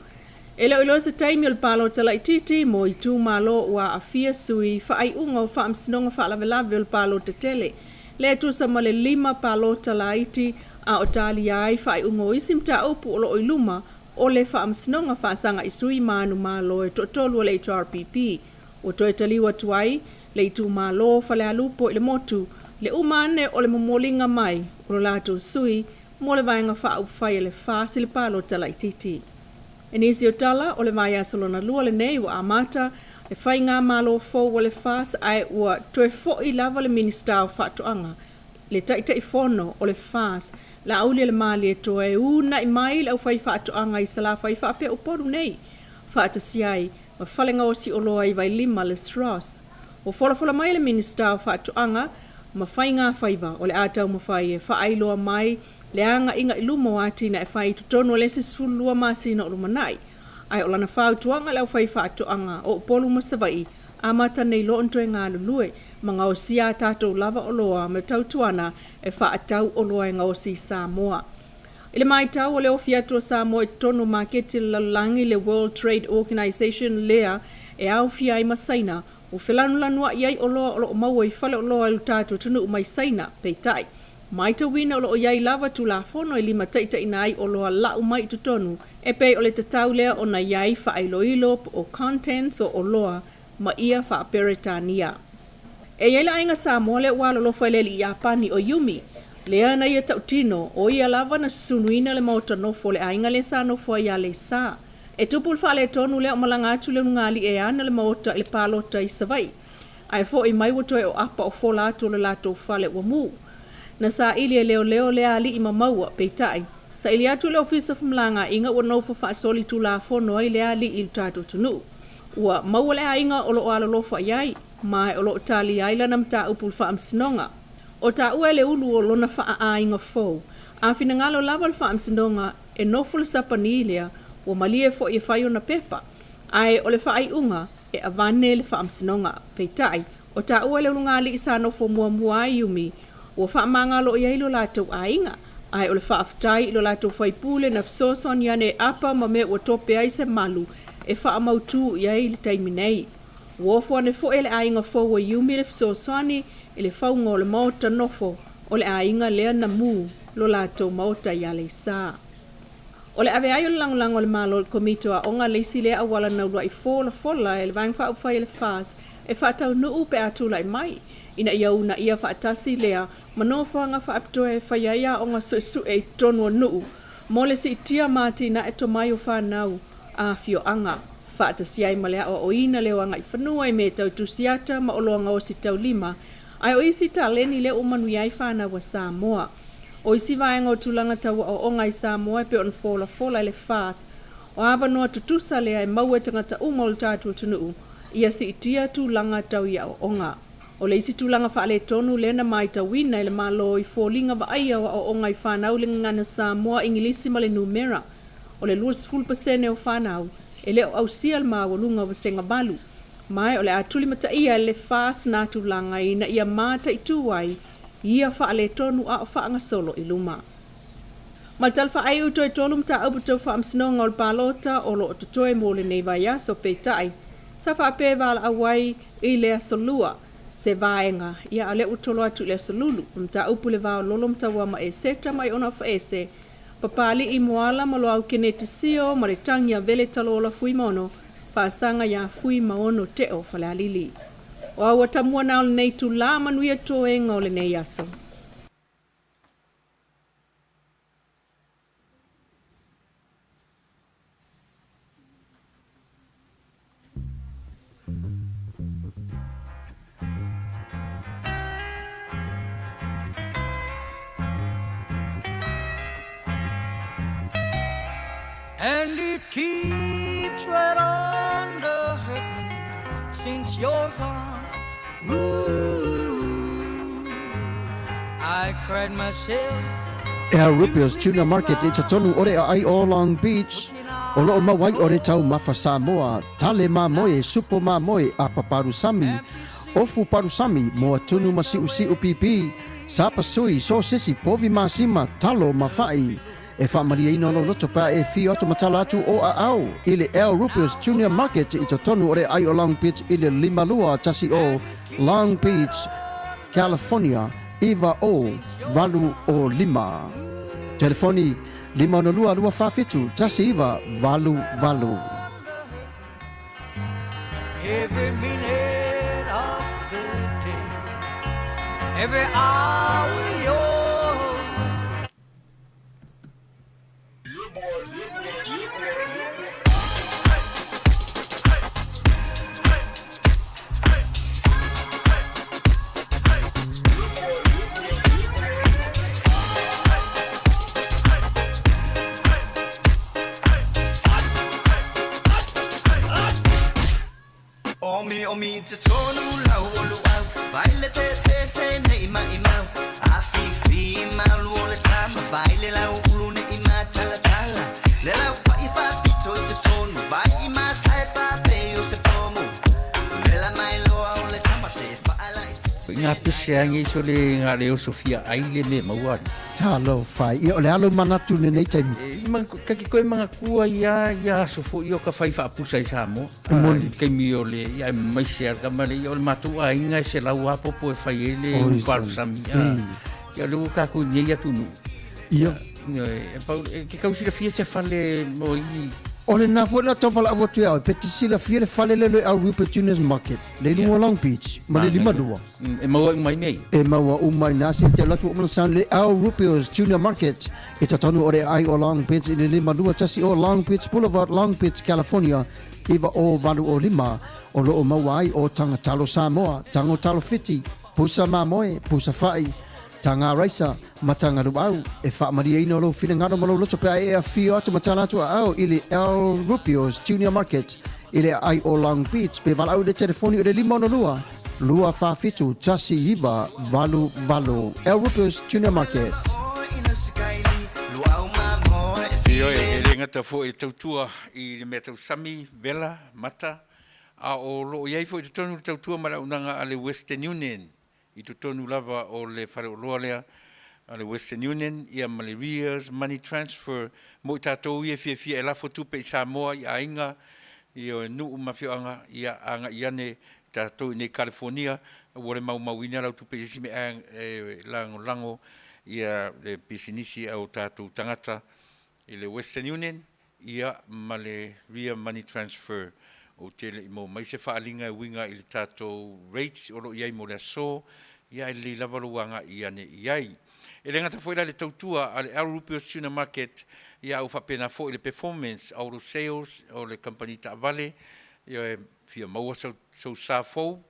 Speaker 5: E le o iloa se taimi o le palota laitiiti mo itumalo ua aafia sui faaiuga o Faamasinoga Faalavelave o le Palota Tele, lea e tusa ma le lima palota laiti a o talia ai faaiuga o isi mataupu o lo o i luma o le Faamasinoga Faasaga i Sui Manumalo e toatolu o le HRPP. Ua toe taliu atu ai le itumalo o Falealupo i le motu le uma ane o le momoliga mai o lo latou sui mo le Vaega Faaupufai a le FAS i le palota laitiiti. I nisi o tala, o le vaiaso lona lua lenei ua amata le faigamalo fou a le FAS ae ua toe foi lava le Minisita o Faatoaga, le Taitaifono o le FAS, Laaulialemalietoa e uunai mai le aufaifaatoaga i Salafai faapea Upolu nei faatasi ai ma fale gaosi oloa i Vailima le SROS. Ua folafola mai le Minisita o Faatoaga ma Faiga Faiva o le a taumafai e faailoa mai le agaiga i luma o atinae fai i totonu o le isi 12 masina o lumanai. Ae o lana fautuaga i le aufaifaatoaga o Upolu ma Savaii, amata nei loa ona toe galulue ma gaosia a tatou lava oloa ma tautuana e faatau oloa e gaosi i Samoa. I le matau o le ofi atu o Samoa i totonu o maketi o le lalolagi, le World Trade Organization lea e aofia ai ma Saina, ua felanulanuai ai oloa o lo o maua i faleoloa i lo tatou atunuu mai Saina. Peitai, matauina o lo o i ai lava Tulafono e limataitaiina ai oloa lau mai i totonu, e pei o le tatau lea ona i ai faailoilo po o contents o oloa ma ia faa-Peretania. E i ai le aiga Samoa lea ua alolofa i le alii Iapani o Yumi, lea na ia tautino, o ia lava na susunuina le maota nofo o le aiga lea sa nofo ai ia Leisa. E tupu le faaletonu lea o malaga atu le ulugalii e ana le maota i le palota i Savaii. Ae foi mai ua toe o apa o fola atu o le latou fale ua mu. Na saili e leoleo lea alii ma maua, peitai, saili atu le Ofisa o Femalagaaiga ua nofo faasolitulafono ai lea alii i le tatou atunuu. Ua maua le aiga o lo o alolofa i ai, ma o lo o talia ai lana mataupu i le Faamasinoga. O taua e le ulu o lona faaaiga fou, a finagalo lava le Faamasinoga e nofo le Sapani lea, ua malie foi e fai ona pepa. Ae o le faaiuga, e avane le Faamasinoga. Peitai, o taua e le ulugalii sa nofo muamua ai Yumi, ua faamagalo i ai lo latou aiga. Ae o le faafetai i lo latou faipule na fesoasoani ane e apa ma mea ua tope ai se malu e faamautū i ai i le taimi nei. Ua ofo ane foi e le aiga fou o Yumi le fesoasoani i le fauga o le maota nofo o le aiga lea na mu lo latou maota i Aleisa. O le ave ai o le lagolago a le Malo i le Komiti o Aoga le isi lea auala na uluai folafola e le Vaega Faaupufai a le FAST e faataunuu pe a tulai mai, ina ia uunaia faatasi lea ma nofoaga faapitoa e fai ai aoga suesue i totonu o nuu mo le siitia ma atinae tomai o fanau a afioaga, faatasi ai ma le aoaoina leo agaifanua i mea tau tusiata ma oloa gaosi taulima, ae o isi taleni lea ua manuia ai fanau a Samoa. O isi vaega o tulaga tau aoaoga i Samoa e pei ona folafola e le FAST, o avanoa tutusa lea e maua e tagata uma o le tatou atunuu ia siitia tulaga tau i aoaoga. O le isi tulaga faaletonu lea na matauina e le Malo i foliga vaaia o aoaoga i fanau i le gagana Samoa, Igilisi ma le numera, o le 20% o fanau e le o ausia le maualuga o vasega 8, ma o le a tulimataia e le FAST na tulaga ina ia mataitu ai ia faaletonu a o faagasolo i luma. Ma le tala faaiu, toe tolu mataupu tau faamasinoga o le palota o lo o totoe mo lenei vaiaso, peitai, sa faapea e valaau ai i le aso Lua se vaega, ia a o lea ua tolo atu i le aso Lulu. O mataupu le va o Lolo ma Tauamaeseta ma Iona Faese, Papali'i Moala ma Loau Keneti Sio ma le tagi a Vele Talola Fuimaono, faasaga ia Fuimaono Teo Falealili. O au atamua na o lenei itulā, manuia toega o lenei aso.
Speaker 6: And it keeps right on the hurting since you're gone. Ooh, I cried myself.
Speaker 4: Ea Rupio's Tuna Market i totonu o le aai o Long Beach, o loo mau ai o le taumafa Samoa, tale mamoe, supo mamoe, apa palusami, ofu palusami, moa tunu ma siusiu pipi, sapasui, sosesi, povi masima, talo ma fa'i. E faamalieina lou loto pe a e fio atu ma tala atu o aao i le El Rubius Junior Market i totonu o le aai o Long Beach i le 5210 Long Beach, California 90805. Telefoni 562 247 1988.
Speaker 6: Every minute of the day, every hour you're
Speaker 7: Omi omi te tonu lau o luau Vai le te te se nei mai mau A fi fi malu o le tama Vai le lau ulu ne i ma tala tala Le lau fa i fa pito i te tonu Vai i ma sai pa pe o se pomu Le la mai loa o le tama se fa ala i te
Speaker 2: Nga pese ange so le nga le o Sofia ai le me maua.
Speaker 4: Talofa, ia o le alo manatu lenei taimi.
Speaker 2: E, ma, kaki koe mangakua ia, ia aso foi o ka whai whaapusa i Samoa.
Speaker 4: E moni.
Speaker 2: Kaimi o le, ia e mai se ka male, ia o le mātou aiga e se lau apopo e whai e le uparusami. Ia le ua kākou nei atu nu.
Speaker 4: Ia.
Speaker 2: E, pau, e, ke kausilafia se fale mo i
Speaker 4: O le na foi na tau whalaau atu e au, pe te silafia le fale le le au Rupert Junior's Market, le lunga o Long Beach, ma le 52.
Speaker 2: E maua uma i nei.
Speaker 4: E maua uma i nā se te alu atu o mana sound le Al Rupio's Junior Market i totonu o le aai o Long Beach i le 51 o Long Beach Boulevard, Long Beach, California, 90805. O loo maua ai o Taga Talo Samoa, Tago Talo Fiti, Pusa Mamoe, Pusa Fa'i, Taga Raisa, ma Taga Luau. E faamalieina lou finagalo ma lou loto pe a e afio atu ma tala atu aao i le Al Rupio's Junior Market i le aai o Long Beach pe valaau i le telefoni o le 562 247 1988. Al Rupio's Junior Market.
Speaker 2: Ioe, e le gata foi i le tautua i le mea tau sami, vela, mata, a o loo i ai foi i totonu le tautua ma le auaunaga a le Western Union i totonu lava o le faleoloa lea a le Western Union ia ma le Ria's Money Transfer mo i tatou ia e fiafia e lafo tupe i Samoa i aiga i nuu ma afioaga ia agai ane tatou i nei California ua le maumauina lau tupe i se isi mea e lagolago ia le pisinisi a o tatou tagata i le Western Union ia ma le Ria Money Transfer. Ou te le i maua mai se faaaliga e uiga i le tatou rates o lo o i ai mo le aso, ia ae lelei lava lou agai ane i ai. E le gata foi la i le tautua a le Al Rupios Tuna Market, ia a ua faapena foi le Performance Auto Sales o le kamupani taavale, ia e fia maua sou sa fou,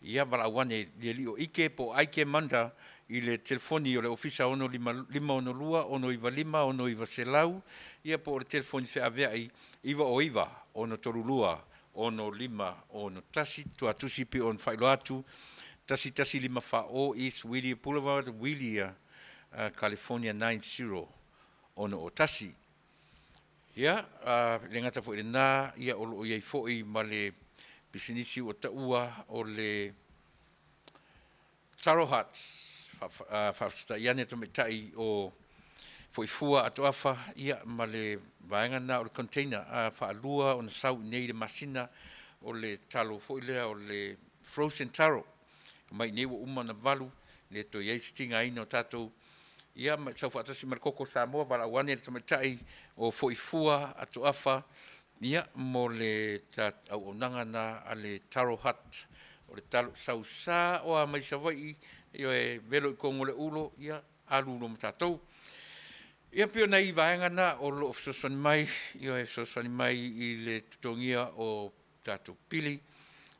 Speaker 2: ia valaau ane i le alii o Ike po o Ike Manda i le telefoni o le Ofisa 6 562 695 6900, ia po o le telefoni feaveai 909 632 6561, tuatusi pei ona faailoa atu, 1154 East Whittier Boulevard, Whittier, California 90601. Ia, e le gata foi i lenā, ia o lo o i ai foi ma le pisinisi ua taua o le Taro Huts, faafetai ane tamaitai o Foifua Atoafa, ia ma le vaega lena o le container faalua ona sau i nei i le masina o le talo foi lea o le frozen taro. Mai nei ua uma ona valu, le toe i ai se tigaina o tatou, ia ma sau faatasi ma le koko Samoa, valaau ane le tamaitai o Foifua Atoafa, ia mo le auaunaga na a le Taro Hut. O le talo sausā oa mai Savaii, ioe, velo i kogo o le ulo, ia, alu loa ma tatou. Ia pei o nai vaega na o lo o fesoasoani mai, ioe, fesoasoani mai i le totogia o tatou pili.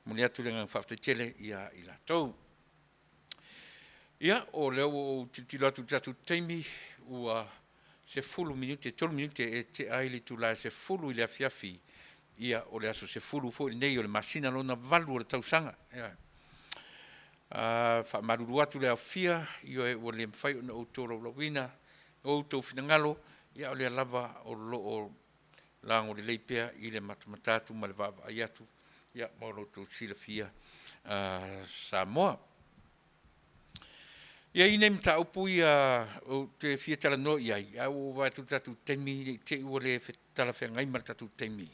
Speaker 2: Momoli atu le agaga faafetai tele ia i latou. Ia, o lea ua ou tilotilo atu i le tatou taimi, ua 10 minute, 3 minute e tea ai le itula e 10 i le afiafi, ia o le aso 10 foi lenei o le masina lona 8 o le tausaga. Ioe. Faamalulu atu le aofia, ioe, ua le mafai ona ou tolaulauina outou finagalo, ia o lea lava o lo o lago lelei pea i le matamata atu ma le vaavaai atu, ia mo lo outou silafia Samoa. E i ai nai mataupu ia ou te fia talanoa i ai, ae ua ou vaai atu i le tatou taimi ne i te i ua le talafeagai ma le tatou taimi.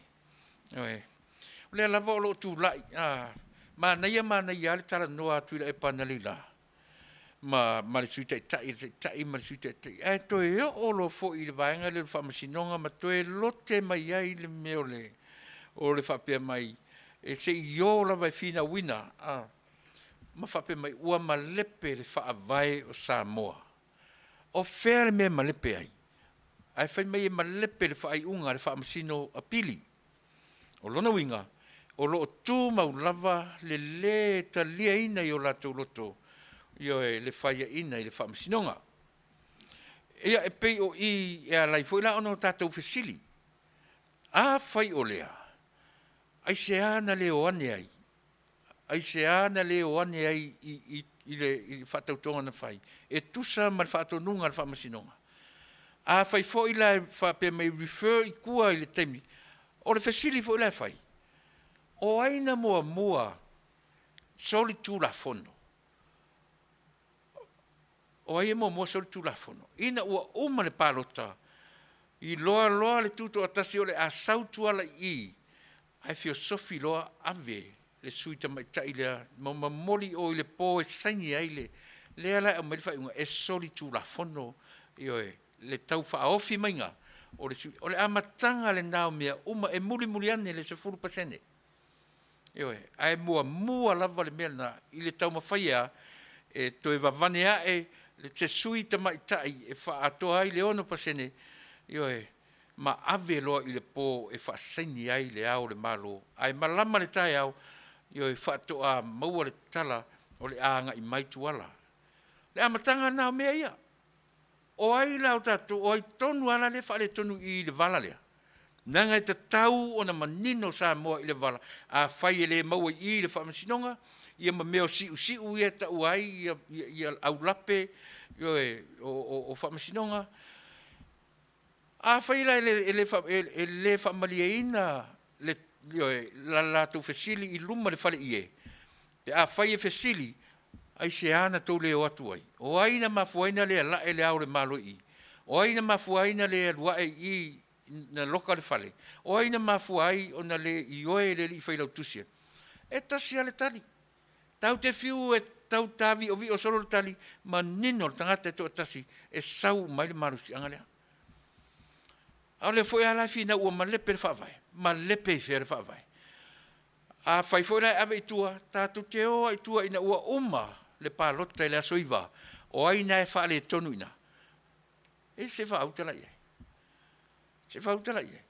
Speaker 2: Ioe. O lea lava o lo o tulai, manaia manaia lava le talanoa a Tuilaepa analeila ma le Sui Taitai, le Taitai ma le Sui Taitai, ae toe oo loa foi i le vaega lea o le Faamasinoga ma toe lote mai ai le mea o le faapea mai e se i o lava e finauina ma faapea mai ua malepe le Faavae o Samoa. O fea le mea e malepe ai? Ae fai mai e malepe le faaiuga a le Faamasino Apili. O lona uiga, o lo o tumau lava le lē taliaina i o latou loto, ioe, le faiaina i le Faamasinoga. Ia, e pei o i e ala ai foi la ona o tatou fesili. Afai o lea, aisea na le o ane ai? Aisea na le o ane ai i le faatautoga na fai e tusa ma le faatonuga a le Faamasinoga? Afai foi la e faapea mai e refer i tua i le taimi, o le fesili foi la e fai, o ai na muamua solitulafono? O ai e muamua solitulafono? Ina ua uma le palota, iloa loa le tutoatasi o le a sau Tuala i i, ae feosofi loa ave le sui tamaitai lea ma momoli i o i le po e saini ai le, lea la e aumai le faaiuga e solitulafono, ioe, le tau faaofi maiga o le sui, o le amataga lena o mea uma e mulimuli ane le 10%. Ioe, ae muamua lava le mea lena i le taumafai e toe vavane ae se sui tamaitai e faaatoa ai le 6%, ioe, ma ave loa i le po e faasaini ai le Ao o le Malo, ae malama le taeao, ioe, faatoa maua le tala o le a agai mai Tuala. O le amataga lena o mea ia. O ai la o tatou, o ai tonu lava la lea e faaletonu i i i le vala lea? Leaga e tatau ona manino Samoa i le vala, afai e le maua i i i le Faamasinoga ia ma mea o siusiu ia e taua ai aulape, ioe, o Faamasinoga. Afai la e le faamalieina le, ioe, la latou fesili i luma o le faleie, pe afai e fesili, aisea na tou le o atu ai? O ai na mafua ai ona le ala'e le Ao o le Malo i i? O ai na mafua ai ona le alu ae i i na loka le fale? O ai na mafua ai ona le ioe le alii failautusi? E tasi lava le tali. Tatou te fiu e tau tavi'ovi'o solo le tali, manino le tagata e toatasi e sau uma ai le malosiaga lea. A o lea foi lava la e finau ua malepe le Faavae, malepe i fea le Faavae? Afai foi la e ave i tua, tatou te o lava i tua ina ua uma le palota i le aso 9, o ai na e faaletonu i ina? E se faautala i ai, se faautala i ai.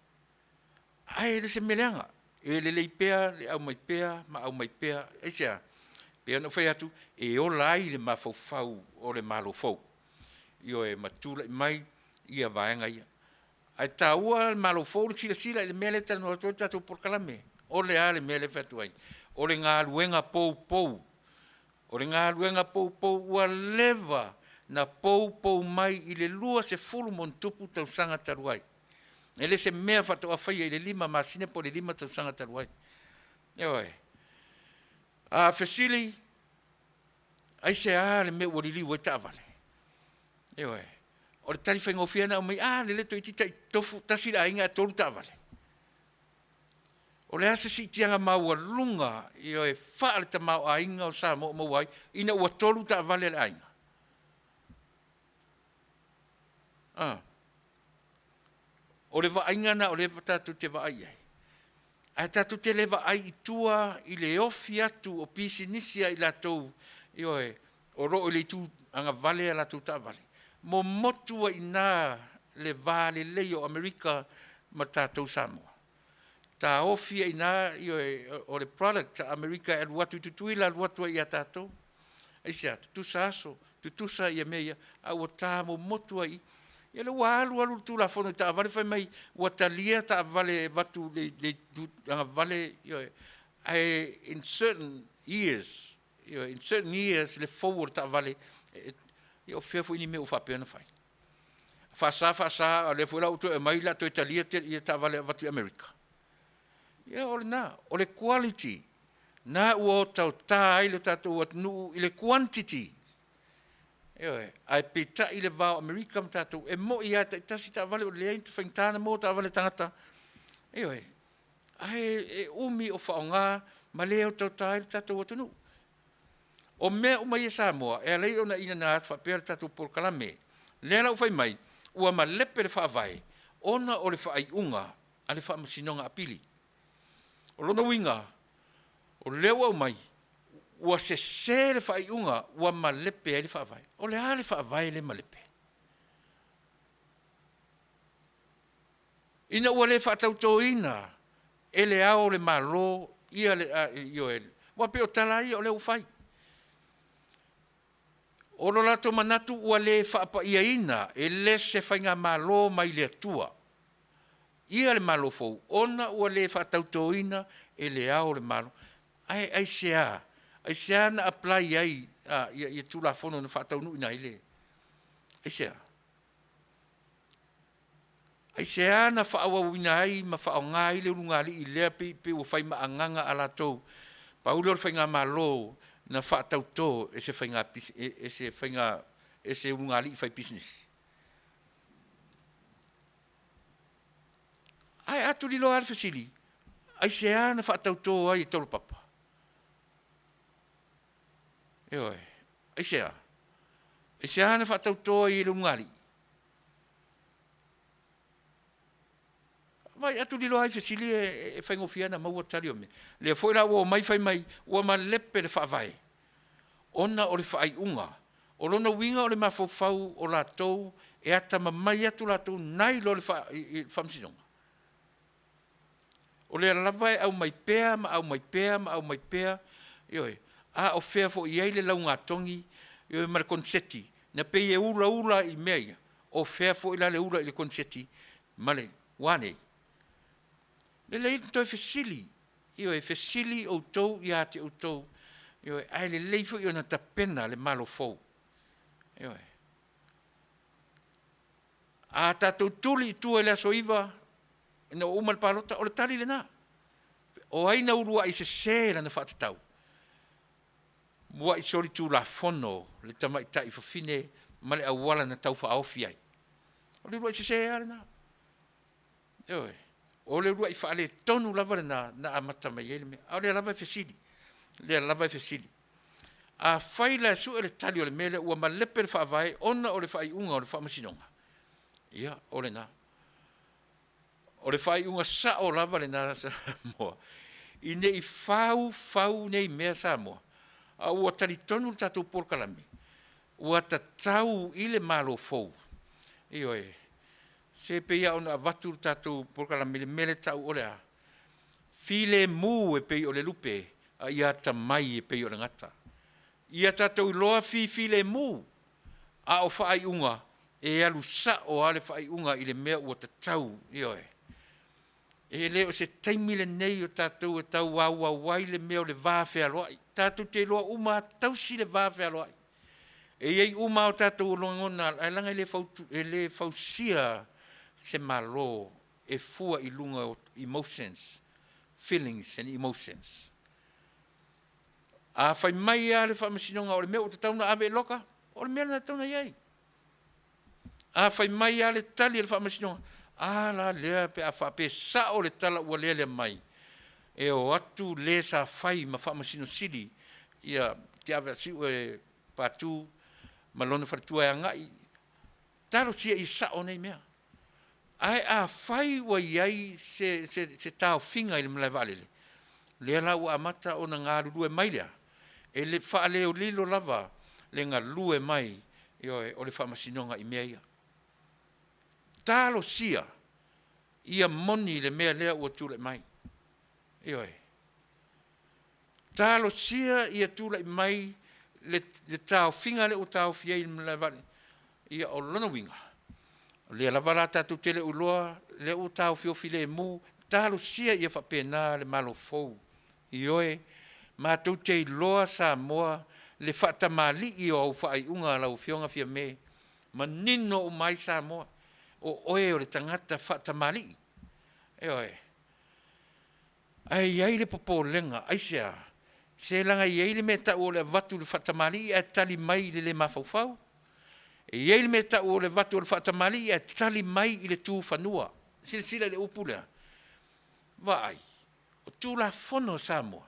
Speaker 2: Ae le o se mea leaga, e lelei pea le aumai pea ma aumai pea. Aisea? E pei ona ou fai atu, e ola ai le mafaufau o le Malo fou, ioe, ma tulai mai ia vaega ia. Ae taua le Malo fou le silasila i le mea lea e talanoa atu ai le tatou polokalame. O le a le mea lea e fai atu ai? O le galuega poupou. O le galuega poupou ua leva na poupou mai i le 20+ tausaga talu ai. E le se mea faatoa faia i le 5 masina po o le 5 tausaga talu ai. Ioe. A fesili, aisea le mea ua liliu ai taavale? Ioe. O le tali faigofie lava ona aumai, a lele toeitiiti tai tofu, tasi le aiga ae 3 taavale. O le a se siitiaga maualuga, ioe, faale-tamaoaiga o Samoa o maua ai ina ua 3 taavale a le aiga? A. O le vaaiga lena o lea tatou te vaai i ai. Ae tatou te le vaai i tua i le ofi atu o pisinisi a i latou, ioe, o lo o i le itu agavale a latou taavale, momotu ai i ina le va lelei o Amerika ma tatou Samoa. Taofi ai i ina, ioe, o le product a Amerika e alu atu i Tutuila alu atu ai ia tatou. Aisea? Tutusa aso, tutusa ia mea ia, a ua ta momotu ai i i. Ia lea ua alu alu le Tulafono i taavale fai mai ua talia taavale e avatu i le itu agavale, ioe, ae in certain years, ioe, in certain years le fou o le taavale, ia o fea foi ni mea ua faapea ona fai? Faasa, faasa, a o lea foi la ua toe aumai o le a toe talia taavale e avatu i Amerika. Ia o lena, o le quality na ua otaota ai le tatou atunuu i le quantity. Ioe, ae peitai le va o Amerika ma tatou, e moni lava e taitasi taavale ua leai, e faigata ona maua taavale a tagata, ioe, ae e umi o faaaoga ma le otaota ai le tatou atunuu. O mea uma ia Samoa e ala ai ona inana atu faapea le tatou polokalame, lea la ua fai mai ua malepe le Faavae ona o le faaiuga a le Faamasinoga Apili. O lona uiga, o lea ua aumai ua sese le faaiuga ua malepe ai le Faavae. O le a le Faavae lea e malepe? Ina ua le faatautoina e Le Ao o le Malo ia le, ioe, aua pei o tala lava ia o lea ua fai. O lo latou manatu ua le faapaiaina e le se faigamalo mai le Atua ia le Malo fou ona ua le faatautoina e Le Ao o le Malo. Ae aisea? Aisea na apply ai ia Tulafono na faataunuuina ai le, aisea? Aisea na faaauauina ai ma faaaoga ai le ulugalii lea pei ua fai ma agaga a latou, pau lea o le faigamalo na faatauto e se faiga e se faiga e se ulugalii faipisinisi. Ae a tuliloa lava le fesili, aisea na faatauto ai e Taulapapa? Ioe, aisea? Aisea na faatauto ai e le ulugalii? Vaai atu lilo ai fesili e faigofie ona maua tali o mea. Lea foi la ua omai fai mai ua malepe le Faavae ona o le faaiuga. O lona uiga o le mafaufau o latou e atamamai atu latou na iloa i le Faamasinoga. O lea lava e aumai pea ma aumai pea ma aumai pea, ioe, a o fea foi e i ai le laugatogi, ioe, ma le koneseti na pei e ulaula i mea ia, o fea foi la le ula i le koneseti ma le, ua a nei? Lelei le toe fesili, ioe, fesili outou ia te outou, ioe, ae lelei foi ona tapena le Malo fou. Ioe. A tatou tuli i tua i le aso 9 ina ua uma le palota, o le tali lena. O ai na uluai sese lana faatatau? Muai solitulafono le tamaitai fafine ma le auala na tau faaofi ai. O le uluai sese lava lena. Ioe. O le uluai faaletonu lava lena na amata mai ai le mea. A o lea lava e fesili, lea lava e fesili. Afai la e sue le tali o le mea lea ua malepe le Faavae ona o le faaiuga o le Faamasinoga, ia, o lena. O le faaiuga sao lava lena Samoa, ina ne i fau fau nei mea Samoa, a ua talitonu le tatou polokalame, ua tatau i le Malo fou, ioe, se pei lava ona avatu le tatou polokalame i le mea lea e tau o le a? Filemu e pei o le lupe, a ia atamai e pei o le gata. Ia tatou iloa fifilemu, a o faaiuga, e alu sao lava le faaiuga i le mea ua tatau, ioe. E le o se taimi lenei o tatou e tau auau ai le mea o le va fealoai. Tatou te iloa uma lava, tausi le va fealoai. E i ai uma lava o tatou lagona, ae leaga e le fausia se Malo e fua i luga o emotions, feelings and emotions. A fai mai lava le Faamasinoga o le mea ua tatau ona ave i le loka, o le mea lena e tatau ona i ai. A fai mai lava le tali a le Faamasinoga, a la lea pe a faapea e sao le tala ua lealea mai, e o atu le sa fai ma Faamasino Sili ia Tialavaatiu Patu ma lona faletua e agai, talosia ia sao nei mea. Ae afai ua i ai se, se, se taofiga i le malae vaalele, lea la ua amata ona galulue mai lea, e le faaleolilo lava le galue mai, ioe, o le faamasinoga i mea ia. Talosia ia moni le mea lea ua tulai mai. Ioe. Talosia ia tulai mai le, le taofiga lea ua taofi ai i le malae vaalele. Ia o lona uiga, o lea lava la tatou te le o iloa lea ua taofiofi lemu, talosia ia faapena le Malo fou. Ioe, matou te iloa Samoa le faatamalii o au faaiuga a lau Afioga Fiame, manino uma ai Samoa, o oe o le tagata faatamalii. Ioe. Ae i ai le popolega, aisea? Se leaga e i ai le mea e tau o le avatu i le faatamalii ae tali mai i le le mafaufau. E i ai le mea e tau o le avatu o le faatamalii ae tali mai i le tu fanua. Silasila i le upu lea? Vaai, o Tulafono a Samoa,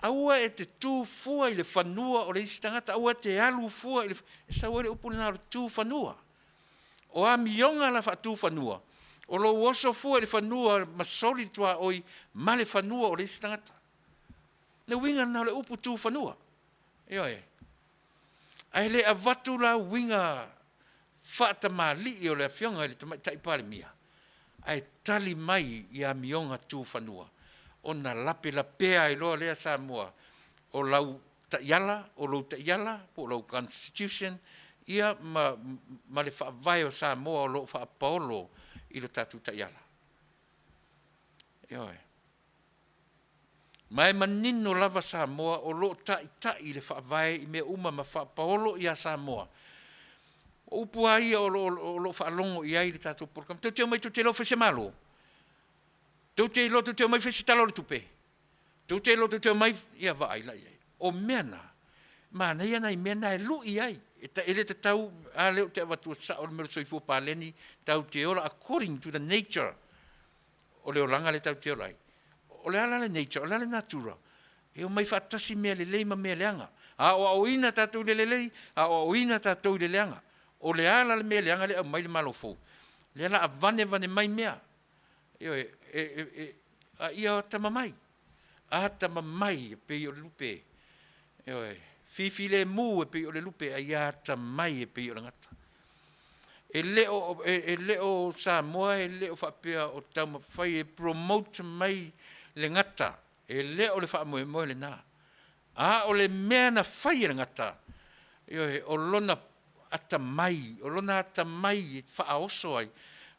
Speaker 2: aua e te tu fua i le fanua o le isi tagata, aua e te alu fua i le, e sau ai le upu lena o le tu fanua. O amioga la faatufanua, o lou oso fua i le fanua ma soli le tuaoi ma le fanua o le isi tagata. Le uiga lena o le upu tufanua. Ioe. Ae le avatu la uiga faatamalii o le Afioga i le Tamaitai Palemia, ae tali mai i amioga tufanua, ona lapelapea ai loa lea Samoa o lau taiala, o lou taiala po o lau constitution, ia ma, ma le faavae o Samoa o lo o faapaolo i lo tatou taiala. Ioe. Ma e manino lava Samoa o lo o taitai le faavae i mea uma ma faapaolo ia Samoa. O upu lava ia o lo o, o lo o faalogo i ai le tatou polokalame. Tou te omai tou te iloa fai se Malo? Tou te iloa tou te omai fai se Tala o le Tupe? Tou te iloa tou te omai, ia vaai la i ai. O mea na, manaia nai mea na e lui ai. E, ta, e le tatau, a lea ou te avatua sao le mea o le soifua paleni, tatou te ola according to the nature o le olaga lea tatou te ola ai. O le a la le nature? O le a le natura? E omai faatasi mea lelei ma mea leaga. Aoaoina tatou i le lelei, aoaoina tatou i le leaga. O le a la le mea leaga lea e aumai le Malo fou? Lea la a vanevane mai mea. Ioe, e, e, e, a ia atamamai, atamamai e pei o le lupe. Ioe, fifilemu e pei o le lupe, a ia atamai e pei o le gata. E le o, e, e le o Samoa e le o faapea o taumafai e promote mai le gata. E le o le faamoemoe lena. A o le mea na fai e le gata, ioe, o lona atamai, o lona atamai e faaoso ai,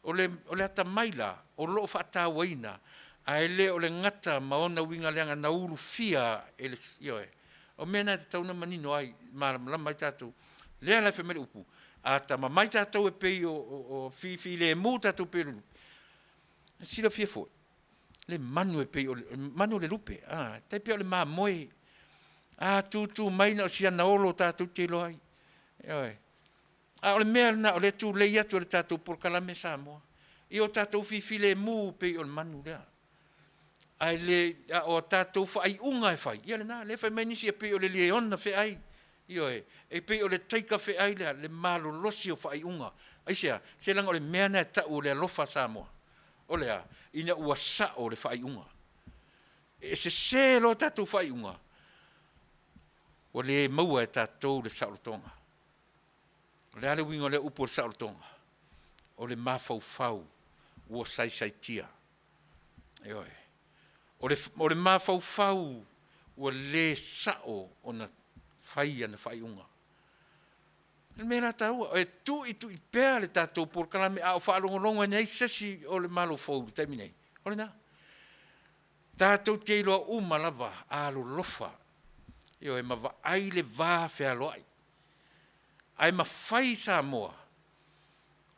Speaker 2: o le, o le atamai la, o lo o faatauaina, ae le o le gata ma ona uiga leaga na ulufia e le, ioe, o mea na e tatau ona manino ai, malamalama ai tatou. Lea la e fai mai le upu, a tamamai tatou e pei o, o, o fifilemu tatou pei o le lupe, silafia foi, le manu e pei o le manu o le lupe, a, tai pei o le mamoe, a tūtū mai na o si ana olo tatou te iloa ai. Ioe. A o le mea lena o lea e tulei atu e le tatou polokalame Samoa, ia o tatou fifilemu pei o le manu lea. Ae le, a o a tatou faaiuga e fai, ia lena, lea e fai mai nisi e pei o le liona feai, ioe, e pei o le taika feai lea, le malolosi o faaiuga. Aisea? Se leaga o le mea lena e tau o le alofa Samoa. O le a? Ina ua sao le faaiuga. E sese loa tatou faaiuga, ua le maua e tatou le saolotoga. O le a le uiga o lea upu o le saolotoga? O le mafaufau ua saisaitia. Ioe. O le, o le mafaufau ua le sao ona fai ana faaiuga. O le mea la taua, e tuitui pea le tatou polokalame a o faalogologo ai nei se isi o le Malo fou i le taimi nei, o lena. Tatou te iloa uma lava alolofa, ioe, ma vaai le va fealoai. Ae mafai Samoa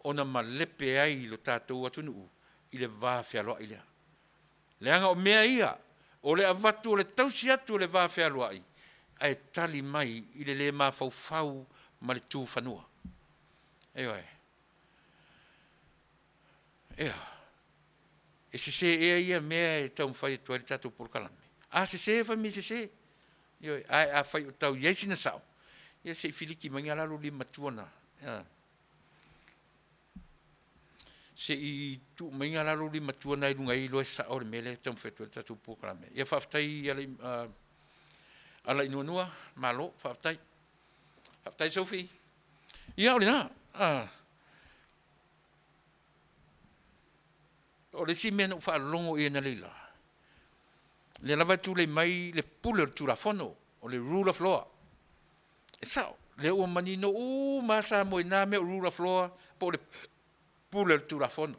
Speaker 2: ona malepe ai lo tatou atunuu i le va fealoai lea. Leaga o mea ia, o le avatu o le tausi atu o le va fealoai, ae tali mai i le le mafaufau ma le tu fanua. Ioe. Ea, e sese ea ia mea e taumafai atu ai le tatou polokalame? A sese, fai mai sese. Ioe, ae afai o tau i ai sina sao, ia se i filiki mai lalo lima matua na. Se i tuu mai nga la lou limatua na i luga ai iloa e sao le mea lea e taumafai atu ai le tatou polokalame. Ia faafetai ala i ala i nuanua, malo faafetai. Faafetai Sofi. Ia o lena. O le isi mea na ou faalogo i ai analeila, lea lava e tulei mai le pule o le Tulafono, o le rule of law. E sao, lea ua manino uma lava Samoa i na mea o rule of law po o le pule o le Tulafono.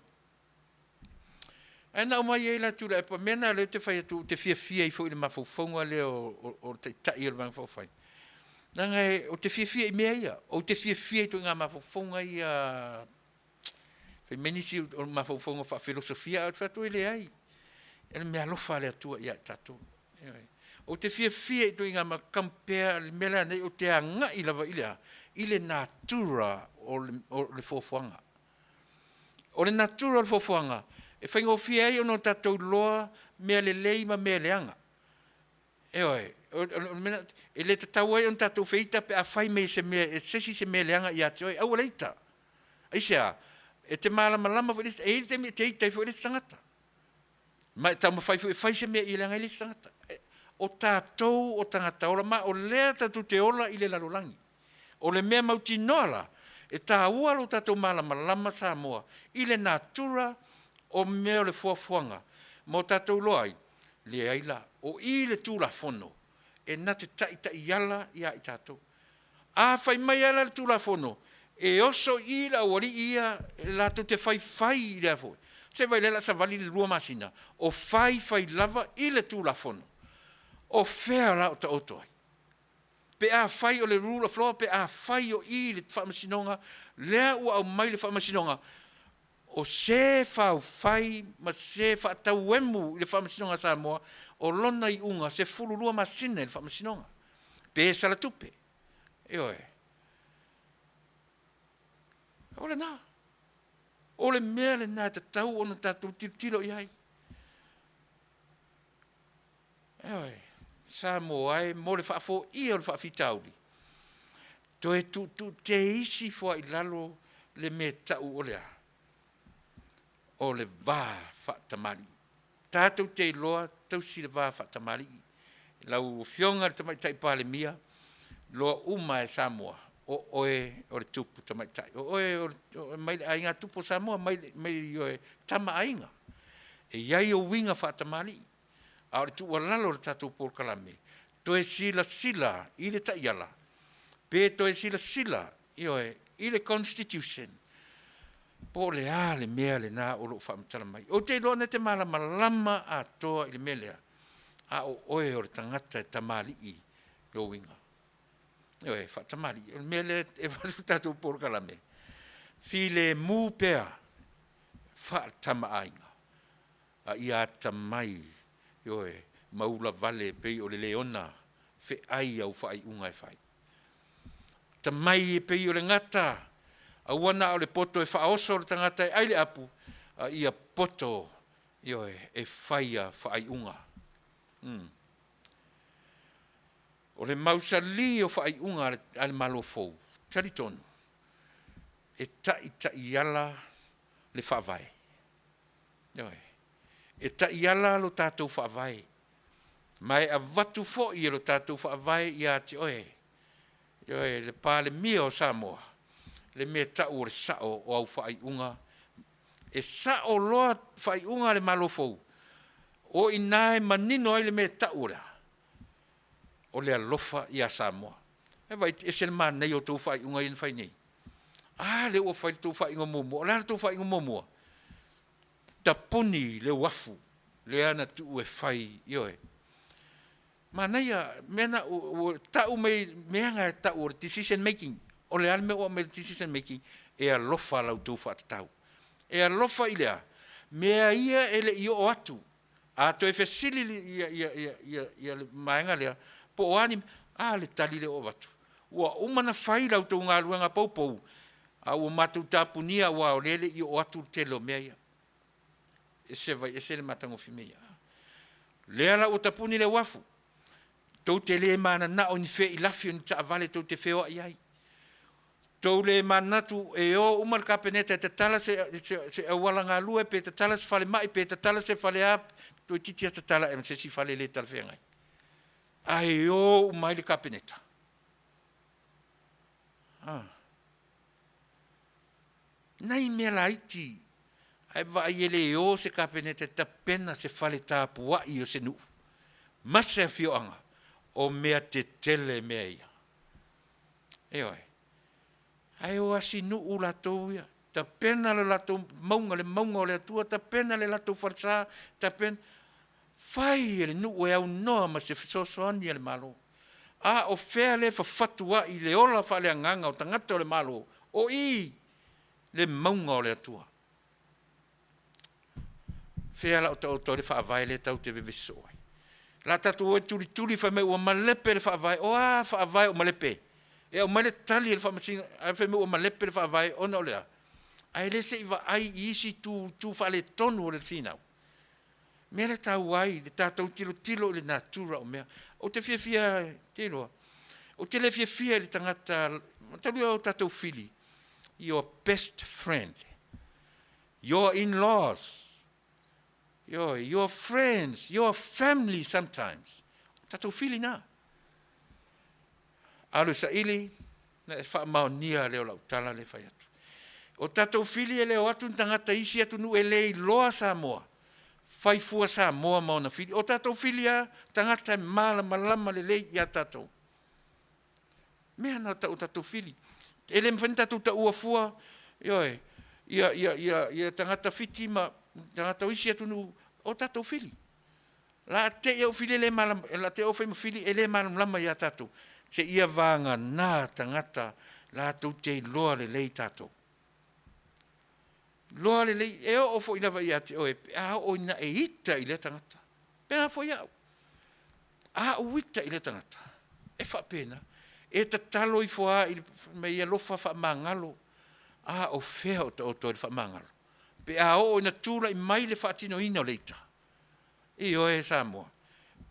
Speaker 2: Ae na aumai ai la Tuilaepa, mea na lea ou te fai atu ou te fiafia ai foi i le mafaufauga lea o le Taitai o le Vaega Faaupufai, leaga ou te fiafia i mea ia, ou te fiafia i ituaiga mafaufauga ia. Fai mai nisi o mafaufauga faafilosofia, ae ou te fai atu e leai, o le meaalofa a le Atua ia i tatou. Ioe. Ou te fiafia i ituaiga compare le mea lea nei, ou te agai lava i le a? I le natura o le fuafuaga. O le natura o le fuafuaga e faigofie ai ona tatou iloa mea lelei ma mea leaga. Ioe, e le tatau ai ona tatou feita pe a fai mai e se mea e se isi se mea leaga ia te oe, aua le ita. Aisea? E te malamalama foi i le isi, e i ai le taimi e te ita ai foi i le isi tagata. Ma e taumafai foi e fai se mea ia leaga ai le isi tagata. O tatou o tagata ola, ma o lea tatou te ola i le lalolagi. O le mea mautinoa la, e taua lo tatou malamalama Samoa i le natura o mea o le fuafuaga ma o tatou iloa ai, leai la, o i le Tulafono e na te taitaiala ia i tatou. A fai mai lava la le Tulafono e oso i i le aualii ia latou te faifai i le a foi, se i vaai o lea o le a savali le 2 masina o faifai lava i le Tulafono. O fea la o taoto ai? Pe afai o le rule of law, pe afai o i le Faamasinoga, lea ua aumai le Faamasinoga, o se faufai ma se faatauemu i le Faamasinoga a Samoa, o lona iuga, 12 masina i le Faamasinoga, pe sala tupe. Ioe. O lena. O le mea lena e tatau ona tatou tilotilo i ai. Ioe. Samoa e mo le faafoia o le faafitauli, toe tuutuuteisi ifo lava i lalo le mea e tau o le a? O le va faatamalii. Tatou te iloa tausi le va faatamalii. Lau Afioga i le Tamaitai Palemia, iloa uma lava e Samoa o oe o le tupu tamaitai, o oe mai le aiga tupu o Samoa, mai le Tama a Aiga. E i ai ou uiga faatamalii, a o le tuualalo i le tatou polokalame, toe silasila i le taiala, pe toe silasila, ioe, i le Constitution, po o le a le mea lena o lo o faamatala mai. Ou te iloa na e te malamalama atoa i le mea lea, a o oe o le tagata e tamalii lou uiga. Ioe, faatamalii. O le mea lea e avatu le tatou polokalame, filemu pea faatama aiga, a ia atamai, ioe, ma ulavale e pei o le leona feai au faaiuga e fai. Atamai e pei o le gata, aua na o le poto e faaoso le tagata e ai le apu, a ia poto, ioe, e faia faaiuga. O le mausali o faaiuga a le Malo fou, talitonu, e taitaiala le Faavae. Ioe. E taiala lo tatou Faavae, ma e avatu foi e lo tatou Faavae ia te oe, ioe, le Palemia o Samoa, le mea e tau o le sao o au faaiuga. E sao loa faaiuga a le Malo fou, o i ina e manino ai le mea e tau o le a? O le alofa ia Samoa. E vaai, e ese le manaia o tou faaiuga ia na fai nei. A lea ua fai le tou faaiuga muamua. O le a le tou faaiuga muamua? Tapuni le uafu lea na tuu e fai, ioe. Manaia, mea na ua tau mai mea na e tau o le decision making. O le a le mea ua aumai i le decision making? E alofa la outou faatatau. E alofa i le a? Mea ia e le i oo atu. A toe fesili le vaega lea, po o a ni, a le tali lea ua avatu, ua uma ona fai la outou galuega poupou, a ua matou tapunia aua o lea e le i oo atu le tele o mea ia. Ese vai ese le matagofie mea ia. Lea la ua tapuni le uafu, tou te le mananao i ni feilafi o ni taavale tou te feoai ai. Tou le manatu e o uma le Kapeneta e tatala se, se, se auala galue, pe tatala se falemai, pe tatala se fale a, toeitiiti lava tatala ea ma se isi fale le talafeagai. Ae o uma ai le Kapeneta. Ah. Nai mea laiti, ae vaai e le o se Kapeneta e tapena se fale tapuai o se nuu ma se afioaga, o mea tetele mea ia. Ioe. Ae o asinuu latou ia, tapena le latou mauga, le mauga o le Atua, tapena le latou falesa, tapena, fai e le nuu e aunoa ma se fesoasoani a le Malo. A o fea lea e fafatu ai i le ola faaleagaga o tagata o le Malo? O i le mauga o le Atua. Fea la o taoto ai le faavae lea tatou te vevesi soo ai? O le a tatou o e tulituli fai mai ua malepe le faavae. O a faavae o malepe? E aumai le tali a le Faamasinoga ae fai mai ua malepe le faavae ona o le a? Ae le se i vaai i isi itu, itu faaletonu o le finau. Mea lea e taua ai le tatou tilotilo i le natura o mea. Ou te fiafia, te iloa, ou te le fiafia i le tagata, mataulia o tatou fili, your best friend, your in-laws, your friends, your family sometimes. O tatou fili na. Alu e saili, na e faamaonia lea o lau tala lea e fai atu. O tatou fili e le o atu ni tagata i isi atunuu e le iloa Samoa, fai fua Samoa ma ona fili. O tatou fili lava, tagata e malamalama lelei ia tatou. Mea na o tau o tatou fili. E le mafai ona tatou taua fua, ioe, ia, ia, ia, ia tagata Fiti ma tagata o isi atunuu o tatou fili. La te i au fili e le malam, la te au fai ma fili e le malamalama ia tatou, seia vagana tagata latou te iloa lelei tatou. Iloa lelei, e oo foi lava ia te oe pe a oo ina e ita i lea tagata. Pea foi au. A ou ita i lea tagata, e faapena. E tatalo ifo lava i le, fai mai e alofa faamagalo. A o fea o taoto ai le faamagalo? Pe a oo ina tulai mai le faatinoina o le ita. Ioe Samoa,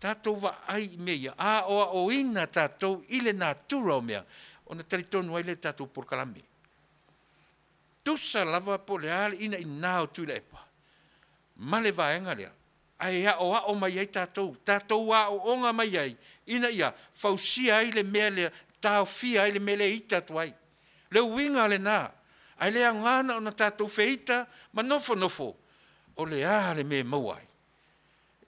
Speaker 2: tatou vaai i mea ia, aoaoina tatou i le natura o mea, ona talitonu ai lea i le tatou polokalame. Tusa lava po o le a le inaina o Tuilaepa ma le vaega lea, ae aoao mai ai tatou, tatou aooga mai ai ina ia fausia ai le mea lea, taofia ai le mea lea e ita atu ai. Le uiga lena, ae le aoga na ona tatou feita ma nofonofo, o le a le mea e maua ai?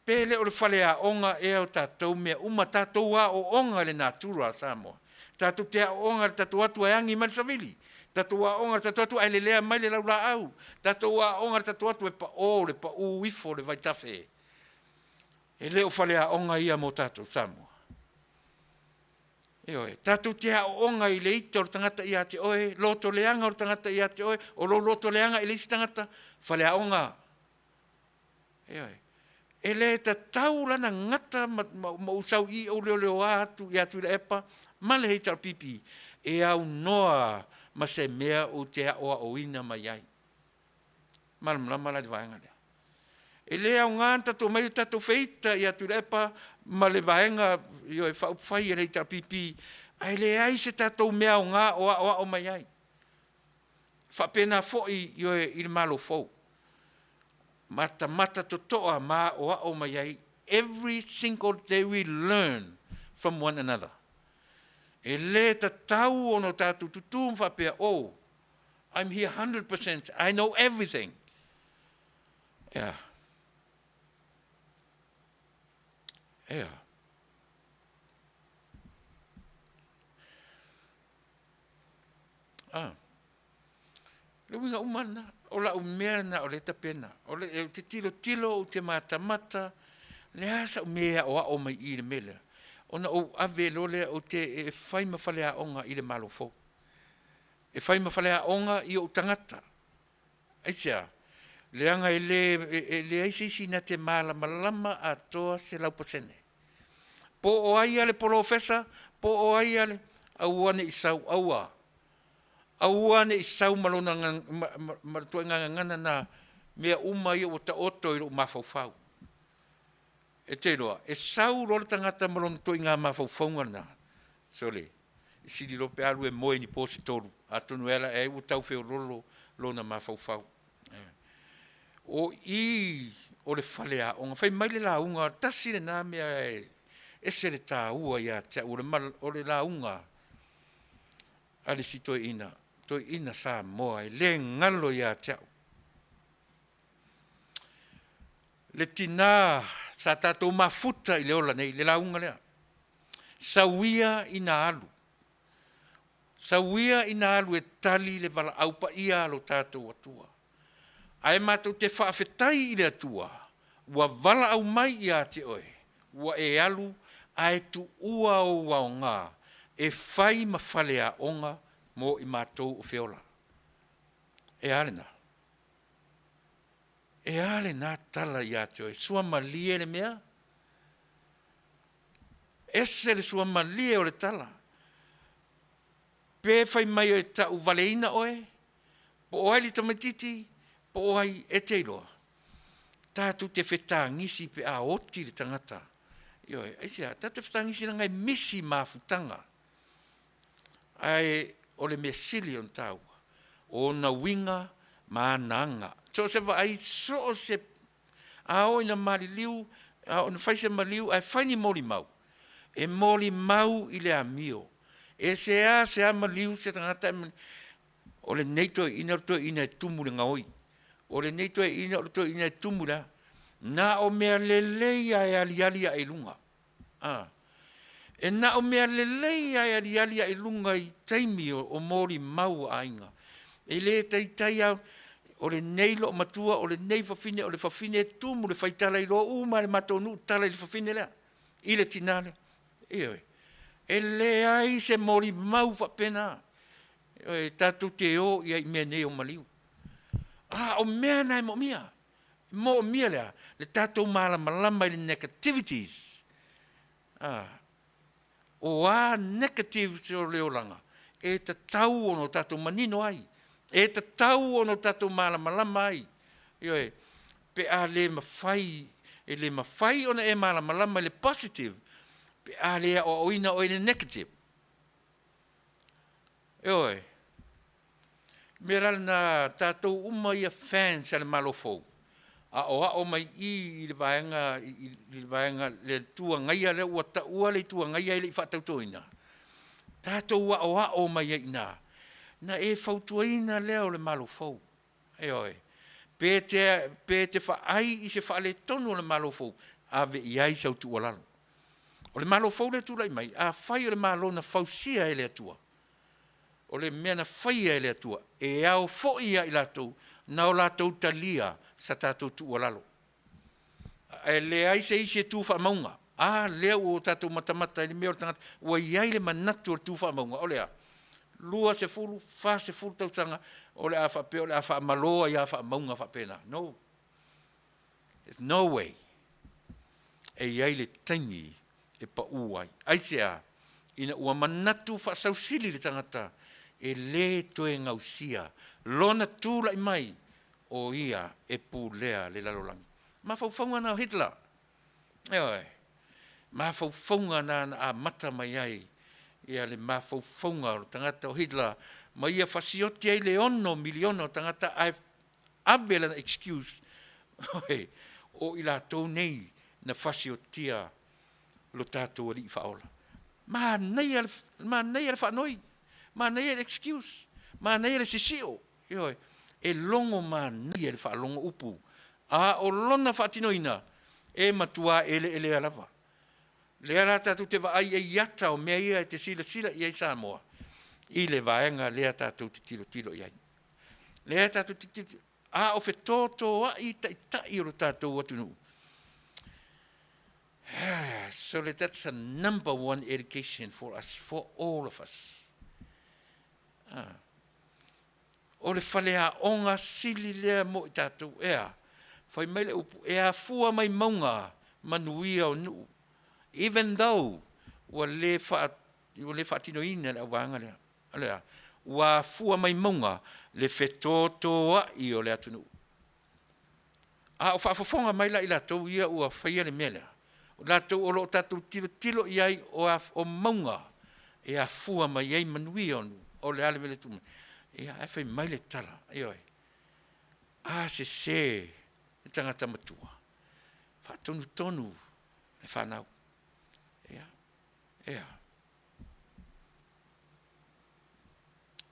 Speaker 2: Pe le o le faleaoga ea o tatou mea uma, tatou aooga i le natura a Samoa. Tatou te aooga i le tatou o atu e agi mai le savili, tatou aooga i le tatou o atu ae lelea mai le laulaau, tatou aooga i le tatou o atu e pao le pau ifo o le vaitafe. E le o faleaoga ia mo tatou Samoa. Ioe, tatou te aooga i le ita o le tagata ia te oe, loto leaga o le tagata ia te oe, o lou loto leaga i le isi tagata, faleaoga. Ioe. E le tatau la ona gata ma, ma, ma ou sau i ou leoleoa atu ia Tuilaepa ma le HRPP e aunoa ma se mea ou te aoaoina mai ai. Malamalama la i le vaega lea. E le aoga ona tatou omai tatou feita ia Tuilaepa ma le vaega ioe, faaupufai a le HRPP ae leai se tatou mea aoga o aoao mai ai. Faapena foi ioe i le Malo fou. Matamata totoa ma aoao mai ai. Every single day we learn from one another. E le tatau ona tatou tutū ma faapea, oh, I'm here 100%, I know everything. Yeah. Yeah. Ah. Le uiga uma lena, o lau mea lena o lea e tapena. O le, ou te tilotilo, ou te matamata, le a sau mea e aoao mai i i le mea lea, ona ou ave loa lea ou te e fai ma faleaoga i le Malo fou. E fai ma faleaoga i ou tagata. Aisea? Leaga e le, e leai se isi na te malamalama atoa 100%. Po o ai ia le polofesa, po o ai ia le, aua ne i sau, aua, aua ne i sau ma lona, ma, ma, ma le tuaiga gagana na, mea uma ia ua taoto i lou mafaufau. E te iloa, e sau loa le tagata ma lona ituaiga mafaufauga lena, sole. sili loa pe a alu e moe i ni po se tolu, atonu e ala ae ai ua tau feoloolo lona mafaufau. O i o le faleaoga, fai mai le lauga, tasi lena mea e ese le taua ia te au, o le lauga a le isi toeaina, toeaina Samoa e le galo ia te au. Le tina sa tatou mafuta i le ola nei, le lauga lea, sau ia ina alu, sau ia ina alu e tali le valaau paia a lo tatou Atua. Ae matou te faafetai i le Atua ua valaau mai ia te oe, ua e alu ae tuua ou aoga e fai ma faleaoga mo i matou o feola. E a lena? E a lena tala ia te oe? Suamalie le mea? Ese le suamalie o le tala. Pe fai mai e tauvaleina oe, po o ai le tamaitiiti, po o ai, e te iloa, tatou te fetagisi pe a oti le tagata. Ioe. Aisea? Tatou te fetagisi leaga e misi mafutaga, ae o le mea sili ona taua, o ona uiga ma ana aga. So o se vaai, so o se, a oo ina maliliu, a oo ina fai se maliu ae fai ni molimau, e molimau i le amio. E seasea maliu se tagata ae o lenei toeaina o le toeaina e tumu i le gaoi, o lenei toeaina o le toeaina e tumu i le a. Na o mea lelei lava e aliali ae i luga, e na o mea lelei lava e aliali ae i luga i taimi o molimau a aiga. E le taitai lava, o lenei loomatua, o lenei fafine, o le fafine e tumu i le faitala, e iloa uma lava e le matou nuu tala i le fafine lea, i le tina lea. Ioe. E leai se molimau faapena, ioe, tatou te o i ai i mea nei o maliu. A o mea na e moomia, e moomia le a? Le tatou malamalama i le negativities, o a negatives o le olaga e tatau ona tatou manino ai, e tatau ona tatou malamalama ai, ioe, pe a le mafai, e le mafai ona e malamalama i le positive pe a le aoaoina oe i le negative. Ioe. O le mea la lena a tatou uma ia fans a le Malo fou, aoao mai i i i le vaega le Itu Agaia lea ua taua le Itu Agaia e le i faatautoina, tatou aoao mai ai i ina, ona e fautuaina lea o le Malo fou. Ioe. Pe e te vaai i se faaletonu o le Malo fou, ave i ai sau tuualalo. O le Malo fou lea e tulai mai, afai o le Malo na fausia e le Atua, o le mea na faia e le Atua, e ao foi ia i latou ona latou talia sa tatou tuualalo. Ae leai se isi e tu faamauga. A lea ua tatou matamata i le mea o le tagata ua i ai le manatu o le tu faamauga, o le a? 20, 40 tausaga o le a faapea o le a faamalo ai lava faamauga faapena. No. There's no way. E i ai le taimi e pau ai. Aisea? Ina ua manatu faasausili le tagata e le toe gausia lona tulai mai o ia e pulea le lalolagi. Mafaufauga na o Hitler. Ioe. Mafaufauga na na amata mai ai ia le mafaufauga o le tagata o Hitler ma ia fasioti ai le 6 miliona o tagata ae ave lana excuse o i latou nei na fasiotia lo tatou Alii Faaola. Manaia le, manaia le faanoi, manaia le excuse, manaia le sisio, ioe, e logo manaia i le faalogo upu, a o lona faatinoina, e matua eleelea lava. Lea la tatou te vaai ai i ata o mea ia e te silasila i ai Samoa i le vaega lea tatou te tilotilo i ai. Lea tatou te tilotilo, a o fetotoai taitai o lo tatou atunuu. So that's a number one education for us, for all of us. O le faleaoga sili lea mo i tatou, e a? Fai mai le upu, e afua mai mauga manuia o nuu. Even though ua le faatinoina le auvaega lea, o le a? Ua afua mai mauga le fetotoai o le atunuu. A o faafofoga mai la i latou ia ua faia le mea lea, o latou o lo o tatou tilotilo i ai o mauga. e afua mai ai manuia o nuu, o le a le mea lea e tupu mai? Ia, ae fai mai le tala, ioe, a sese le tagata matua, faatonutonu le fanau. Ia, ea.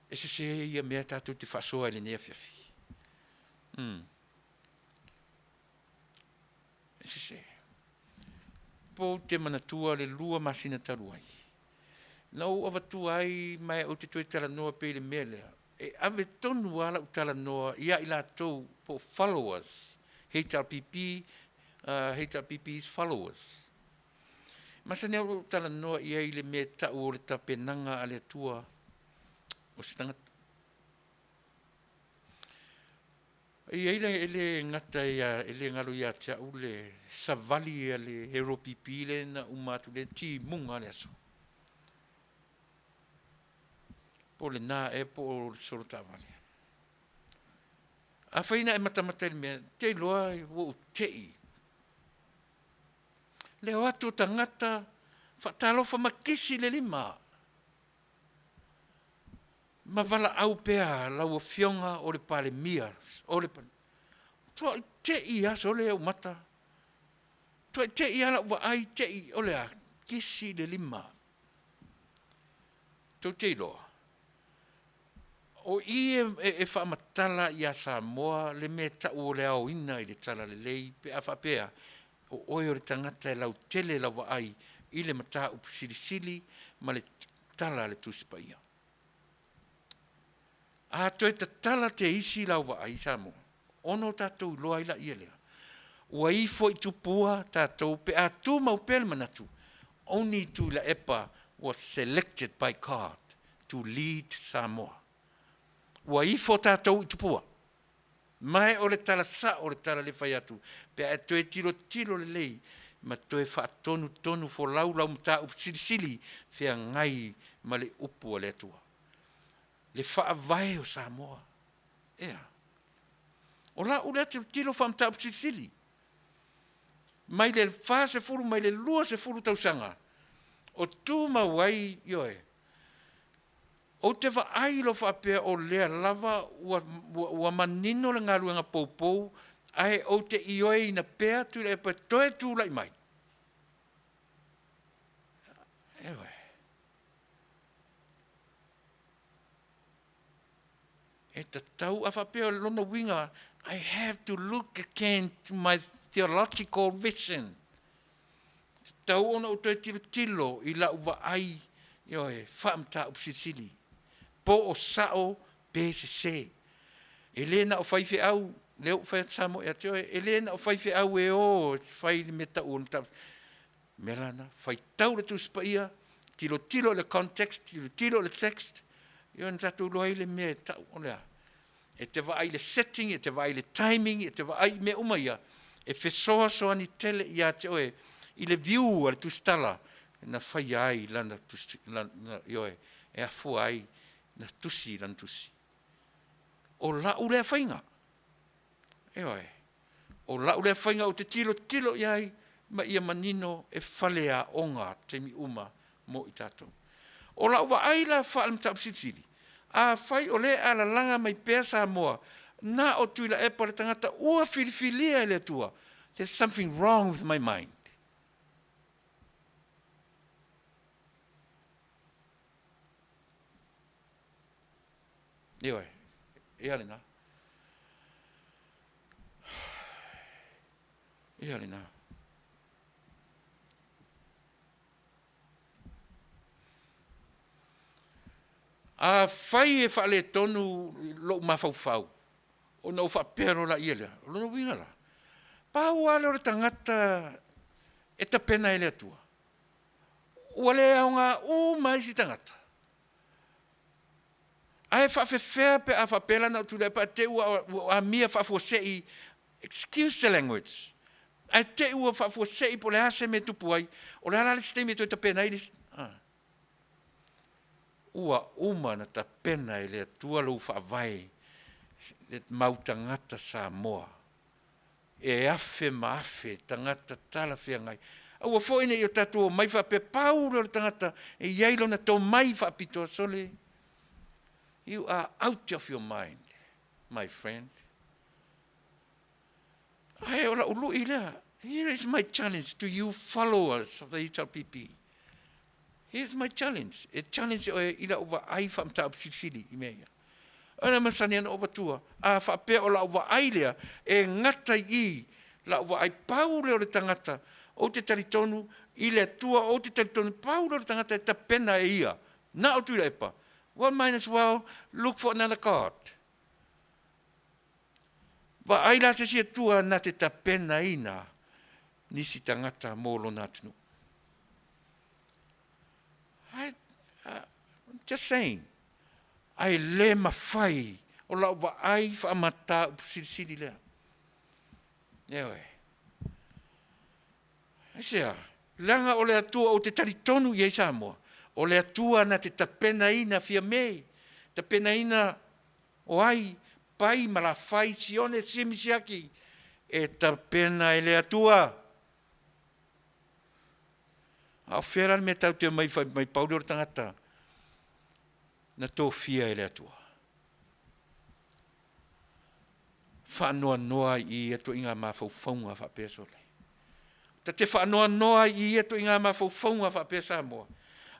Speaker 2: E sese ia mea tatou te faasoa i lenei afiafi. E sese. Pou te manatua le 2 masina talu ai, na ou avatua ai ma ou te toe talanoa pea i le mea lea, e ave tonu lava lau talanoa ia i latou po o followers, HRPP, HRPP's followers. E masani lava ona ou talanoa i ai i le mea e tau o le tapenaga a le Atua o se tagata. E i ai le, e le gata ia, e le galo ia te au le savali a le Hero PP lea na uma atu le timuga o le aso. Po o lena ea po o le solo taavale. Afai na e matamata i le mea, te iloa ua ou tei. Le o atu o tagata, faatalofa ma kisi le lima. Ma valaau pea lau Afioga o le Palemia, o le Tuai te i lava sole ou mata, tuai te i lava lau vaai te i, o le a? Kisi le lima. Tou te iloa, o i e faamatala ia Samoa le mea e tau o le aoina i le talalelei pe a faapea o oe o le tagata e lautele lau vaai i le mataupu silisili ma le tala a le Tusi Paia. A toe tatala te isi lau vaai Samoa, ona o tatou iloa ai laia lea, ua ifo i tupua tatou pe a tumau pea le manatu, only Tuilaepa was selected by God to lead Samoa. Ua ifo tatou i tupua. Ma o le tala sao o le tala le fai atu, pe a e toe tilotilo lelei ma toe faatonutonu folau lau mataupu silisili feagai ma le upu a le Atua. Le faavae o Samoa. Ea. O lau lea tilotilo faa-mataupu silisili, mai le 40 mai le 20 tausaga o tumau ai, ioe, ou te vaai loa faapea o lea lava ua manino le galuega poupou, ae ou te ioeina pea Tuilaepa e toe tulai mai. Ioe. E tatau, a faapea o lona uiga, I have to look again to my theological vision. E tatau ona ou toe tilotilo i lau vaai, ioe, faa-mataupu silisili, po o sao pe sese. E le na o faifeau, lea ua ou fai atu Samoa ia te oe, e le na o faifeau e o e fai le mea tau o le mataupu. O le mea la lena, faitau le Tusi Paia, tilotilo i le context, tilotilo i le text, ia ona tatou iloa ai le mea e tau o le a. E te vaai i le setting, e te vaai i le timing, e te vaai i mea uma ia, e fesoasoani tele ia te oe i le view a le tusitala na faia ai lana tusi, ioe, e afua ai na tusi lana tusi. O lau lea faiga, ioe, o lau lea faiga ou te tilotilo i ai ma ia manino e faleaoga taimi uma mo i tatou. O lau vaai la faale-mataupu silisili, afai o lea e alalaga mai pea Samoa na o Tuilaepa le tagata ua filifilia e le Atua, there's something wrong with my mind. Ioe, ia lena. Ia lena. Afai e faaletonu lou mafaufau, ona ou faapea loa laia lea, o lona uiga la, pau lava lea o le tagata e tapena e le Atua, ua le aoga uma ai isi tagata. Ae faafefea pe a faapea la na o Tuilaepa ae te i ua amia faafuasei, excuse the language, ae te i ua faafuasei po o le a se mea e tupu ai, o le a la le isi taimi e toe tapena ai le isi? Ua uma ona tapena e le Atua lou faavae, le mau tagata Samoa, e afe ma afe tagata talafeagai. Aua foi ne i o tatou omai faapea pau lea o le tagata e i ai lona tomai faapitoa sole. You are out of your mind, my friend. Ae o lau lui lea. Here is my challenge to you followers of the HRPP. Here's my challenge. E challenge oe i lau vaai faamataupu silisili i mea ia. Ona masani ana ou avatua, a faapea o lau vaai lea e gata i i lau vaai, pau lea o le tagata ou te talitonu i le Atua, ou te talitonu pau lea o le tagata e tapena e ia, na o Tuilaepa. Well, might as well look for another God. Vaai la se isi Atua na te tapenaina nisi tagata mo lona atunuu. I, just saying, ae le mafai o lau vaai faamataupu silisili lea. Ioe. Aisea? Leaga o le Atua ou te talitonu i ai Samoa, o le Atua na te tapenaina Fiame, tapenaina o ai, Pai ma Lafai, Sione, Simi, Siaki, e tapena e le Atua. A o fea la le mea tatou te omai fai mai pau lea o le tagata na tofia e le Atua? Faanoanoa ai i ia ituaiga mafaufauga faapea sole. Ta te faanoanoa ai i ia ituaiga mafaufauga faapea Samoa.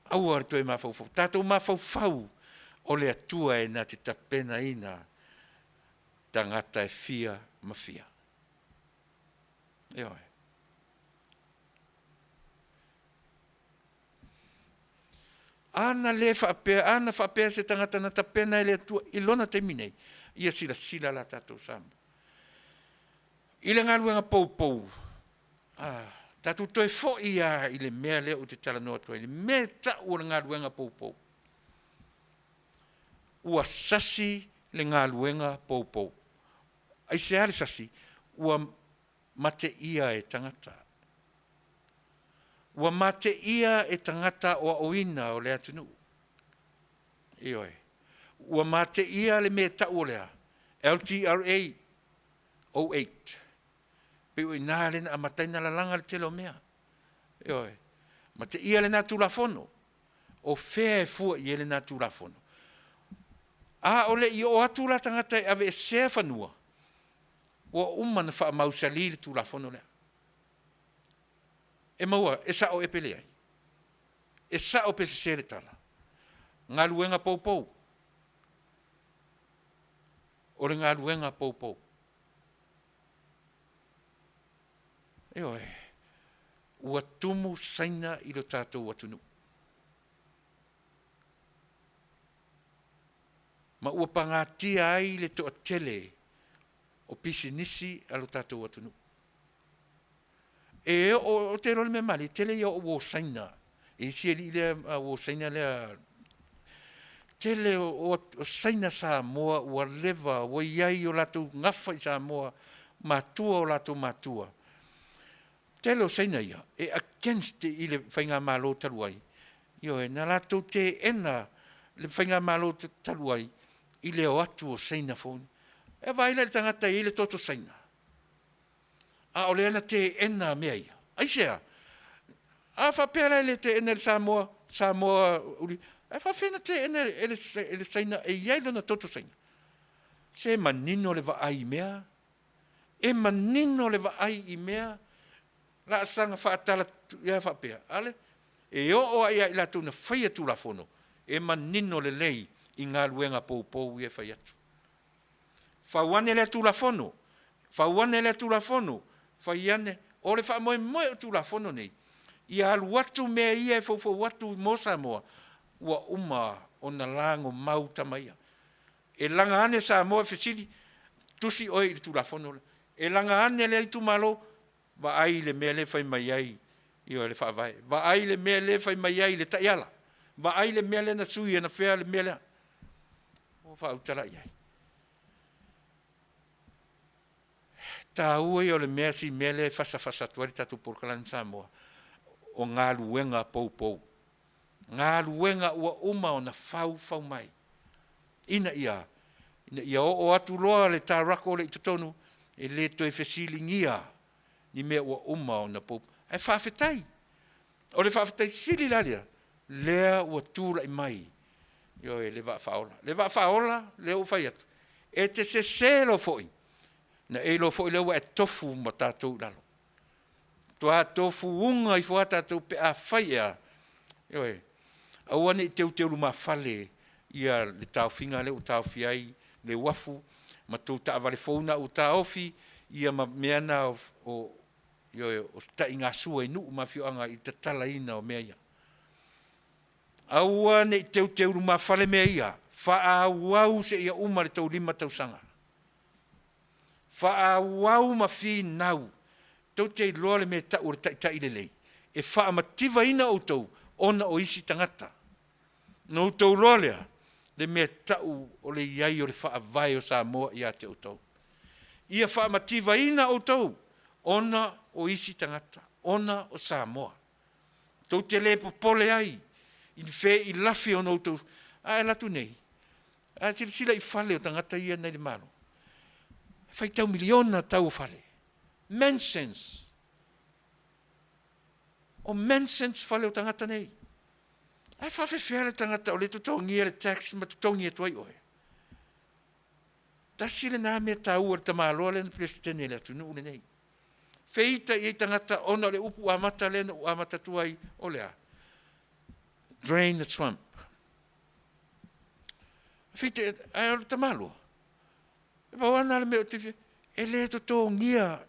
Speaker 2: Aua le toe mafaufau. Tatou mafaufau o le Atua e na te tapenaina tagata e fia ma fia. Ioe. Ana le faapea, ana faapea se tagata na tapena e le Atua i lona taimi nei, ia silasila la tatou Samoa. I le galuega poupou, a, tatou toe foi lava i le mea lea ou te talanoa atu ai, le mea e tau o le galuega poupou. Ua sasi le galuega poupou. Aisea le sasi? Ua mateia e tagata. Ua mateia e tagata aoaoina o le atunuu. Ioe. Ua mateia le mea e tau o le a? LTRA 08. Pei o i ina lea na amata ai ona lalaga le tele o mea. Ioe. Mateia lena Tulafono. O fea e fua i ai lena Tulafono? A o le i oo atu la tagata e aveesea fanua, ua uma ona faamausali le Tulafono lea. E maua, e sao ea pe leai? E sao pe sese le tala? Galuega poupou. O le galuega poupou. Ioe, ua tumu Saina i lo tatou atunuu. Ma ua pagatia ai le toatele o pisinisi a lo tatou atunuu. E oo, ou te iloa le mea malie, tele ia o uo Saina, e isi alii lea, uo Saina lea, tele o Saina Samoa ua leva, ua i ai o latou gafa i Samoa, matua o latou matua. Tele o Saina ia, e against i le faigamalo talu ai, ioe, na latou teena le faigamalo talu ai i le o atu o Saina foi. E vaai la i le tagata e i ai le toto Saina, a o lea na teena mea ia. Aisea? A faapea la e le teena e le Samoa, Samoa uli, ae faafefea na teena e le Saina e i ai lona toto Saina? Se manino le vaai i mea, e manino le vaai i mea, laasaga faatala ia faapea, ale, e oo lava ia i latou na faia Tulafono, e manino lelei i galuega poupou ia e fai atu. Fau ane lea Tulafono, fau ane lea Tulafono, fai ane, o le faamoemoe o Tulafono nei, ia alu atu mea ia e foufou atu mo Samoa, ua uma ona lagomau tama ia. E laga ane Samoa e fesili, tusi oe i le Tulafono lea. E laga ane lea itumalo, vaai i le mea lea e fai mai ai i le Faavae, vaai i le mea lea e fai mai ai i le Taiala, vaai i le mea lea na sui anafea le mea lea. Ua faautala i ai. Taua ia o le mea, si mea lea e fasafasa atu ai le tatou polokalame Samoa, o galuega poupou. Galuega ua uma ona faufau mai, ina ia, ina ia oo atu loa le tarako lea i totonu, e le toe fesiligia ni mea ua uma ona poupou. Ae faafetai. O le faafetai sili la lea, lea ua tulai mai, ioe, le vaa faaola. Le vaa faaola, lea ua fai atu, e te sese loa foi, na e iloa foi lea ua e tofu ma tatou i lalo. Matua tofuuga ifo lava tatou pe afai ea, ioe, aua ne i teuteulumafale ia le taofiga lea ua taofia ai le uafu ma tou taavale fou na ua taofi, ia ma mea na o ioe, o taigasua i nuu ma afioaga i le tatalaina o mea ia. Aua ne i teuteulumafale mea ia, faaauau seia uma le tou 5 tausaga. Faaauau ma finau. Tou te iloa le mea e tau o le taitai lelei, e faamativaina outou ona o isi tagata. Ona outou iloa lea le mea e tau o le i ai o le Faavae o Samoa ia te outou. Ia faamativaina outou ona o isi tagata, ona o Samoa. Tou te le popole ai i ni feilafi ona outou, a e alu atu nei, a silasila i fale o tagata ia nei le Malo, e faitau miliona tau o fale. Mansions. O mansions fale o tagata nei. Ae faafefea le tagata o lea e totogia le tax ma totogi atu ai oe? Tasi lena mea taua i le tamaloa lea na Peresetene i le atunuu lenei. Feita i ai tagata ona o le upu amata lea na ou amata atu ai, o le a? Drain the swamp. Feita, ae o le tamaloa, e pau lava lena o le mea ou te fia, e le totogia,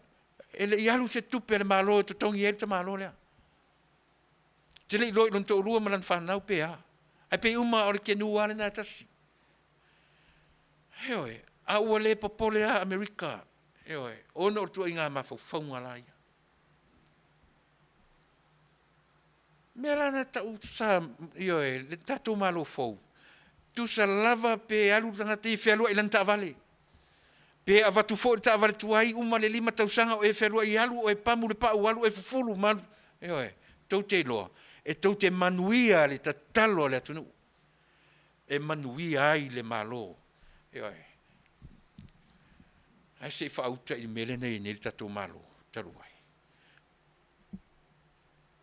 Speaker 2: e le i alu se tupe a le Malo e totogi ai le tamaloa lea. Ou te le iloa i lona toalua ma lana fanau pe a, ae pei uma o le kenu lava lena e tasi. Ioe, a ua le popole lava Amerika, ioe, ona o le tuuaiga mafaufauga la ia. O mea la na tau sa, ioe, le tatou Malo fou, tusa lava pe alu le tagata ia fealuai i lana taavale, pe avatu foi le taavale tuai uma le 5 tausaga o e fealuai, alu oe pamu le pau, alu oe fufulu ma alu, ioe, tou te iloa, e tou te manuia le tatalo a le atunuu, e manuia ai le Malo, ioe. Ae se i faauta i le mea lea na i ai nei le tatou Malo talu ai.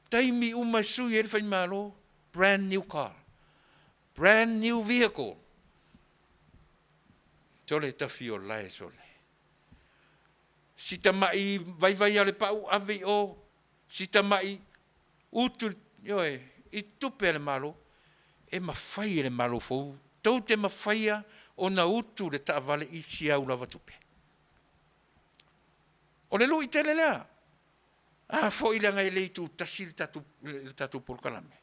Speaker 2: Taimi uma e sui ai le Faimalo, brand new car, brand new vehicle. Sole tafi o lae sole. Si tamai vaivai a le pau ave i o, si tamai utu, ioe, i tupe a le Malo, e mafai e le Malo fou, tou te mafaia ona utu le taavale i si au lava tupe. O le lui tele lea. A foi leaga e le itutasi le tatou, le tatou polokalame.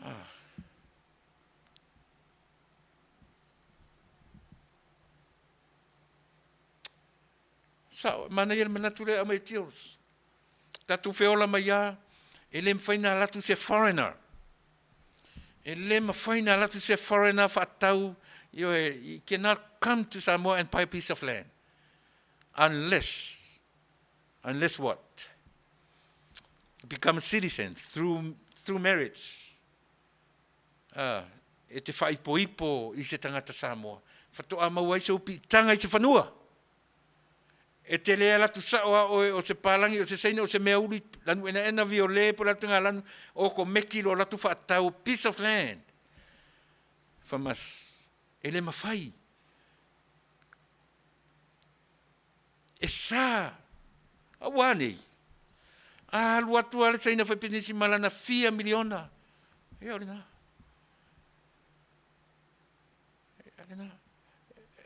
Speaker 2: Ah. Sao, manaia le manatu lea aumai e Tils. Tatou feola mai a, e le mafai na alu atu se foreigner. E le mafai na alu atu se foreigner faatau, ioe, you cannot come to Samoa and buy a piece of land. Unless, unless what? Become a citizen through, through marriage. Ah, e te faaipoipo i se tagata Samoa. Faatoa maua ai sou piitaga i se fanua. E te le alu atu sao a oe o se palagi, o se Saina, o se mea uli, lanu enaena, viole, po o le atu galanu, o ko meki lo alu atu faatau piece of land from us. E le mafai. E sa. A ua a nei? A alu atu lava le Saina faipisinisi ma lana fia miliona. Ia o lena. Ia lena.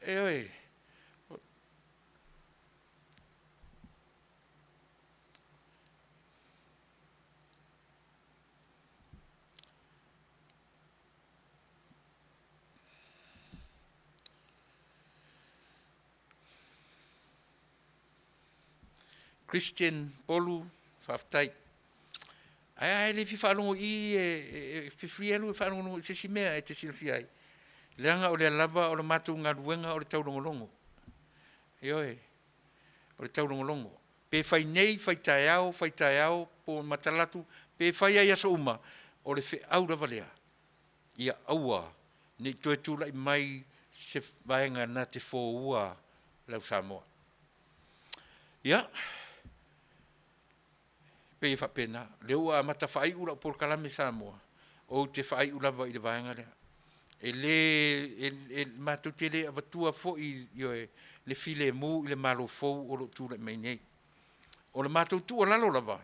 Speaker 2: Ioe. Christian Polu, faafetai. Ae a e le fia faalogo i i e free alu e faalogologo i se isi mea e te silafia ai. Leaga o lea lava o le matou galuega o le taulogologo. Ioe, o le taulogologo. Pe fai nei, fai taeao, fai taeao, po o matalatu, pe fai lava i aso uma, o le feau lava lea, ia aua ne i toe tulai mai se vaega na te foua lau Samoa. Ia. Pei e faapena, lea ua amata faaiu lau polokalame Samoa, ou te faaiu lava i le vaega lea. E le, e, e, matou te le avatua foi ioe, le filemu i le Malo fou o lo o tulai mai nei. O le matou tuualalo lava,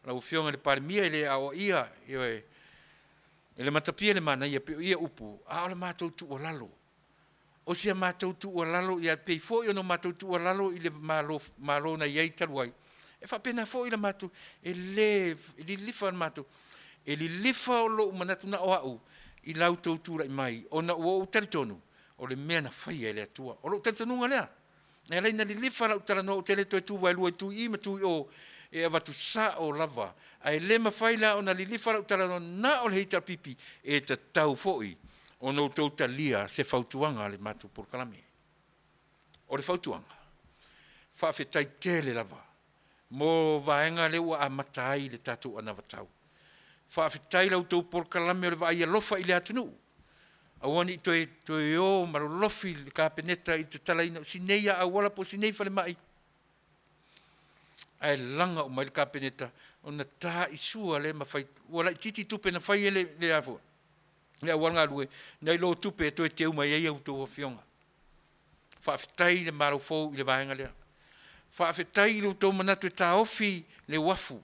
Speaker 2: lau Afioga i le Palemia e le aoaia, ioe, e le matapia le manaia pei o ia upu, a o le matou tuualalo. O si a matou tuualalo ia pei foi ona matou tuualalo i le Malo, Malo na i ai talu ai, e faapena foi la matou, e le lilifa le matou, e lilifa o lou manatu na o au i la outou tulai mai, ona ua ou talitonu o le mea na faia e le Atua. O lou talitonuga lea. E ala ai ona lilifa lau talanoa ou te le toe tu vaelua i tu i i ma tu i o, e avatu sao lava. Ae le mafai la ona lilifa lau talanoa na o le HRPP, e tatau foi ona outou talia se fautuaga a le matou polokalame. O le fautuaga, faafetai tele lava mo vaega lea ua amata ai le tatou anavatau. Faafetai la outou polokalame o le vaai alofa i le atunuu. Aua ne i toe, toe o ma lolofi le Kapeneta i le tatalaina o si nei auala po o si nei falemai, ae laga uma ai le Kapeneta ona taisua lea ma fai, ua laitiiti tupe na fai ai le, le, a foi, le auala galue, nai lo tupe e toe teu mai ai a outou afioga. Faafetai i le Malo fou i le vaega lea. Faafetai i lo outou manatu e taofi le uafu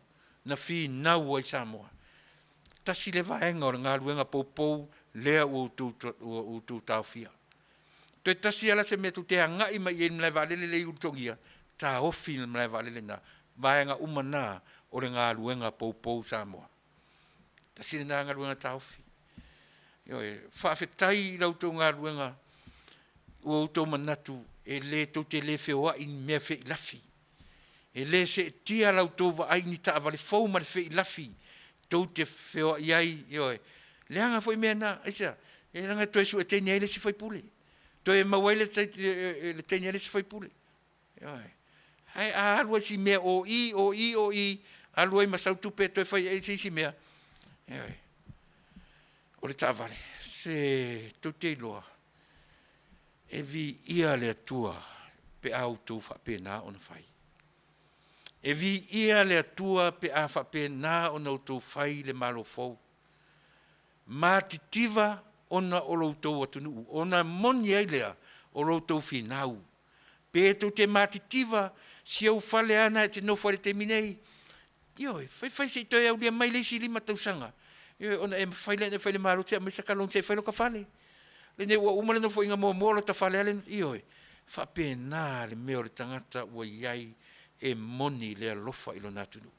Speaker 2: na finau ai Samoa. Tasi le vaega o le galuega poupou lea ua outou taofia. Toe tasi lava la se mea tou te agai mai i ai i le malae vaalele lea i Ulutogia, taofi le malae vaalele lena. Vaega uma na o le galuega poupou Samoa. Tasi lena galuega taofi. Ioe, faafetai i la outou galuega ua outou manatu e le tou te le feoai i ni mea feilafi. E le seetia la outou vaai i ni taavale fou ma le feilafi tou te feoai ai, ioe. Leaga foi mea na, aisea? E leaga e toe sue teine ai le isi faipule, toe maua ai le teine a le isi faipule. Ioe. Ae a alu ai si mea o i, o i, o i, alu ai ma sau tupe e toe fai ai se isi mea, ioe. O le taavale, se tou te iloa, e viia le Atua pe a outou faapena ona fai. E viia le Atua pe a faapena ona outou fai le Malo fou. Matitiva ona o lo outou atunuu, ona moni ai lea o lo outou finau. Pe tou te matitiva si ou fale lava na e te nofo ai i le taimi nei, ioe, faifai se i toe aulia mai le isi 5 tausaga, ioe, ona e mafai lea ona e fai i le Malo se i aumai sata loan se i fai lota fale. Lenei ua uma le nofoaiga muamua o lota fale lava lenei, ioe, faapena le mea o le tagata ua i ai e moni le alofa i lona atunuu.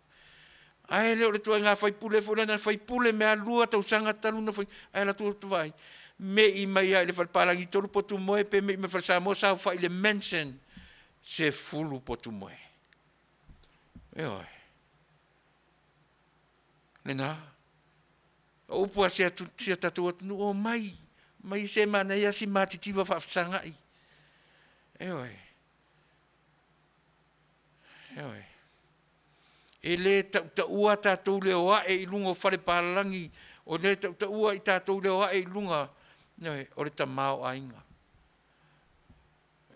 Speaker 2: Ae le o le ituaiga faipule foi lea na faipule mea lua tausaga talu ona fai, ae alu atu vaai, mei mai lava i le fale palagi 3 potu moe, pe mei mai le fale Samoa saofai i le mansion 10 potu moe. Ioe. Lena. O upu a si atu, si a tatou atunuu, omai, mai se manaia si matitiva faafesagai. Ioe. Ioe. E le tautaua tatou leo ae i luga o fale palalagi, o le tautaua i tatou leo ae i luga, ioe, o le tamaoaiga.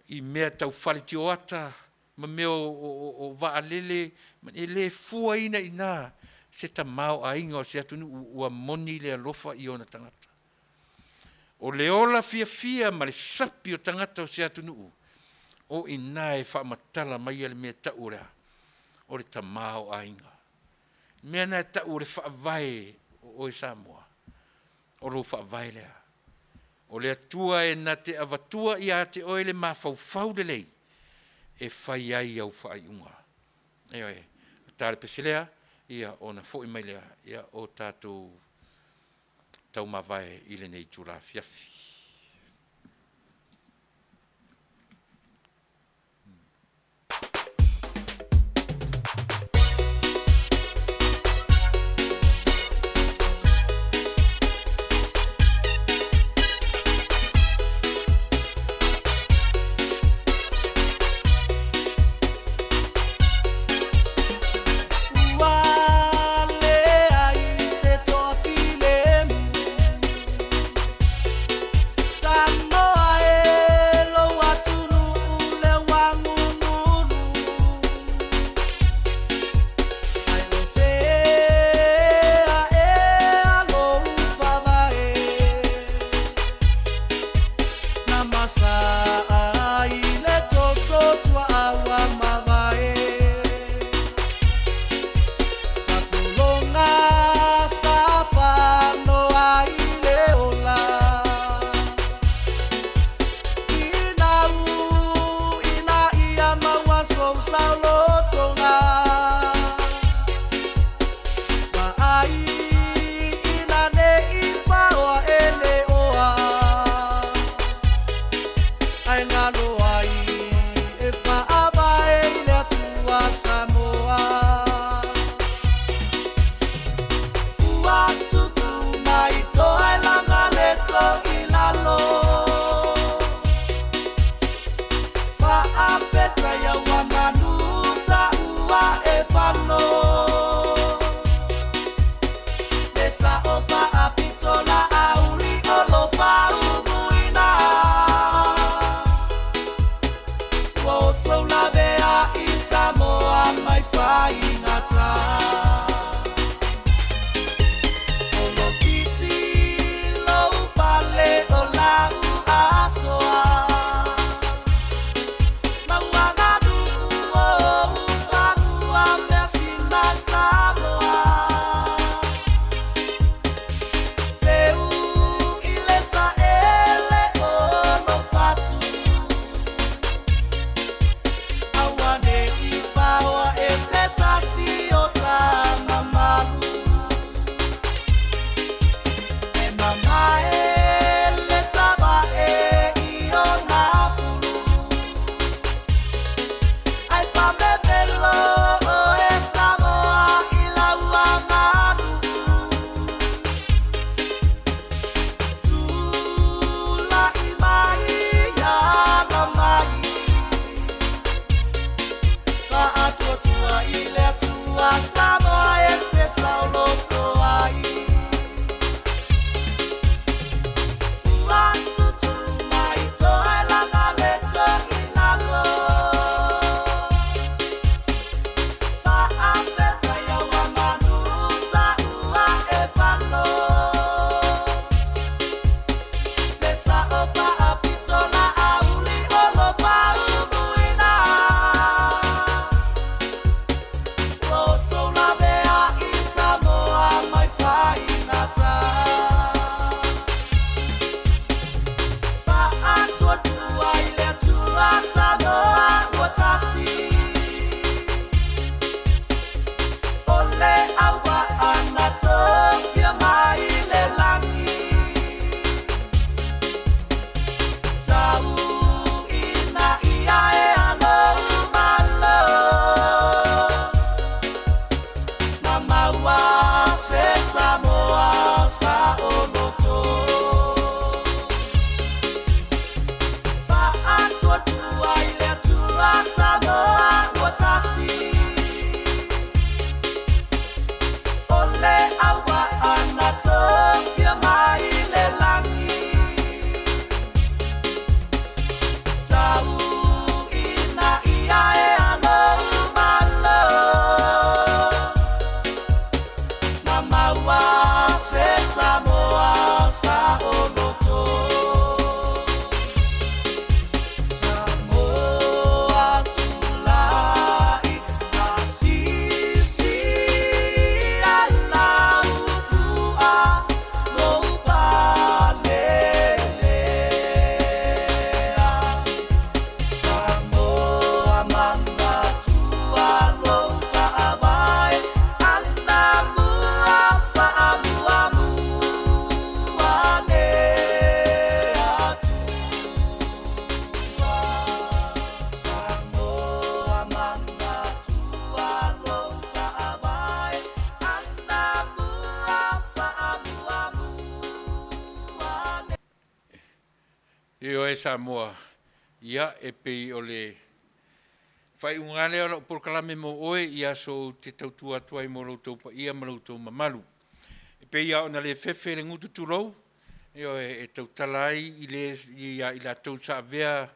Speaker 2: I mea tau faletioata ma mea o vaalele, e le fuaina i ina se tamaoaiga o se atunuu ua moni le alofa i ona tagata. O le ola fiafia ma le sapi o tagata o se atunuu, o i ina e faamatala mai ai le mea tau o le a? O le tamaoaiga. Le mea lena e tau o le faavae o oe Samoa, o lou faavae lea. O le Atua e na te avatua ia te oe le mafaufau lelei e fai ai au faaiuga. Ioe, o ta le pese lea, ia ona foi mai lea, ia o tatou taumavae i lenei itula afiafi.
Speaker 6: Ua leai se toafilemu.
Speaker 2: Oe Samoa, ia e pei o le faaiuga lava lea o lau polokalame mo oe i aso ou te tautua atu ai mo lo outou paia ma lo outou mamalu. E pei lava ona le fefe le gutu tulou, ioe, e tautala ai i le ia i latou sa avea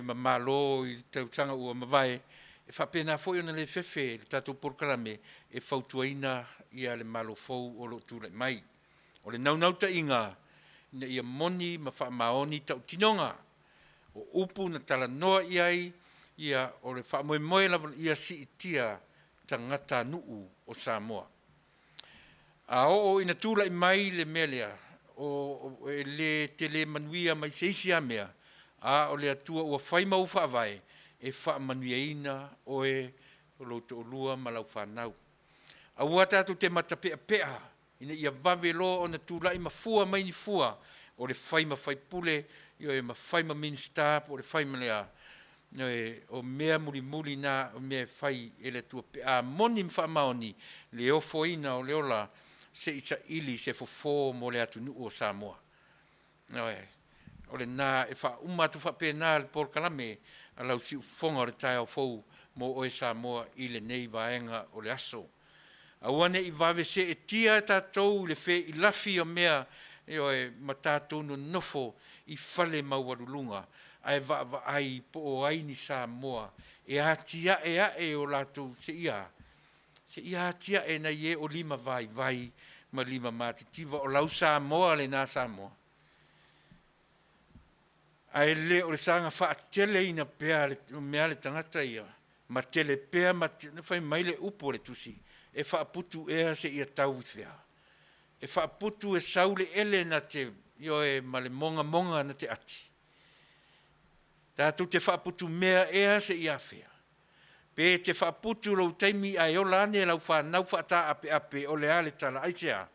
Speaker 2: ma Malo i tausaga ua mavae, e faapena foi ona le fefe le tatou polokalame e fautuaina ia le Malo fou o lo o tulai mai. O le naunautaiga, ina ia moni ma faamaoni tautinoga, o upu na talanoa i ai ia o le faamoemoe lava ia siitia tagatanuu o Samoa. A oo ina tulai mai le mea lea, e le tele manuia mai se isi lava mea, a o le Atua ua fai ma ou faavae e faamanuiaina oe, o lou toalua ma lau fanau. Aua tatou te matapeapea ina ia vave loa ona tulai ma fua mai ni fua o le fai ma faipule, ioe, ma fai ma Minisita po o le fai ma le a, ioe, o mea mulimuli na o mea e fai e le Atua pe a moni ma faamaoni le ofoina o le ola se i saili se fofo mo le atunuu o Samoa. Ioe, o lena e faauma atu faapena le polokalame a lau siufofoga o le taeao fou mo oe Samoa i lenei vaega o le aso. Aua ne i vave seetia tatou i le feilafi o mea, ioe, ma tatou nonofo i fale maualuluga ae vaavaai po o ai ni Samoa e atiae ae o latou seia atiae nai e o limavaivai ma limamatitiva. O lau Samoa lena Samoa. Ae le o le saga faateleina pea o mea a le tagata ia, ma tele pea ma fai mai le upu a le Tusi, e faaputu ea seia tau i fea? E faaputu e sau le ele na te, ioe, ma le mogamoga na te ati. Tatou te faaputumea ea seia afea? Pe te faaputu lou taimi ae ola ane lau fanau faataapeape, o le a le tala? Aisea?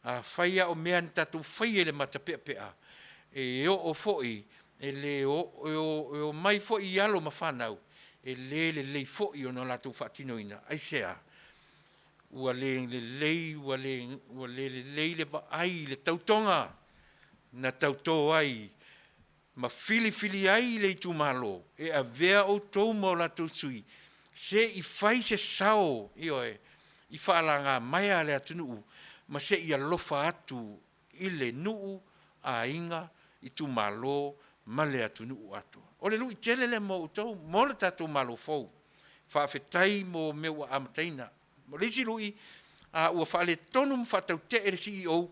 Speaker 2: Afai lava o mea na tatou faia i le matapeapea, e oo foi, e le omai foi i alo ma fanau, e le lelei foi ona latou faatinoina. Aisea? Ua le lelei, ua le lelei le vaai i le tautoga na tauto ai ma filifili ai le itumalo e avea outou ma o latou sui se i fai se sao, ioe, i faalagamaea a le atunuu ma se i alofa atu i le nuu, aiga, itumalo ma le atunuu atoa. O le lui tele lea mo outou, mo le tatou Malo fou. Faafetai mo mea ua amataina. O le isi lui, a ua faaletonu ma faatautee le CEO,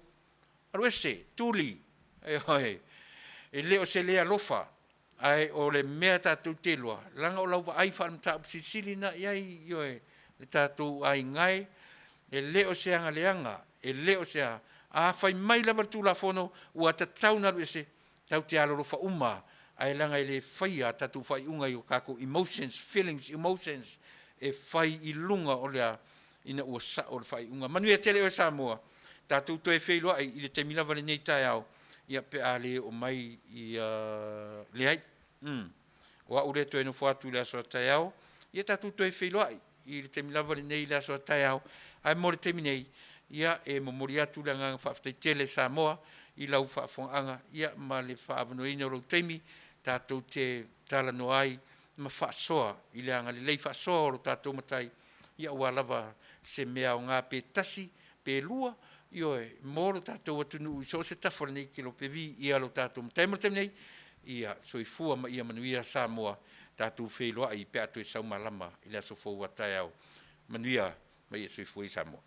Speaker 2: alu ese, tuli, ioe, e le o se le alofa, ae o le mea tatou te iloa, leaga o lau vaai faale-mataupu silisili lena i ai, ioe, le tatou aiga e, e le o se aga leaga, e le o se a. A fai mai lava le Tulafono ua tatau ona alu ese, tatou te alolofa uma lava, ae leaga e le faia a tatou faaiuga i o tatou emotions, feelings, emotions, e fai i luga o le a? Ina ua sao le faaiuga. Manuia tele oe Samoa, tatou toe feiloai i le taimi lava lenei taeao, ia pe a le oo mai i leai. O au lea e toe nofo atu i le aso a taeao, ia tatou toe feiloai i le taimi lava lenei i le aso a taeao. Ae mo le taimi nei, ia e momoli atu le agaga faafetai tele Samoa i lau faafofogaaga ia ma le faaavanoaina o lou taimi tatou te talanoa ai ma faasoa i le agalelei faasoa o lo tatou Matai, ia aua lava se mea aoga pe tasi pe lua, ioe, mo lo tatou atunuu i so o se tafa o lenei kelope. Viia lo tatou Matai. Mo le taimi nei, ia soifua ma ia manuia Samoa, tatou feiloai pe a toe sau malama i le aso fou a taeao. Manuia ma ia soifua ia Samoa.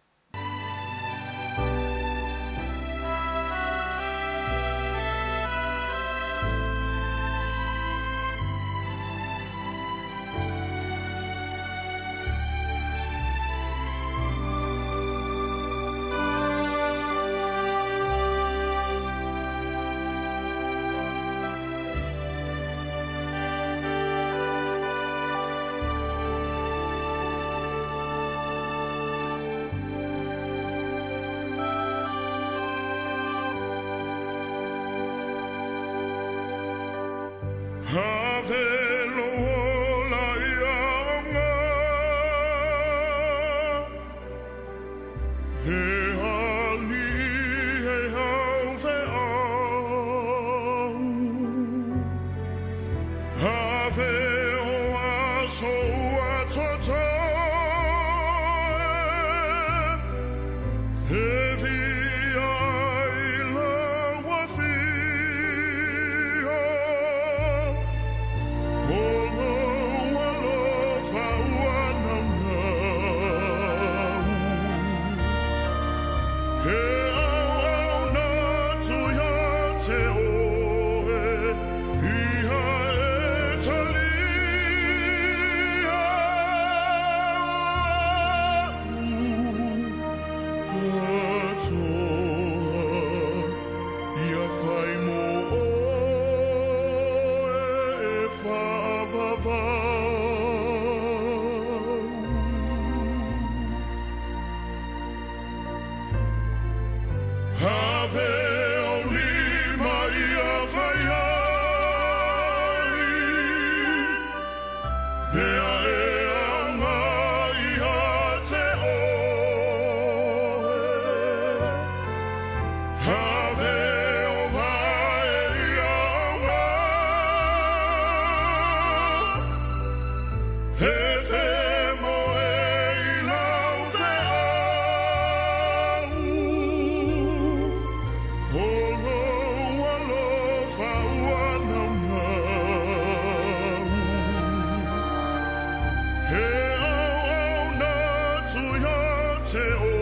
Speaker 1: te.